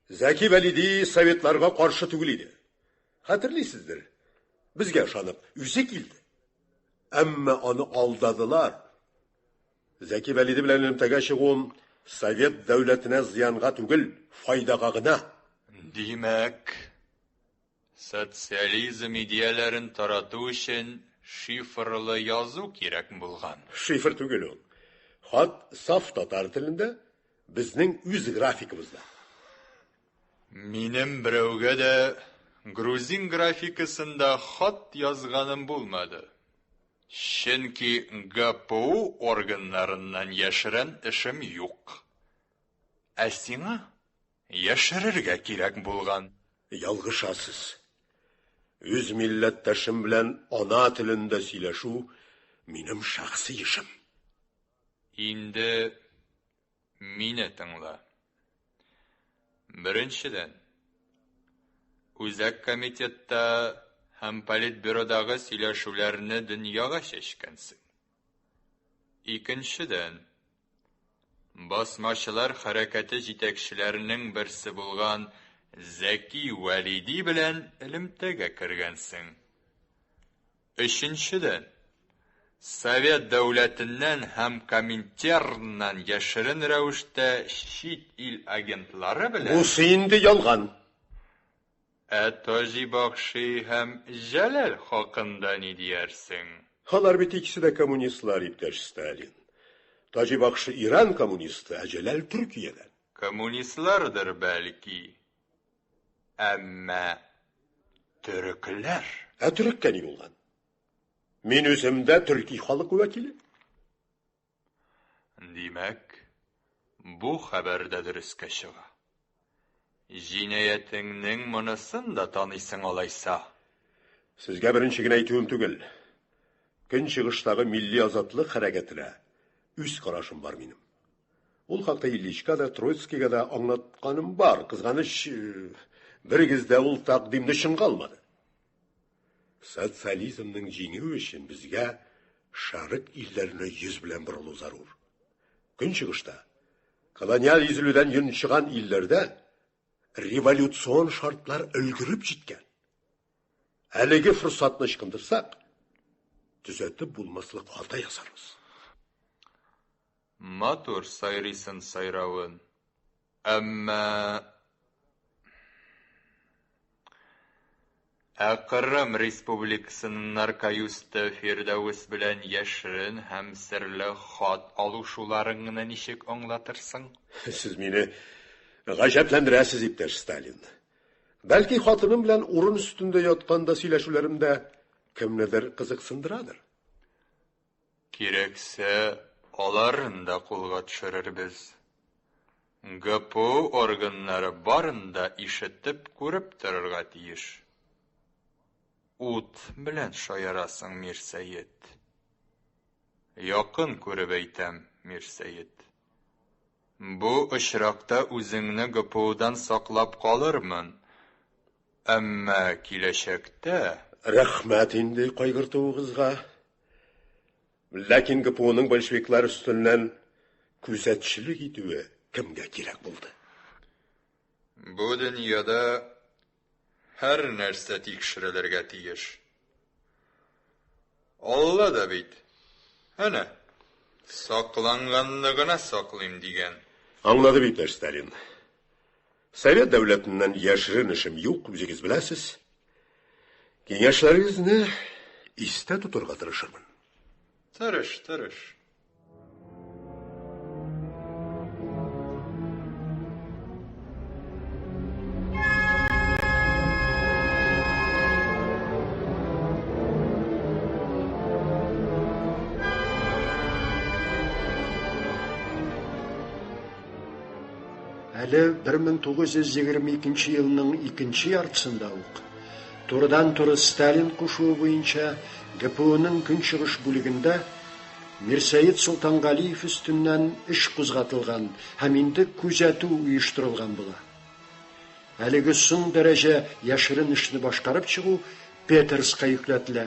Зәки Вәлиди советларга каршы түгел иде. Хәтерлисездер, безгә ышанып, үзе килде. Әмма аны алдадылар. Зәки Вәлиди белән элемтәгә чыгуым совет дәүләтенә зыянга түгел, файдага гына. Димәк, социализм идеяләрен тарату өчен шифрлы язу кирәк булган. Шифр түгел ул. Хат саф татар телендә, безнең үз графикабызда. Минем берәүгә дә грузин графикасында хат язганым булмады. Чөнки ГПУ органнарыннан яшерен эшем юк. Ә сиңа яшерергә кирәк булган. Ялгышасыз. Үз милләттәшем белән ана телендә сөйләшү минем шәхси эшем. Инде мине тыңла. Беренчедән, Үзәк комитетта һәм Политбюродагы сөйләшүләрне дөньяга чәчкәнсең. Икенчедән, басмачылар хәрәкәте җитәкчеләренең берсе булган Зәки Вәлиди белән элемтәгә кергәнсең. Өченчедән, Совет дәүләтеннән һәм Коминтерннан яшерен рәвештә чит ил агентлары белән... Бусы инде ялган. Ә Таҗи Бакши һәм Җәләл хакында ни диярсең? Алар бит икесе дә коммунистлар, иптәш Сталин. Таҗи Бакши Иран коммунисты, ә Җәләл Төркиядән. Коммунистлардыр бәлки, әмма төрекләр. Ә төреккә ни булган? Мин үзем дә төрки халык вәкиле. Димәк, бу хәбәр дә дөрескә чыга. Җинаятеңнең монысын да таныйсың алайса. Сезгә беренче генә әйтүем түгел. Көнчыгыштагы милли азатлык хәрәкәтенә Үз карашым бар минем. Ул хакта Ильичка да, Троицкийга да аңлатканым бар. Кызганыч, берегез дә ул тәкъдимне чынга алмады. Социализмның җиңүе өчен безгә шәрык илләренә йөз белән борылу зарур. Көнчыгышта, колониаль изелүдән йончыган илләрдә революцион шартлар өлгереп җиткән. Әлеге форсатны ычкындырсак, төзәтеп булмаслык хата ясарбыз. Матур сайрыйсын сайравын, әмма... Ә Кырым республикасының наркоюсты Фирдәвес белән яшерен һәм серле хат алышуларыңны ничек аңлатырсың? Сез мине гаҗәпләндерәсез, иптәш Сталин. Бәлки, хатыным белән урын өстендә ятканда сөйләшүләрем дә кемнедер кызыксындырадыр. Кирәксә, аларын да кулга төшерербез. ГПУ органнары барын да ишетеп-күреп торырга тиеш. Ут белән шаярасың, Мирсәет. Якын күреп әйтәм, Мирсәет. Бу очракта үзеңне ГПУдан саклап калырмын, әмма киләчәктә... Рәхмәт инде кайгыртуыгызга. Ләкин ГПУның большевиклар өстеннән күзәтчелек итүе кемгә кирәк булды? Бу дөньяда һәр нәрсә тикшерелергә тиеш. Алла да бит, әнә, сакланганны гына саклыйм дигән. Аңладым, иптәш Сталин. Совет дәүләтеннән яшерен эшем юк, үзегез беләсез. Киңәшләрегезне истә тотырга тырышырмын. Тырыш, тырыш. Әле 1922 елның икенче яртысында ук турыдан-туры Сталин кушуы буенча ГПУның көнчыгыш бүлегендә Мирсәет Солтангалиев өстеннән эш кузгатылган һәм инде күзәтү оештырылган була. Әлеге соң дәрәҗә яшерен эшне башкарып чыгу Петерска йөкләтелә.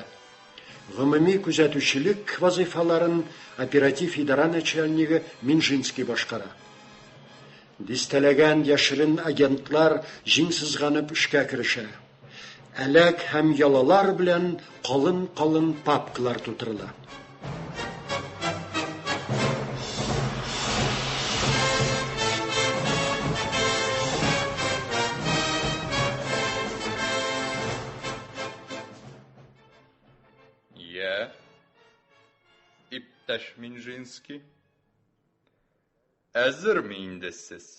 Гомуми күзәтүчелек вазыйфаларын оператив идарә начальнигы Минжинский башкара. Дистәләгән яшерен агентлар җиң сызганып эшкә керешә. Әләк һәм ялалар белән калын-калын папкалар тутырыла. Я, иптәш Минжинский, әзерме инде сез?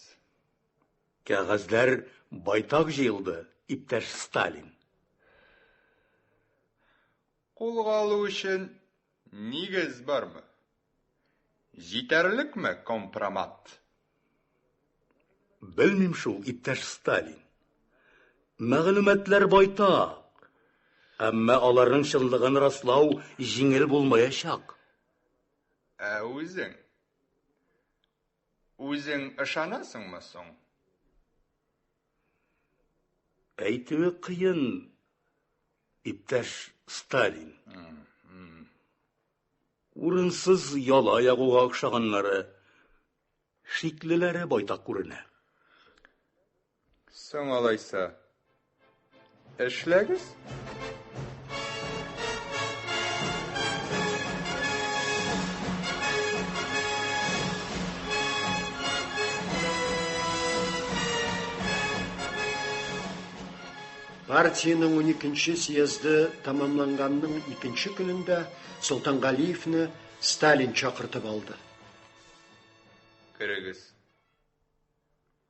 Кәгазьләр байтак җыелды, иптәш Сталин. Кулга алу өчен нигез бармы? Җитәрлекме компромат? Белмим шул, иптәш Сталин. Мәгълүматлар байтак, әмма аларның чынлыгын раслау җиңел булмаячак. Ә үзең? Үзең ышанасыңмы соң? Әйтүе кыен, иптәш Сталин. Урынсыз яла ягуга охшаганнары, шиклеләре байтак күренә. Соң алайса, эшләгез. Партиянең уникенче съезды тәмамланганның икенче көнендә Солтангалиевне Сталин чакыртып алды. Керегез.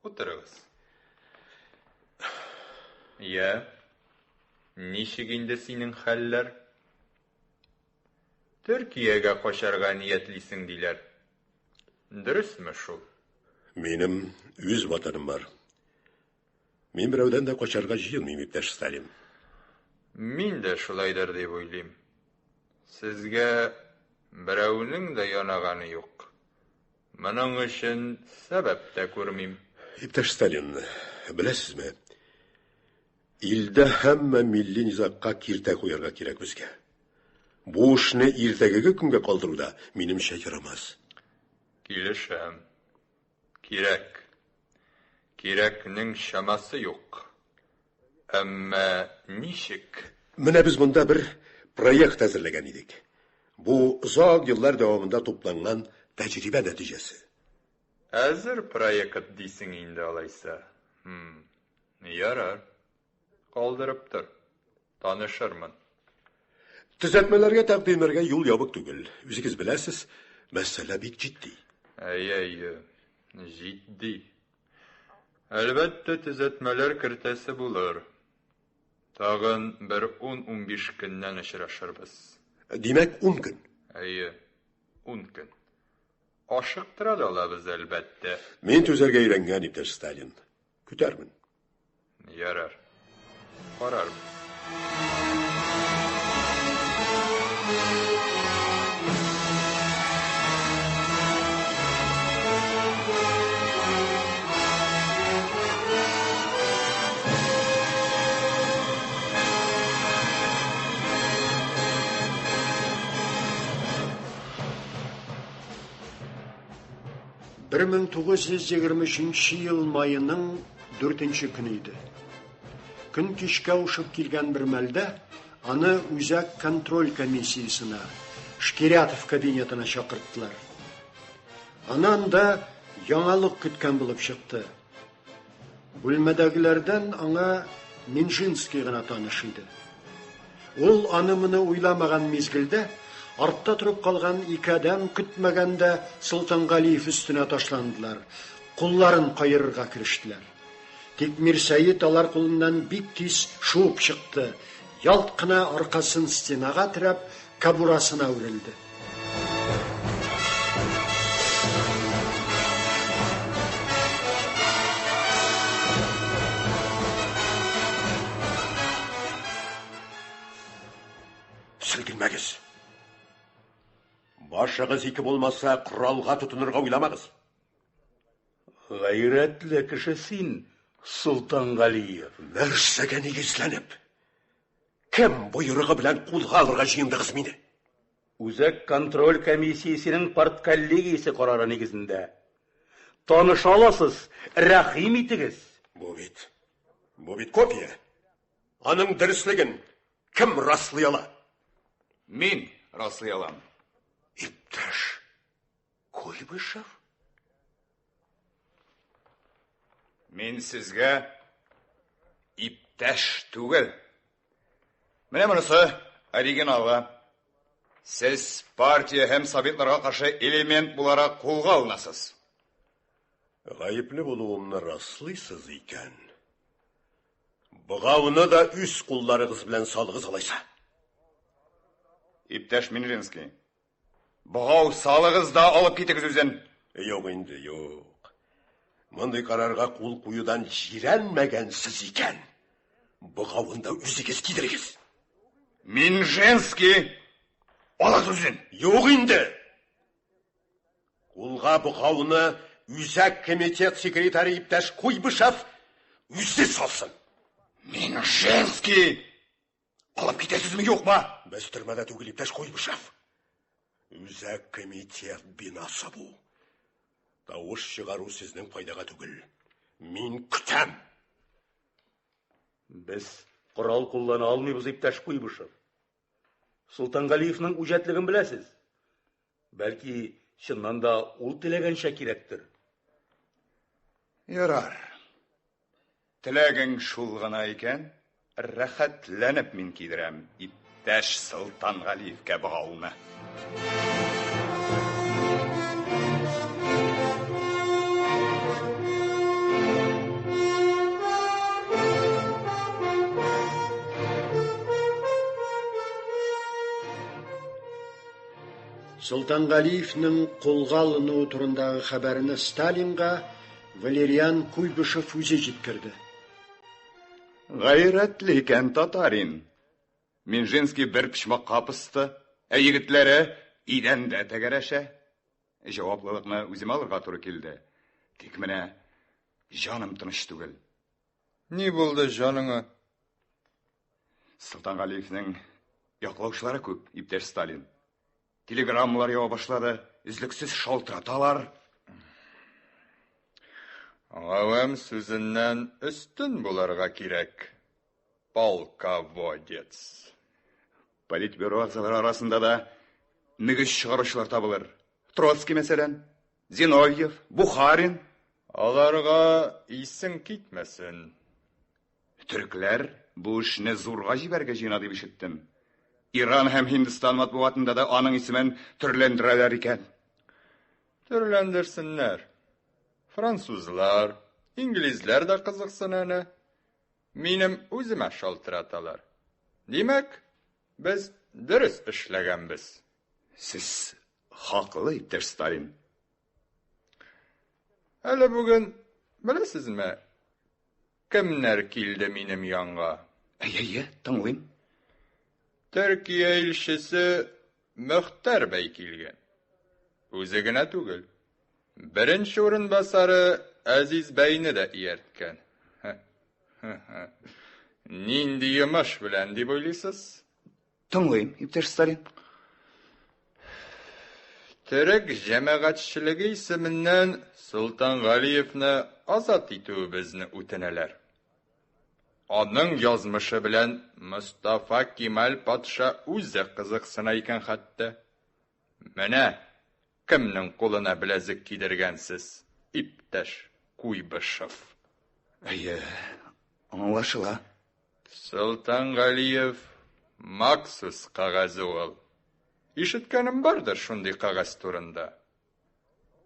Утырыгыз. Я, ничек инде синең хәлләр? Төркиягә качарга ниятлисең диләр. Дөресме шул? Минем үз ватаным бар. Мин берәүдән дә качарга җыенмыйм, иптәш Сталин. Мин дә шулайдыр дип уйлыйм. Сезгә берәүнең дә янаганы юк. Моның өчен сәбәп тә күрмим. Иптәш Сталин, беләсезме, илдә һәммә милли низагка киртә куярга кирәк безгә. Бу эшне иртәгеге көнгә калдыру да, минемчә, ярамас. Килешәм. Кирәк. Кирәкнең чамасы юк. Әмма ничек? Менә без монда бер проект әзерләгән идек. Бу озак еллар дәвамында тупланган тәҗрибә нәтиҗәсе. Әзер проект дисең инде алайса. Хм. Ярар. Калдырып тор. Танышырмын. Төзәтмәләргә, тәкъдимнәргә юл ябык түгел. Үзегез беләсез, мәсьәлә бик җитди. Әйе, әйе. Җитди. Әлбәттә, төзәтмәләр кертәсе булыр. Тагын бер ун-унбиш көннән очрашырбыз. Димәк, ун көн. Әйе, ун көн. Ашыктыра да алабыз, әлбәттә. Мин түзәргә өйрәнгән, иптәш Сталин. Көтәрмен. Ярар. Карарбыз. «1923 ел майының дүртенче көне иде. Көн кичкә авышып килгән бер мәлдә аны Үзәк контроль комиссиясенә, Шкирятов кабинетына чакырттылар. Аны анда яңалык көткән булып чыкты. Бүлмәдәгеләрдән аңа Минжинский гына таныш иде. Ул аны-моны уйламаган мизгелдә артта торып калган ике адәм көтмәгәндә Солтангалиев өстенә ташландылар, кулларын каерырга керештеләр. Тик Мирсәет алар кулыннан бик тиз шуып чыкты, ялт кына аркасын стенага терәп, кобурасына үрелде. Селкенмәгез. Башыгыз ике булмаса, коралга тотынырга уйламагыз. Гайрәтле кеше син, Солтангалиев. Нәрсәгә нигезләнеп? Кем боерыгы белән кулга алырга җыендыгыз мине? Үзәк контроль комиссиясенең партколлегиясе карары нигезендә. Таныша аласыз, рәхим итегез. Бу бит, бу бит копия. Аның дөреслеген кем раслый ала? Мин раслый алам. Иптәш Куйбышев? Мин сезгә иптәш түгел. Менә монысы оригиналы. Сез партия һәм советларга каршы элемент буларак кулга алынасыз. Гаепле булуымны раслыйсыз икән, богауны да үз кулларыгыз белән салыгыз алайса. Иптәш Минжинский, Богау салыгыз да алып китегез үзен. Юк инде, юк. Мондый карарга кул куюдан җирәнмәгәнсез икән. Богавын да үзегез кидерегез. Минжинский! Алыгыз үзен. Юк инде. Кулга богауны Үзәк комитет секретаре иптәш Куйбышев үзе салсын. Минжинский! Алып китәсезме, юкмы? Без төрмәдә түгел, иптәш Куйбышев. Үзәк комитет бинасы бу. Тавыш чыгару сезнең файдага түгел. Мин көтәм. Без корал куллана алмыйбыз, иптәш Куйбышев. Солтангалиевның үҗәтлеген беләсез. Бәлки, чыннан да ул теләгәнчә кирәктер. Ярар. Теләгең шул гына икән, рәхәтләнеп мин кидерәм иптәш Солтангалиевкә богауны. Солтангалиевның кулга алынуы турындагы хәбәрне Сталинга Валериан Куйбышев үзе җиткерде. Гайрәтле икән татарин. Минжинский бер почмакка посты, ә егетләре идәндә тәгәрәшә. Җаваплылыкны үземә алырга туры килде. Тик менә җаным тыныч түгел. Ни булды җаныңа? Солтангалиевнең яклаучылары күп, иптәш Сталин. Телеграммалар ява башлады, өзлексез шалтыраталар. Гавәм сүзеннән өстен булырга кирәк, полководец. Политбюро әгъзалары арасында да мөгез чыгаручылар табылыр. Троцкий, мәсәлән, Зиновьев, Бухарин. Аларга исең китмәсен. Төрекләр бу эшне зурга җибәрергә җыена дип ишеттем. Иран һәм Һиндстан матбугатында да аның исемен төрләндерәләр икән. Төрләндерсеннәр. Французлар, инглизләр дә кызыксына әнә. Минем үземә шалтыраталар. Димәк, без дөрес эшләгәнбез. Сез хаклы, иптәш Сталин. Әле бүген, беләсезме, кемнәр килде минем янга? Әйе, әйе, тыңлыйм. Төркия илчесе Мөхтәр бәй килгән. Үзе генә түгел. Беренче урынбасары Әзиз бәйне дә иярткән. Нинди йомыш белән дип уйлыйсыз? Тыңлыйм, иптәш Сталин. Төрек җәмәгатьчелеге исеменнән Солтангалиевны азат итүебезне үтенәләр. Аның язмышы белән Мостафа Кемаль патша үзе кызыксына икән хәтта. Менә кемнең кулына беләзек кидергәнсез, иптәш Куйбышев. Әйе, аңлашыла. Солтангалиев махсус кәгазе ул. Ишеткәнем бардыр шундый кәгазь турында.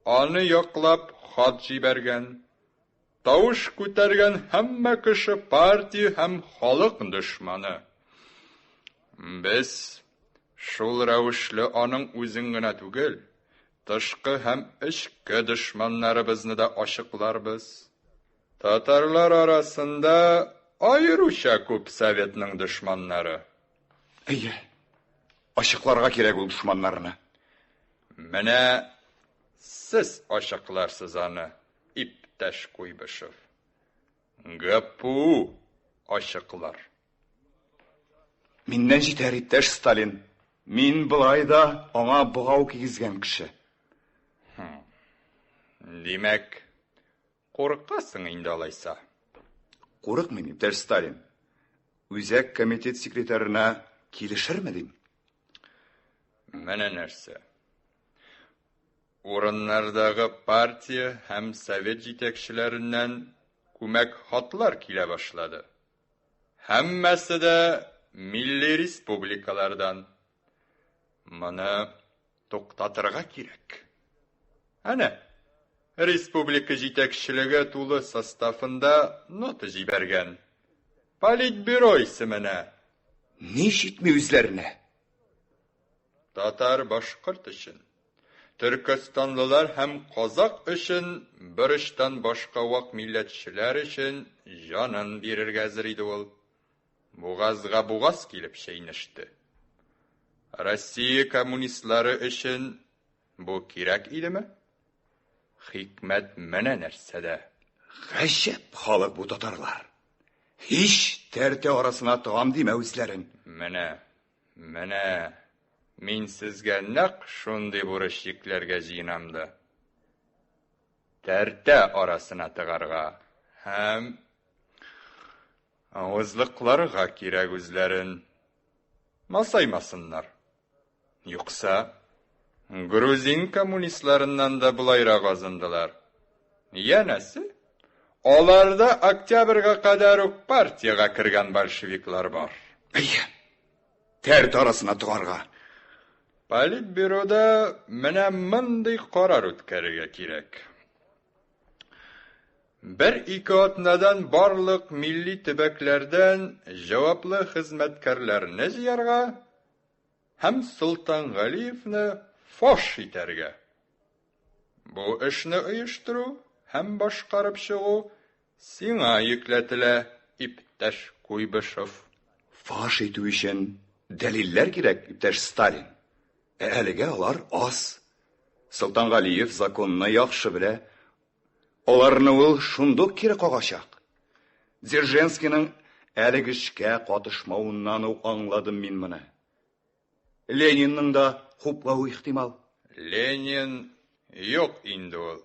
Аны яклап хат җибәргән, тавыш күтәргән һәммә кеше партия һәм халык дошманы. Без шул рәвешле аның үзен генә түгел, тышкы һәм эчке дошманнарыбызны да ачыкларбыз. Татарлар арасында аеруча күп советның дошманнары. Әйе, ачыкларга кирәк ул дошманнарны. Менә сез ачыкларсыз аны, иптәш Куйбышев. ГПУ ачыклар. Миннән җитәр, иптәш Сталин. Мин болай да аңа богау кигезгән кеше. Димәк, куркасың инде алайса? Курыкмыйм, иптәш Сталин. Үзәк комитет секретарына килешерме дим? Менә нәрсә. Урыннардагы партия һәм совет җитәкчеләреннән күмәк хатлар килә башлады. Һәммәсе дә милли республикалардан. Моны туктатырга кирәк. Әнә, республика җитәкчелеге тулы составында нота җибәргән. Политбюро исеменә. Ни җитми үзләренә? Татар-башкорт өчен, төркестанлылар һәм казак өчен берочтан башка вак милләтчеләр өчен җанын бирергә әзер иде ул. Бугазга бугаз килеп чәйнеште. Россия коммунистлары өчен бу кирәк идеме? Хикмәт менә нәрсәдә. Гаҗәп халык бу татарлар. Һич тәртә арасына тыгам димә үзләрен. Менә, менә, мин сезгә нәкъ шундый бурыч йөкләргә җыенам да. Тәртә арасына тыгарга һәм авызлыкларга кирәк үзләрен. Масаймасыннар. Юкса, грузин коммунистларыннан да болайрак азындылар. Янәсе, аларда октябрьгә кадәр үк партиягә кергән большевиклар бар. Әйе, тәртә арасына тыгарга. Политбюрода менә мондый карар үткәрергә кирәк. Бер-ике атнадан барлык милли төбәкләрдән җаваплы хезмәткәрләрне җыярга һәм Солтангалиевны фаш итәргә. Бу эшне оештыру һәм башкарып чыгу сиңа йөкләтелә, иптәш Куйбышев. Фаш итү өчен дәлилләр кирәк, иптәш Сталин. Ә әлегә алар аз. Солтангалиев законны яхшы белә. Аларны ул шундук кире кагачак. Дзержинскийның әлеге эшкә катышмавыннан ук аңладым мин моны. Ленинның да хуплавы ихтимал. Ленин юк инде ул.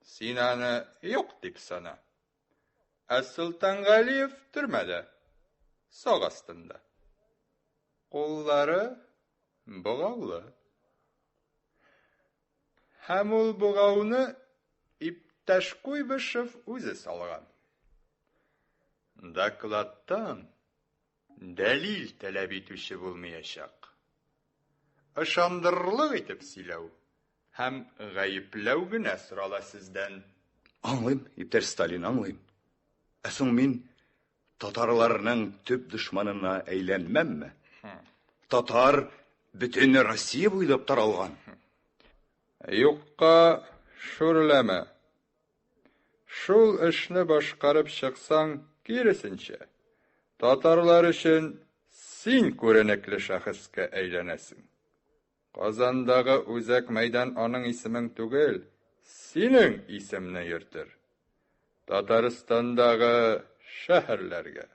Син аны юк дип сана. Ә Солтангалиев төрмәдә, сак астында. Куллары богаулы. Һәм ул богауны иптәш Куйбышев үзе салган. Докладтан дәлил таләп итүче булмаячак. Ышандырырлык итеп сөйләү һәм гаепләү генә сорала сездән. Аңлыйм, иптәш Сталин, аңлыйм. Ә соң мин татарларның төп дошманына әйләнмәмме? Татар бөтен Россия буйлап таралган. Юкка шүрләмә. Шул эшне башкарып чыксаң, киресенчә, татарлар өчен син күренекле шәхескә әйләнәсең. Казандагы үзәк мәйдан аның исемен түгел, синең исемне йөртер. Татарстандагы шәһәрләргә,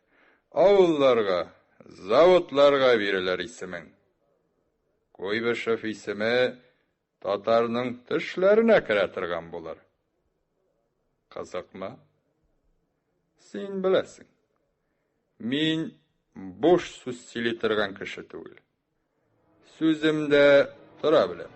авылларга, заводларга бирелер исемең. Куйбышев исеме татарның төшләренә керә торган булыр. Кызыкмы? Син беләсең. Мин буш сүз сөйли торган кеше түгел. Сүземдә тора беләм.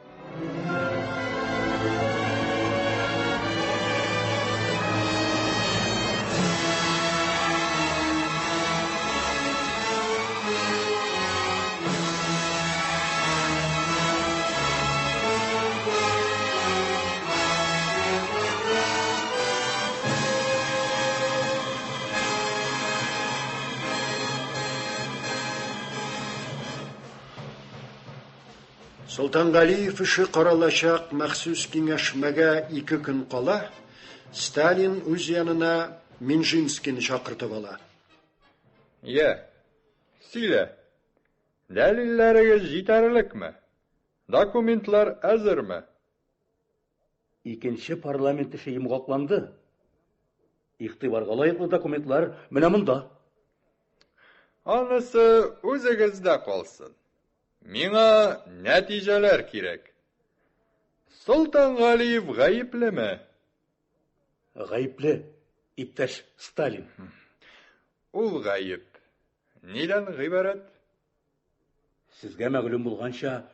Солтангалиев эше каралачак махсус киңәшмәгә ике көн кала, Сталин үз янына Минжинскийны чакыртып ала. Йә, сөйлә. Дәлилләрегез җитәрлекме? Документлар әзерме? Икенче парламент эше йомгакланды. Игътибарга лаеклы документлар менә монда. Анысы үзегездә калсын. Миңа нәтиҗәләр кирәк. Солтангалиев гаеплеме? Гаепле, иптәш Сталин. Ул гаеп нидән гыйбарәт? Сезгә мәгълүм булганча,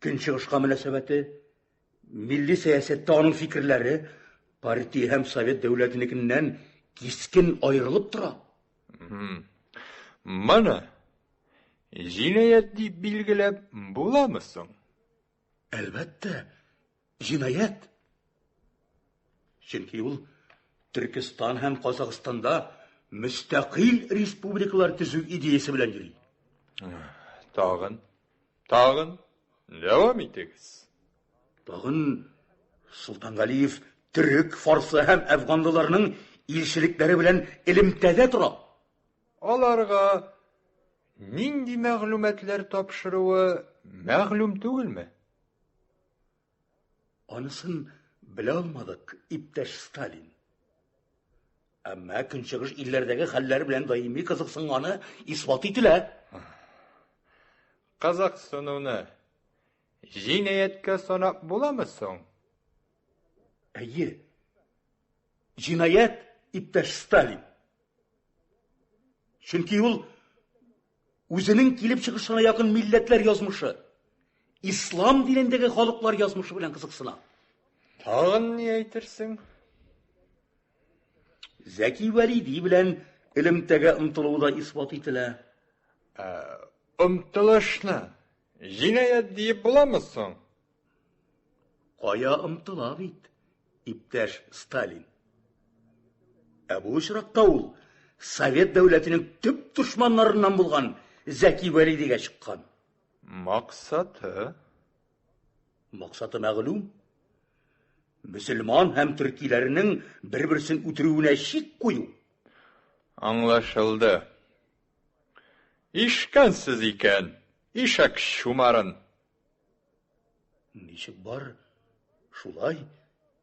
Көнчыгышка мөнәсәбәте, милли сәясәттә аның фикерләре партия һәм совет дәүләтенекеннән кискен аерылып тора. Моны җинаять дип билгеләп буламы соң? Әлбәттә, җинаять. Чөнки ул Төркестан һәм Казахстанда мөстәкыйль республикалар төзү идеясе белән йөри. Тагын, тагын дәвам итегез. Тагын Солтангалиев төрек, фарсы һәм әфганлыларның илчелекләре белән элемтәдә тора. Аларга нинди мәгълүматлар тапшыруы мәгълүм түгелме? Анысын белә алмадык, иптәш Сталин. Әмма көнчыгыш илләрдәге хәлләр белән даими кызыксынганы исбат ителә. Кызыксынуны җинаятькә санап буламы соң? Әйе. Җинаять, иптәш Сталин. Чөнки ул үзенең килеп чыгышына якын милләтләр язмышы, ислам динендәге халыклар язмышы белән кызыксына. Тагын ни әйтерсең? Зәки Вәлиди белән элемтәгә омтылуы да исбат ителә. Ә, омтылышны җинаять диеп буламы соң? Кая омтыла бит, иптәш Сталин. Ә бу очракта ул Совет дәүләтенең төп дошманнарыннан булган Зәки Вәлидигә чыккан. Максаты? Максаты мәгълүм. Мөселман һәм төркиләрнең бер-берсен үтерүенә чик кую. Аңлашылды. Ишкәнсез икән, ишәк чумарын. Ничек бар? Шулай,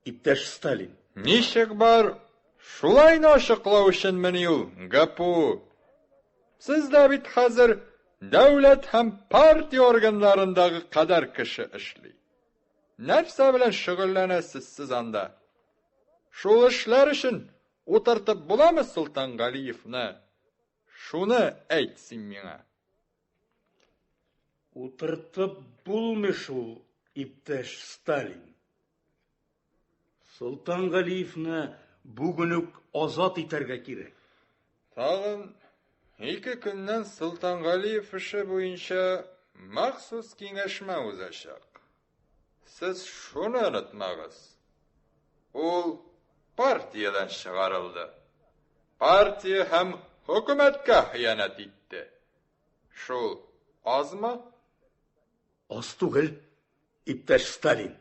иптәш Сталин. Ничек бар? Шулайны ачыклау өченмени ул ГПУ? Сездә бит хәзер дәүләт һәм партия органнарындагы кадәр кеше эшли. Нәрсә белән шөгыльләнәсез сез анда? Шул эшләр өчен утыртып буламы Солтангалиевны? Шуны әйт син миңа. Утыртып булмый шул, иптәш Сталин. Солтангалиевны бүген үк азат итәргә кирәк. Тагын ике көннән Солтангалиев эше буенча махсус киңәшмә узачак. Сез шуны онытмагыз. Ул партиядән чыгарылды. Партия һәм хөкүмәткә хыянәт итте. Шул азмы? Аз түгел, иптәш Сталин.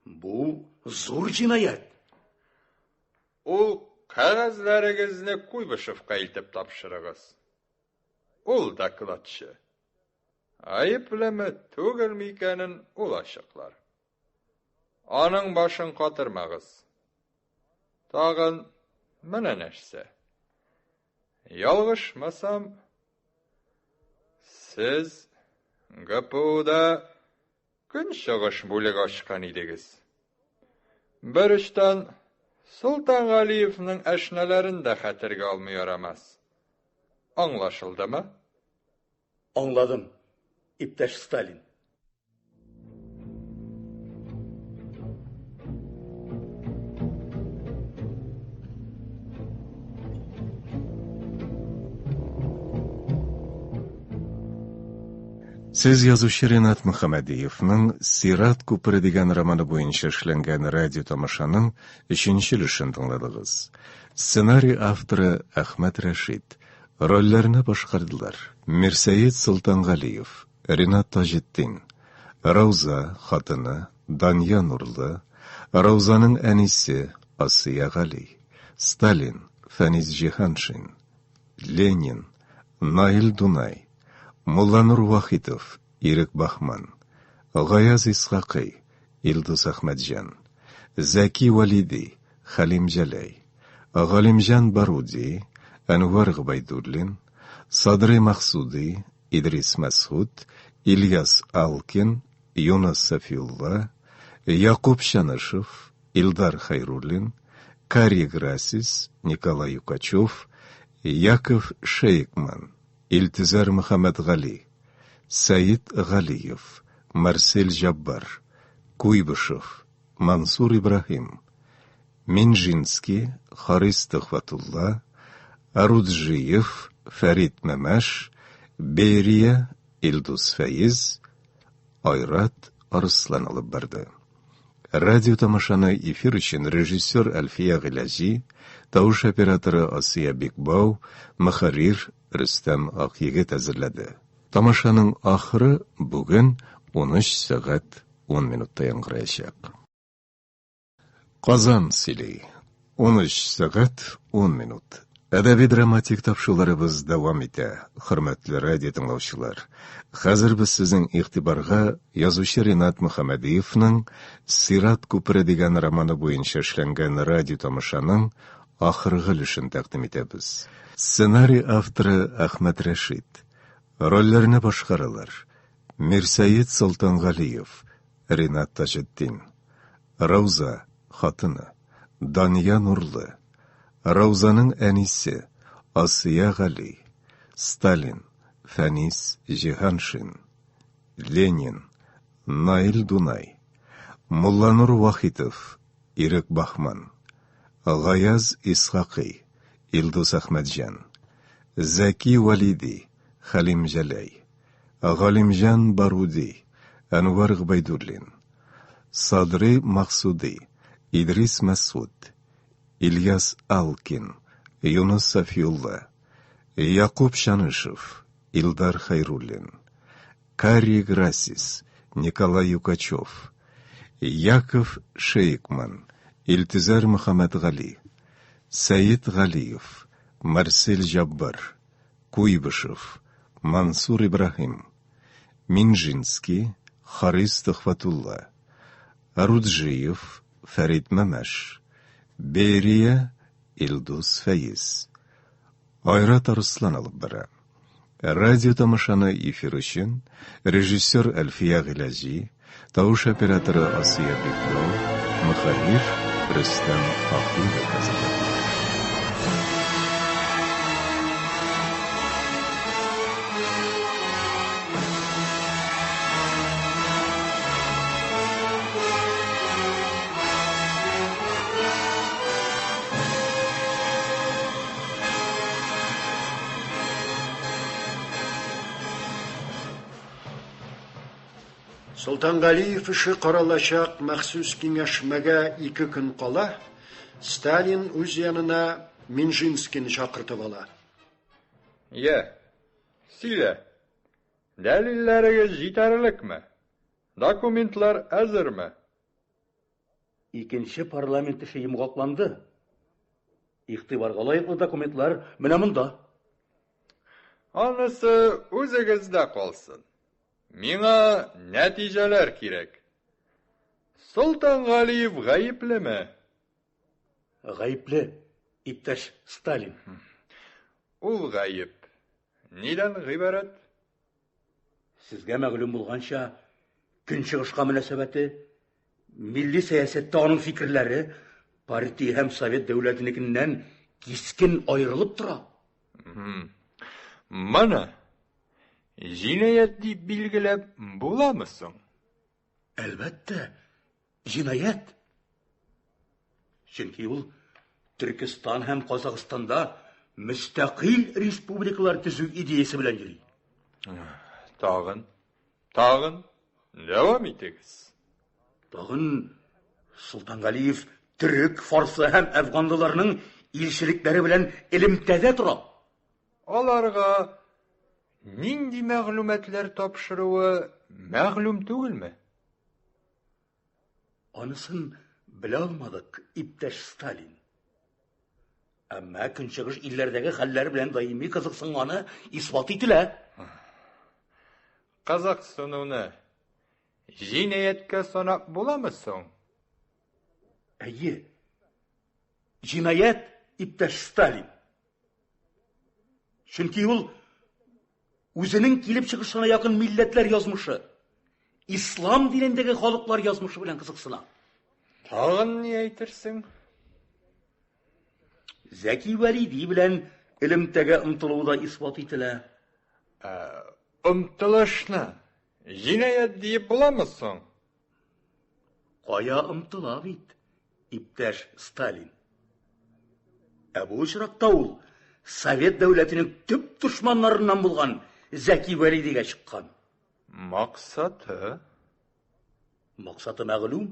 Бу зур җинаять. Ул кәгазьләрегезне Куйбышевка илтеп тапшырыгыз. Ул докладчы. Гаеплеме, түгелме икәнен ул ачыклар. Аның башын катырмагыз. Тагын менә нәрсә. Ялгышмасам, сез ГПУда Көнчыгыш бүлеге ачкан идегез. Бер очтан Солтангалиевның әшнәләрен дә хәтергә алмый ярамас. Аңлашылдымы? Аңладым, иптәш Сталин. Сез язучы Ренат Мөхәммәдиевның Сират күпере дигән романы буенча эшләнгән радио тамашаның өченче өлешен тыңладыгыз. Сценарий авторы Әхмәт Рәшит. Рольләрне башкардылар: Мирсәет Солтангалиев, Ренат Таҗетдин, Рауза хатыны, Дания Нурлы, Раузаның әнисе, Асия Гали, Сталин, Фәнис Җиһаншин, Ленин, Наил Дунай, Мулланур Вахитов, Ирек Баһман, Гаяз Исхакый, Илдус Әхмәтҗан, Зәки Вәлиди, Хәлим Җәләй, Галимҗан Баруди, Әнвәр Гобәйдуллин, Садрый Максуди, Идрис Мәсгут, Ильяс Алкин, Юныс Сафиулла, Якуб Чанышев, Илдар Хәйруллин, Кари Грасис, Николай Юкачев, Яков Шейкман, Илтизар Мөхәммәтгали, Сәет Галиев, Марсель Җаббар, Куйбышев, Мансур Ибраһим, Минжинский, Харис Төхвәтулла, Аруджиев, Фәрит Мәмәш, Берия, Илдус Фәиз, Айрат Арыслан алып барды. Радио тамашаны эфир өчен режиссер Әлфия Гыйләҗи, тавыш операторы Асия Бикбау, мөхәррир Рөстәм Акъегет әзерләде. Тамашаның ахыры бүген 13 сәгать 10 минутта яңгыраячак. Казан сөйли. 13 сәгать 10 минут. Әдәби-драматик тапшыруларыбыз дәвам итә, хөрмәтле радио тыңлаучылар. Хәзер без сезнең игътибарга язучы Ринат Мөхәммәдиевның Сират күпере дигән романы буенча эшләнгән радио тамашаның ахыргы өлешен тәкъдим итәбез. Сценарий авторы Әхмәт Рәшит. Рольләрне башкаралар: Мирсәет Солтангалиев, Ринат Таҗетдин. Рауза, хатыны. Дания Нурлы. Раузаның әнисе, Асия Гали. Сталин, Фәнис Җиһаншин. Ленин, Наил Дунай. Мулланур Вахитов, Ирек Баһман. Гаяз Исхакый, Илдус Әхмәтҗан. Зәки Вәлиди, Хәлим Җәләй. Галимҗан Баруди, Әнвәр Гобәйдуллин, Садри Максуди, Идрис Мәсгут, Ильяс Алкин, Юныс Сафиулла, Якуб Чанышев, Илдар Хәйруллин, Кари Грасис, Николай Юкачев, Яков Шейкман, Илтизар Мөхәммәтгали, Сәет Галиев, Марсель Җаббар, Куйбышев, Мансур Ибраһим, Минжинский, Харис Төхвәтулла, Аруджиев, Фәрит Мәмәш, Берия, Илдус Фәиз. Айрат Арыслан алып бара. Радио тамашаны эфир өчен режиссер Әлфия Гыйләҗи, тавыш операторы Асия Бикбау, мөхәррир Рөстәм Ахунов әзерләде. Солтангалиев эше каралачак махсус киңәшмәгә ике көн кала, Сталин үз янына Минжинскийны чакыртып ала. Йә, сөйлә. Дәлилләрегез җитәрлекме? Документлар әзерме? Икенче парламент эше йомгакланды. Игътибарга лаеклы документлар менә монда. Анысы үзегездә калсын. Миңа нәтиҗәләр кирәк. Солтангалиев гаеплеме? Гаепле, иптәш Сталин. Ул гаеп нидән гыйбарәт? Сезгә мәгълүм булганча, Көнчыгышка мөнәсәбәте, милли сәясәттә аның фикерләре партия һәм совет дәүләтенекеннән кискен аерылып тора. Моны җинаять дип билгеләп буламы соң? Әлбәттә, җинаять. Чөнки ул Төркестан һәм Казахстанда мөстәкыйль республикалар төзү идеясе белән йөри. Тагын, тагын дәвам итегез. Тагын Солтангалиев төрек, фарсы һәм әфганлыларның илчелекләре белән элемтәдә тора. Аларга нинди мәгълүматлар тапшыруы мәгълүм түгелме? Анысын белә алмадык, иптәш Сталин. Әмма көнчыгыш илләрдәге хәлләр белән даими кызыксынганы исбат ителә. Кызыксынуны җинаятькә санап буламы соң? Әйе. Җинаять, иптәш Сталин. Чөнки ул үзенең килеп чыгышына якын милләтләр язмышы, ислам динендәге халыклар язмышы белән кызыксына. Тагын ни әйтерсең? Зәки Вәлиди белән элемтәгә омтылуы да исбат ителә. Ә, омтылышны җинаять диеп буламы соң? Кая омтыла бит, иптәш Сталин. Ә бу очракта ул Совет дәүләтенең төп дошманнарыннан булган Зәки Вәлидигә чыккан. Максаты? Максаты мәгълүм.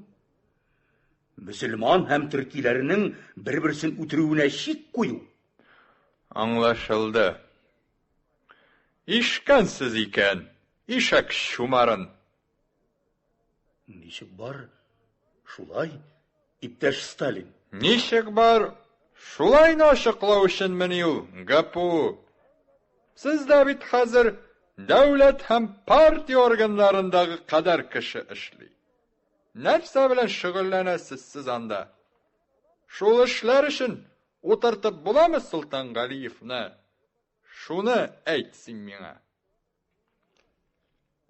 Мөселман һәм төркиләрнең бер-берсен үтерүенә чик кую. Аңлашылды. Ишкәнсез икән, ишәк чумарын. Ничек бар, шулай, иптәш Сталин. Ничек бар, шулайны ачыклау өченмени ул ГПУ? Сездә бит хәзер дәүләт һәм партия органнарындагы кадәр кеше эшли. Нәрсә белән шөгыльләнәсез сез анда? Шул эшләр өчен утыртып буламы Солтангалиевны? Шуны әйт син миңа.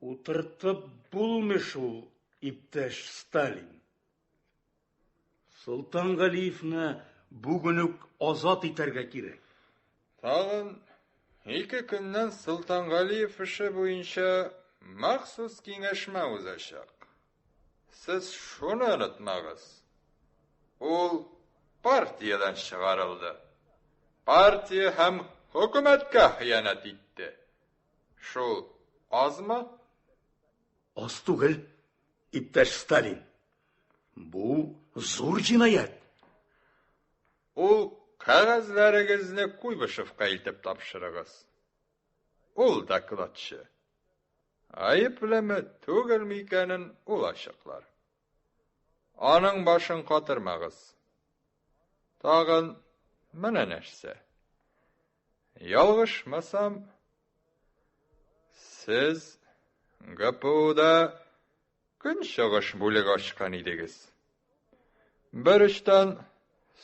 Утыртып булмый шул, иптәш Сталин. Солтангалиевны бүген үк азат итәргә кирәк. Тагын ике көннән Солтангалиев эше буенча махсус киңәшмә узачак. Сез шуны онытмагыз. Ул партиядән чыгарылды. Партия һәм хөкүмәткә хыянәт итте. Шул азмы? Аз түгел, иптәш Сталин. Бу зур җинаять. Ул кәгазьләрегезне Куйбышевка илтеп тапшырыгыз. Ул докладчы. Гаеплеме, түгелме икәнен ул ачыклар. Аның башын катырмагыз. Тагын менә нәрсә. Ялгышмасам, сез ГПУда. Көнчыгыш бүлеге ачкан идегез. Бер очтан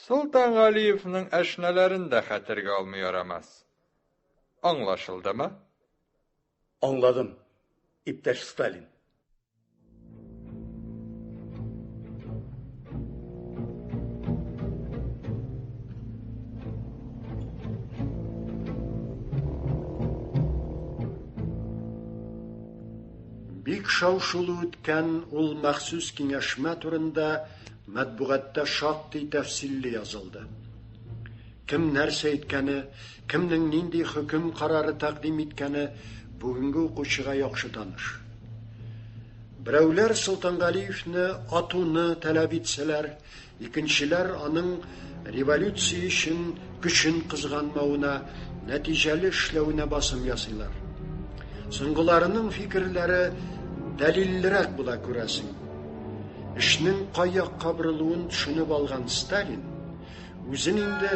Солтангалиевның әшнәләрен дә хәтергә алмый ярамас. Аңлашылдымы? Аңладым, иптәш Сталин. Бик шау-шулы үткән ул махсус киңәшмә турында матбугатта шактый тәфсилле язылды. Кем нәрсә әйткәне, кемнең нинди хөкем карары тәкъдим иткәне бүгенге укучыга яхшы таныш. Берәүләр Солтангалиевне атуны таләп итсәләр, икенчеләр аның революция өчен көчен кызганмавына, нәтиҗәле эшләвенә басым ясыйлар. Соңгыларының фикерләре дәлиллерәк була күрәсең. Эшнең кай якка борылуын төшенеп алган Сталин үзен инде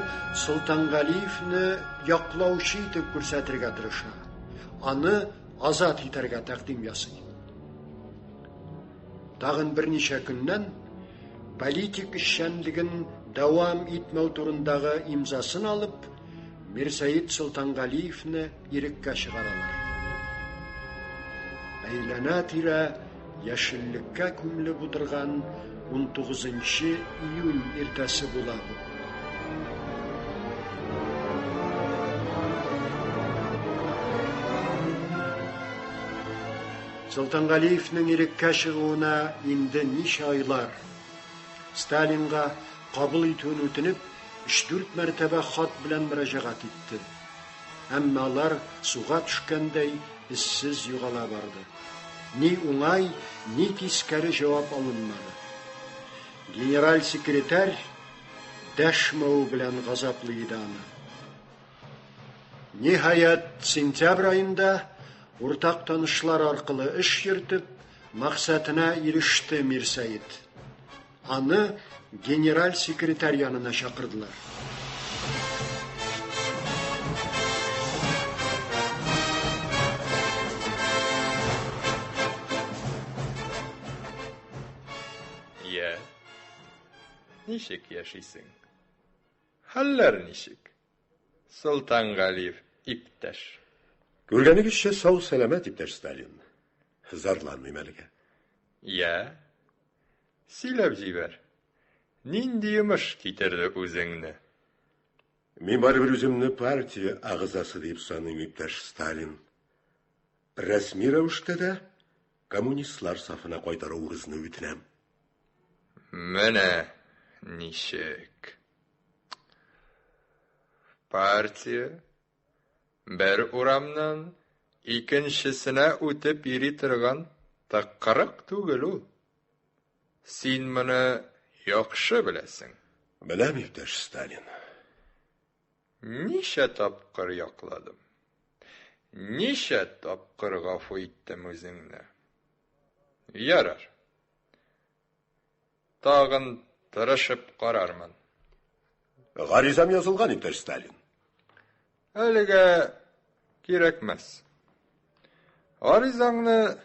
Солтангалиевне яклаучы итеп күрсәтергә тырыша. Аны азат итәргә тәкъдим ясый. Тагын берничә көннән политик эшчәнлеген дәвам итмәү турындагы имзасын алып, Мирсәет Солтангалиевне иреккә чыгаралар. Әйләнә-тирә яшеллеккә күмелеп утырган 19 июнь иртәсе була бу. Солтангалиевнең иреккә чыгуына инде ничә айлар. Сталинга кабул итүен үтенеп, өч-дүрт мәртәбә хат белән мөрәҗәгать итте. Әмма алар суга төшкәндәй эзсез югала барды. Ни уңай, ни тискәре җавап алынмады. Генераль секретарь дәшмәве белән газаплый иде аны. Ниһаять, сентябрь аенда уртак танышлар аркылы эш йөртеп, максатына иреште Мирсәет. Аны генераль секретарь янына чакырдылар. Я, ничек яшисең? Хәлләр ничек? Солтангалиев иптәш. Күргәнегезчә, сау-сәламәт, иптәш Сталин. Зарланмыйм әлегә. Я, сөйләп җибәр. Нинди йомыш китерде үзеңне? Мин барыбер үземне партия әгъзасы дип саныйм, иптәш Сталин. Рәсми рәвештә дә коммунистлар сафына кайтаруыгызны үтенәм. Менә ничек. Партия бер урамнан икенчесенә үтеп йөри торган тыкрык түгел ул. Син моны яхшы беләсең. Беләм, иптәш Сталин. Ничә тапкыр якладым. Ничә тапкыр гафу иттем үзеңне. Ярар. Тагын тырышып карармын. Гаризам язылган, иптәш Сталин. Әлегә кирәкмәс. Гаризаңны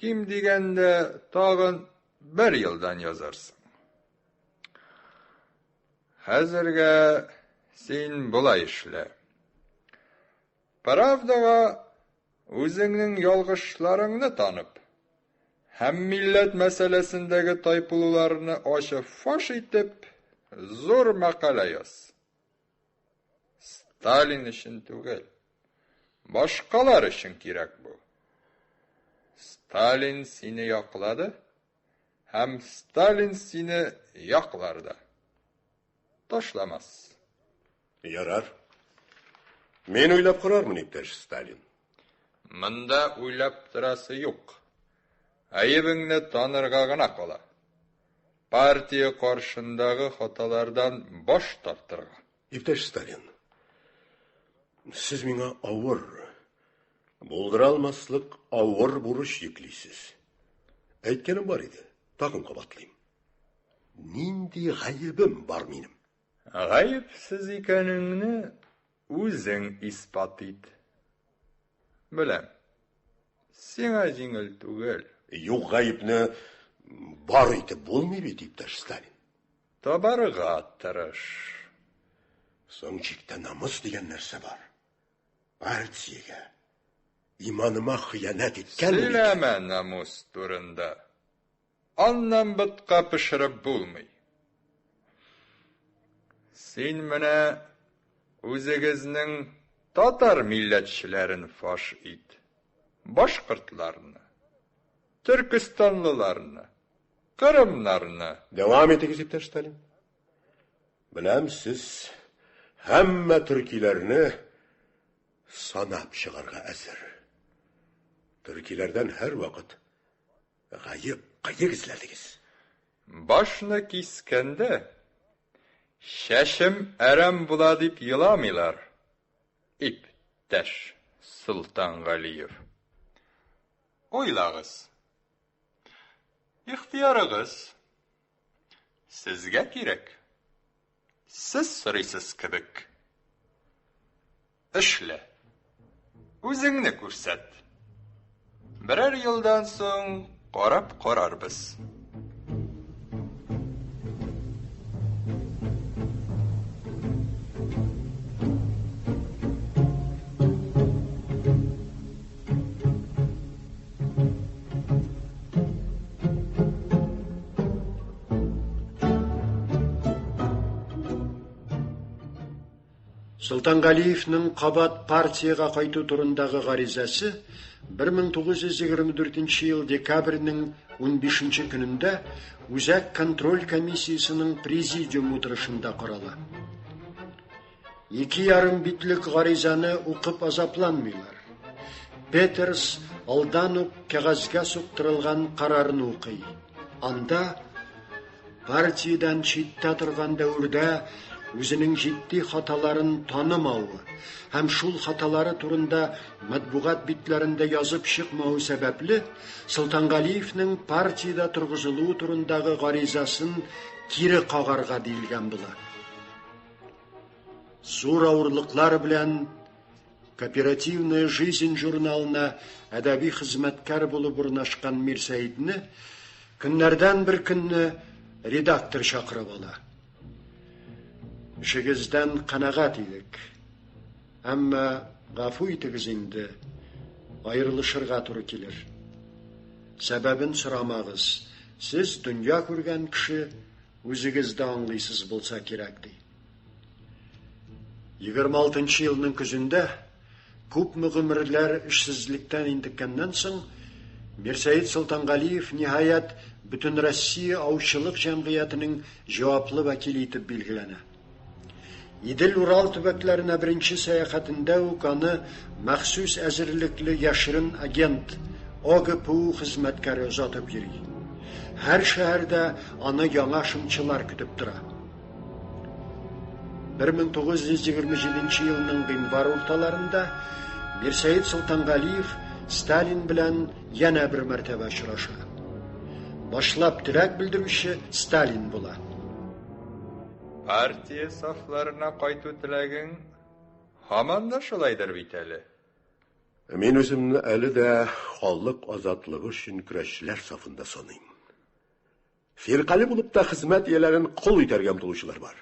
ким дигәндә тагын бер елдан язарсың. Хәзергә син болай эшлә. Правдага үзеңнең ялгышларыңны танып һәм милләт мәсьәләсендәге тайпылуларны ачып фаш итеп, зур мәкалә яз. Сталин өчен түгел, башкалар өчен кирәк бу. Сталин сине яклады, һәм Сталин сине яклар да. Ташламас. Ярар. Мин уйлап карармын, иптәш Сталин. Монда уйлап торасы юк. Гаебеңне танырга гына кала. Партия каршындагы хаталардан баш тартырга. Иптәш Сталин, сез миңа авыр, булдыра алмаслык авыр бурыч йөклисез. Әйткәнем бар иде, тагын кабатлыйм. Нинди гаебем бар минем? Гаепсез икәнеңне үзең исбат ит. Беләм, сиңа җиңел түгел. Юк гаепне бар итеп булмый бит, иптәш Сталин. Табарга тырыш. Соң чиктә намус дигән нәрсә бар. Партиягә, иманыма хыянәт иткәнмен икән. Сөйләмә намус турында. Аннан ботка пешереп булмый. Син менә үзегезнең татар милләтчеләрен фаш ит. Башкортларны, төркестанлыларны, кырымнарны. Дәвам итегез, иптәш Сталин. Беләм, сез һәммә төркиләрне санап чыгарга әзер. Төркиләрдән һәрвакыт гаеп, кыек эзләдегез. Башны кискәндә, чәчем әрәм була дип еламыйлар, иптәш Солтангалиев. Уйлагыз. Ихтыярыгыз. Сезгә кирәк. Сез сорыйсыз кебек. Эшлә. Үзеңне күрсәт. Берәр елдан соң карап карарбыз. Солтангалиевның кабат партиягә кайту турындагы гаризасы 1924 ел декабрьнең 15 көнендә Үзәк контроль комиссиясенең президиум утырышында карала. Ике ярым битлек гаризаны укып азапланмыйлар. Петерс алдан ук кәгазьгә суктырылган карарны укый. Анда партиядән читтә торган дәвердә үзенең җитди хаталарын танымавы һәм шул хаталары турында матбугат битләрендә язып чыкмавы сәбәпле, Солтангалиевнең партиядә торгызылуы турындагы гаризасын кире кагарга диелгән була. Зур авырлыклар белән Кооперативная жизнь журналына әдәби хезмәткәр булып урнашкан Мирсәидне көннәрдән бер көнне редактор чакырып ала. Эшегездән канәгать идек. Әмма гафу итегез инде, аерылышырга туры килер. Сәбәбен сорамагыз. Сез дөнья күргән кеше, үзегез дә аңлыйсыз булса кирәк, ди. 26 елның көзендә күпме гомерләр эшсезлектән интеккәннән соң, Мирсәет Солтангалиев ниһаять Бөтенроссия аучылык җәмгыятенең җаваплы вәкиле итеп билгеләнә. Идел-Урал төбәкләренә беренче сәяхәтендә үк аны махсус әзерлекле яшерен агент, ОГПУ хезмәткәре озатып йөри. Һәр шәһәрдә аны яңа шымчылар көтеп тора. 1927 елның гыйнвар урталарында Мирсәет Солтангалиев Сталин белән янә бер мәртәбә очраша. Башлап теләк белдерүче Сталин була. Партия сафларына кайту теләгең һаман да шулайдыр бит әле. Мин үземне әле дә халык азатлыгы өчен көрәшчеләр сафында саныйм. Фиркале булып та хезмәт ияләрен кол итәргә омтылучылар бар.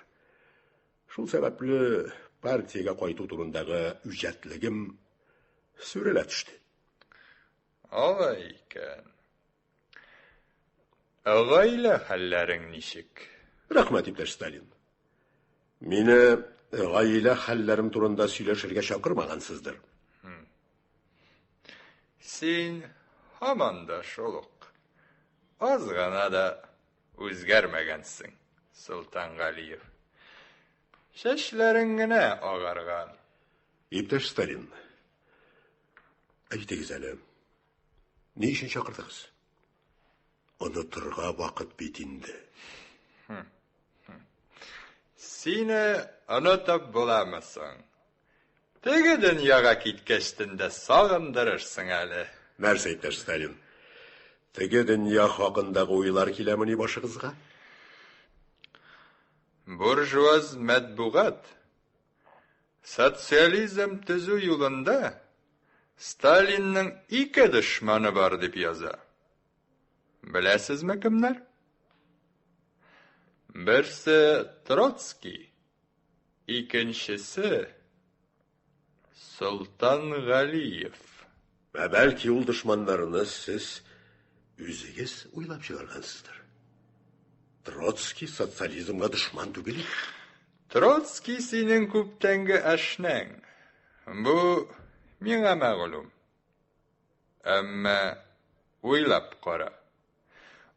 Шул сәбәпле партиягә кайту турындагы үҗәтлегем сүрелә төште. Алай икән. Гаилә хәлләрең ничек? Рәхмәт, иптәш Сталин. Мине гаилә хәлләрем турында сөйләшергә чакырмагансыздыр. Син һаман да шул ук. Аз гына да үзгәрмәгәнсең, Солтангалиев. Чәчләрең генә агарган. Иптәш Сталин, әйтегез әле, ни өчен чакырдыгыз? Онытырга вакыт бит инде. Сине онытып буламы соң? Теге дөньяга киткәчтен дә сагындырырсың әле. Нәрсә, иптәш Сталин? Теге дөнья хакындагы уйлар киләмени башыгызга? Буржуаз матбугат социализм төзү юлында Сталинның ике дошманы бар дип яза. Беләсезме кемнәр? Берсе Троцкий, икенчесе Солтан Галиев. Ә бәлки ул дошманнарны сез үзегез уйлап чыгаргансыздыр. Троцкий социализмга дошман түгел. Троцкий синең күптәнге әшнәң. Бу миңа мәгълүм. Әмма уйлап кара.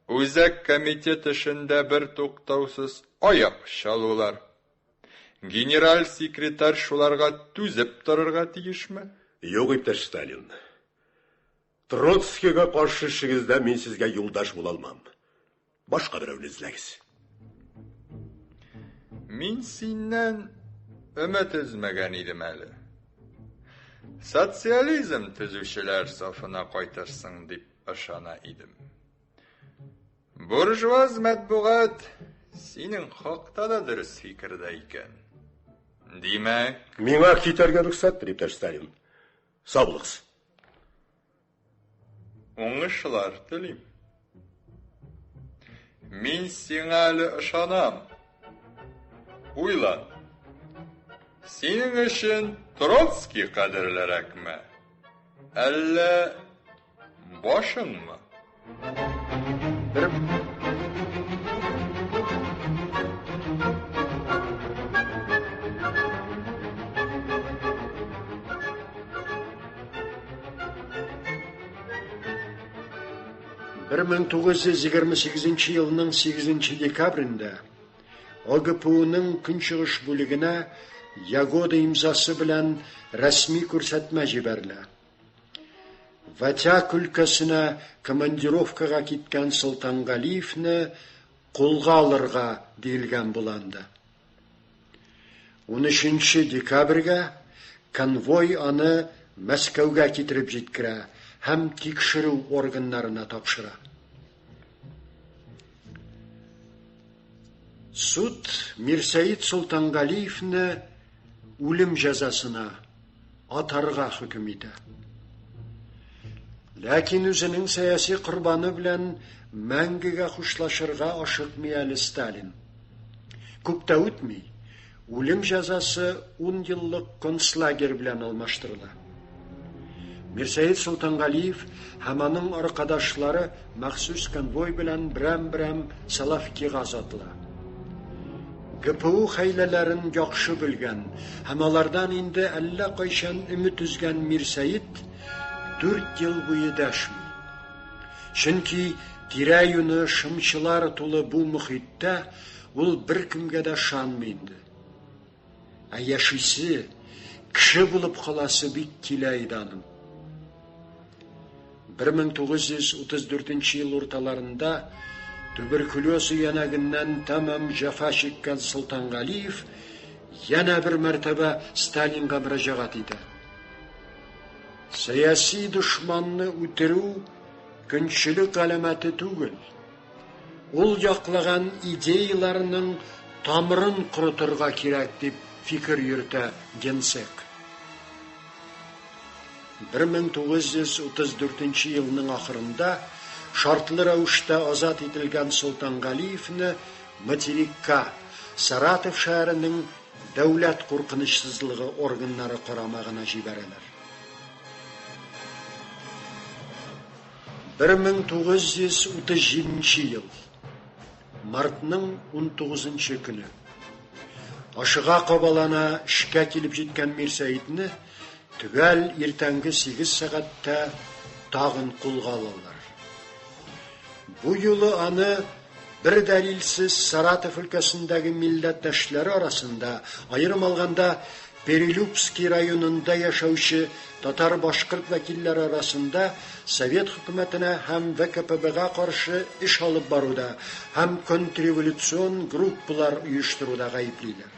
Үзәк комитет эшендә бер туктаусыз аяк чалулар. Генераль секретарь шуларга түзеп торырга тиешме? Юк, иптәш Сталин. Троцкийга каршы эшегездә мин сезгә юлдаш була алмам. Башка берәүне эзләгез. Мин синнән өмет өзмәгән идем әле. Социализм төзүчеләр сафына кайтырсың дип ышана идем. Буржуаз матбугат синең хакта да дөрес фикердә икән. Димәк, Миңа китәргә рөхсәттер, иптәш Сталин. Сау булыгыз. Уңышлар телим. Мин сиңа әле ышанам. Уйлан. Синең өчен Троцкий кадерлерәкме? Әллә башыңмы? Бер 1928 елның 8 декабрендә ОГПУның Көнчыгыш бүлегенә Ягода имзасы белән рәсми күрсәтмә җибәрелә. Ватяк өлкәсенә командировкага киткән Солтангалиевне кулга алырга диелгән була анда. 13 декабрьгә конвой аны Мәскәүгә китереп җиткерә һәм тикшерү органнарына тапшыра. Суд Мирсәет Солтангалиевне үлем җәзасына атарга хөкем итә. Ләкин үзенең сәяси корбаны белән мәңгегә хушлашырга ашыкмый әле Сталин. Күп тә үтми, үлем җәзасы ун еллык концлагерь белән алмаштырыла. Мирсәет Солтангалиев һәм аның аркадашлары махсус конвой белән берәм-берәм Соловкига озатыла. ГПУ хәйләләрен яхшы белгән һәм алардан инде әллә кайчан өмет өзгән Мирсәет 4 ел буе дәшми. Чөнки тирә-юне шымчылар тулы бу мохиттә ул беркемгә дә ышанмый инде. Ә яшисе, кеше булып каласы бик килә иде аның. 1934 ел урталарында туберкулез өянәгеннән тәмам җәфа чиккән Солтангалиев янә бер мәртәбә Сталинга мөрәҗәгать итә. Сәяси дошманны үтерү көнчелек галәмәте түгел. Ул яклаган идеяләрнең тамырын корытырга кирәк дип фикер йөртә генсек. 1934 елның ахырында шартлы рәвештә азат ителгән Солтангалиевне материкка, Саратов шәһәренең дәүләт куркынычсызлыгы органнары карамагына җибәрәләр. 1937 ел. Мартның 19 көне. Ашыга кабалана эшкә килеп җиткән Мирсәетне төгәл иртәнге 8 сәгатьтә тагын кулга алалар. Бу юлы аны бер дәлилсез Саратов өлкәсендәге милләттәшләре арасында, аерым алганда, Перелюбский районында яшәүче татар-башкорт вәкилләре арасында Совет хөкүмәтенә һәм ВКПБга каршы эш алып баруда һәм контрреволюцион группалар оештыруда гаеплиләр.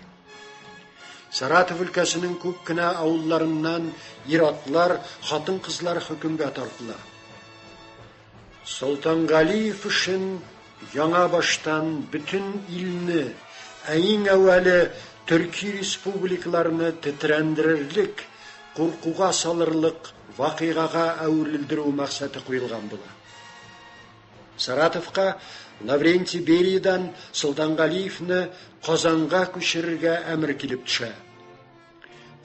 Саратов өлкәсенең күп кенә авылларыннан ир-атлар, хатын-кызлар хөкемгә тартыла. Солтангалиев өчен яңа баштан бөтен илне, ә иң әүвәле төрки республикаларны тетрәндерерлек, куркуга салырлык вакыйгага әверелдерү максаты куелган була. Саратовка Лаврентий Бериядан Солтангалиевны Казанга күчерергә әмер килеп төшә.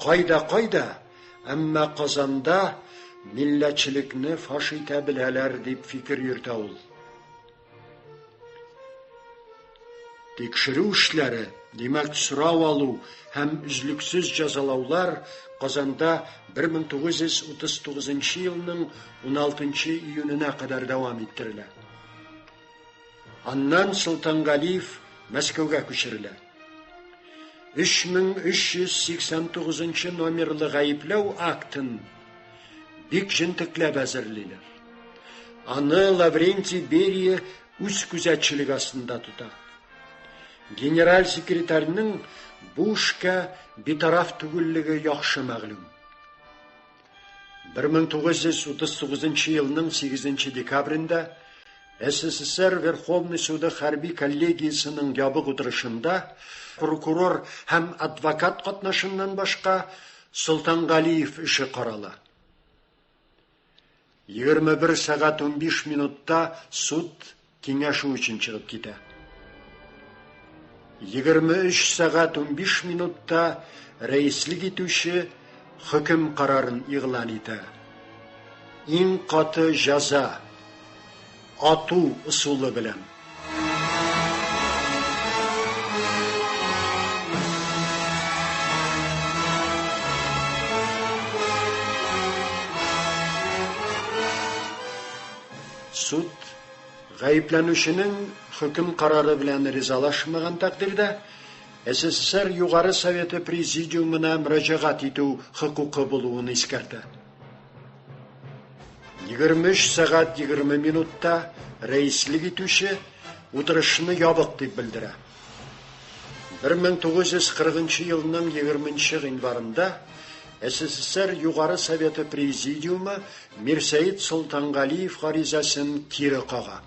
Кайда-кайда, әмма Казанда милләтчелекне фаш итә беләләр, дип фикер йөртә ул. Тикшерү эшләре, димәк, сорау алу һәм өзлексез җәзалаулар Казанда 1939 елның 16 июненә кадәр дәвам иттерелә. Аннан Солтангалиев Мәскәүгә күчерелә. 3389 номерлы гаепләү актын бик җентекләп әзерлиләр. Аны Лаврентий Берия үз күзәтчелеге астында тота. Генераль секретарьның бу эшкә битараф түгеллеге яхшы мәгълүм. 1939 елның 8 декабрендә СССР Верховный суды хәрби коллегиясенең ябык утырышында прокурор һәм адвокат катнашыннан башка Солтангалиев эше карала. 21 сәгать 15 минутта суд киңәшү өчен чыгып китә. 23 сәгать 15 минутта рәислек итүче хөкем карарын игълан итә. Иң каты җәза ату ысулы белән. Суд гаепләнүченең хөкем карары белән ризалашмаган тәкъдирдә, СССР Югары Советы Президиумына мөрәҗәгать итү хокукы булуын искәртә. 23 сәгать 20 минутта рәислек итүче утырышны ябык дип белдерә. 1940 елның 20 гыйнварында СССР Югары Советы Президиумы Мирсәет Солтангалиев гаризасын кире кага.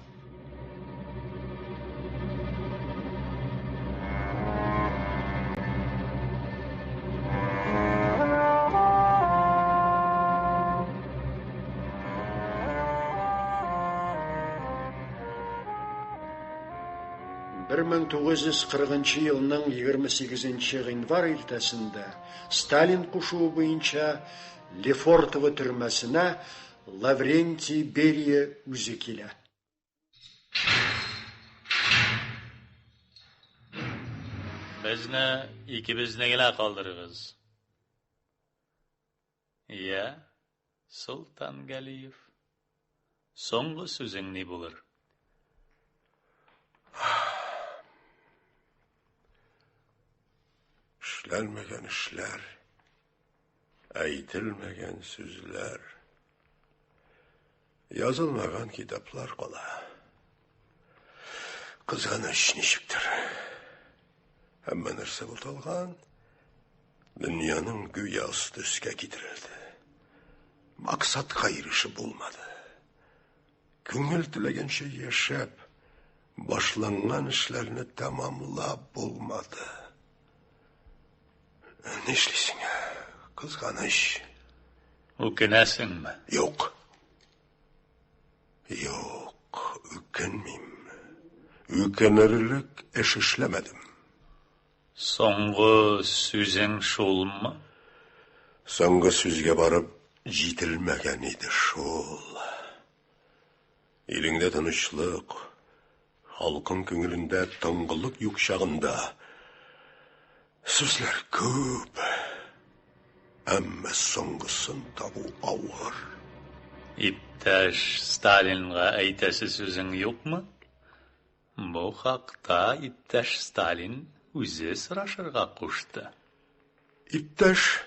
1940 елның 28 гыйнвар иртәсендә Сталин кушуы буенча Лефортово төрмәсенә Лаврентий Берия үзе килә. Безне икебезне генә калдырыгыз. Я, Солтан Галиев, соңгы сүзең ни булыр? Эшләнмәгән эшләр, әйтелмәгән сүзләр, язылмаган китаплар кала. Кызганыч ничектер. Һәммә нәрсә буталган, дөньяның гүя асты өскә китерелде. Максатка ирешеп булмады. Күңел теләгәнчә яшәп, башланган эшләрне тәмамлап булмады. Нишлисең? Кызганыч. Үкенәсеңме? Юк. Юк, үкенмим. Үкенерлек эш эшләмәдем. Соңгы сүзең шулмы? Соңгы сүзгә барып җителмәгән иде шул. Илеңдә тынычлык, халкың күңелендә тынгылык юк чагында сүзләр күп, әмма соңгысын табу авыр. Иптәш Сталинга әйтәсе сүзең юкмы? Бу хакта иптәш Сталин үзе сорашырга кушты. Иптәш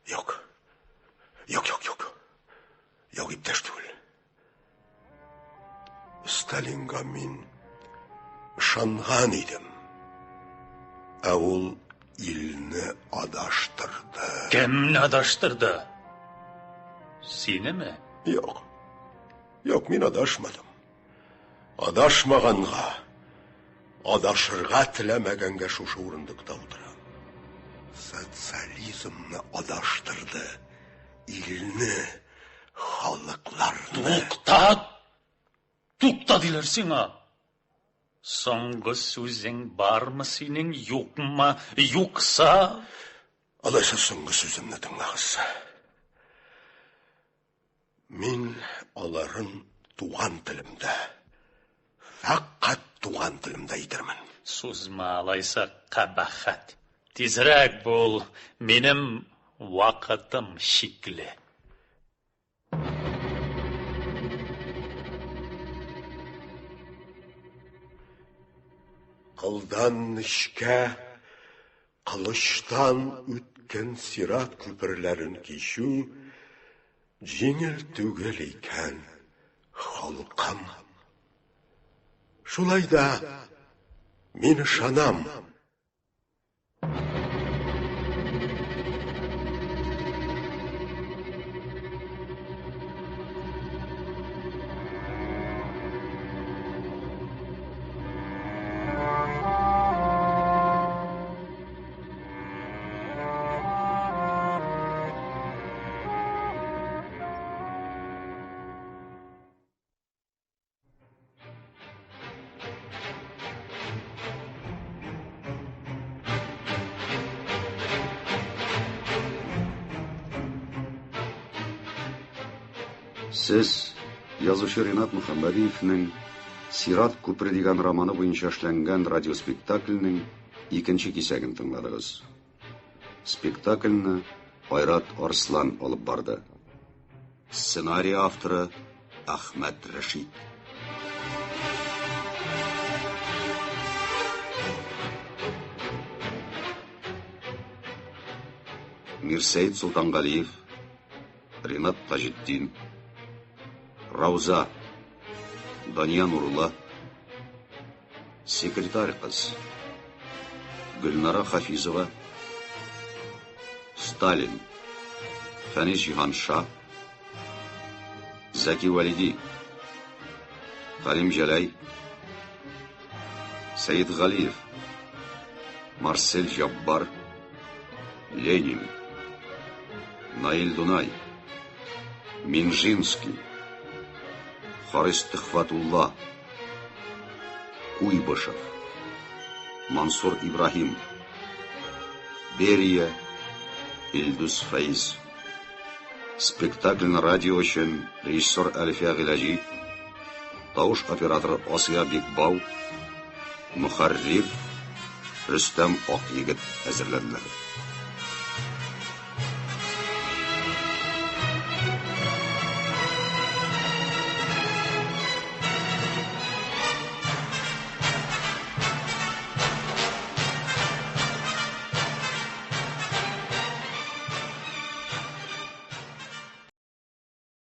Юк. Юк, юк, юк. Юк, иптәш түгел. Сталинга мин ышанган идем. Ә ул илне адаштырды. Кемне адаштырды? Синеме? Юк. Юк, мин адашмадым. Адашмаганга, адашырга теләмәгәнгә шушы урындыкта утырам. Социализмны адаштырды. Илне, халыкларны. Туктат! Тукта диләр сиңа! Соңгы сүзең бармы синең, юкмы? Юкса... Алайса соңгы сүземне тыңлагыз. Мин аларын туган телемдә, фәкать туган телемдә әйтермен. Сузма, алайса, кабахәт. Тизрәк бул, минем вакытым чикле. Кылдан нечкә, кылычтан үткен сират күперләрен кичү җиңел түгел икән, халкым. Шулай да мин ышанам. Сез язучы Ринат Мөхәммәдиевнең Сират күпере дигән романы буенча эшләнгән радиоспектакльнең икенче кисәген тыңладыгыз. Спектакльне Айрат Арслан алып барды. Сценарий авторы Әхмәт Рәшит. Мирсәет Солтангалиев, Ринат Таҗетдин, Рауза, Дания Нурулла, Секретарь кыз, Гөлнара Хафизова, Сталин, Фәнис Җиһанша, Зәки Вәлиди, Галим Җәләй, Сәет Галиев, Марсель Җаббар, Ленин, Наил Дунай, Минжинский, Харис Төхвәтулла, Куйбышев, Мансур Ибраһим, Берия, Илдус Фәиз. Спектакльне радио өчен режиссер Әлфия Гыйләҗи, тавыш операторы Асия Бикбау, мөхәррир Рөстәм Акъегет әзерләделәр.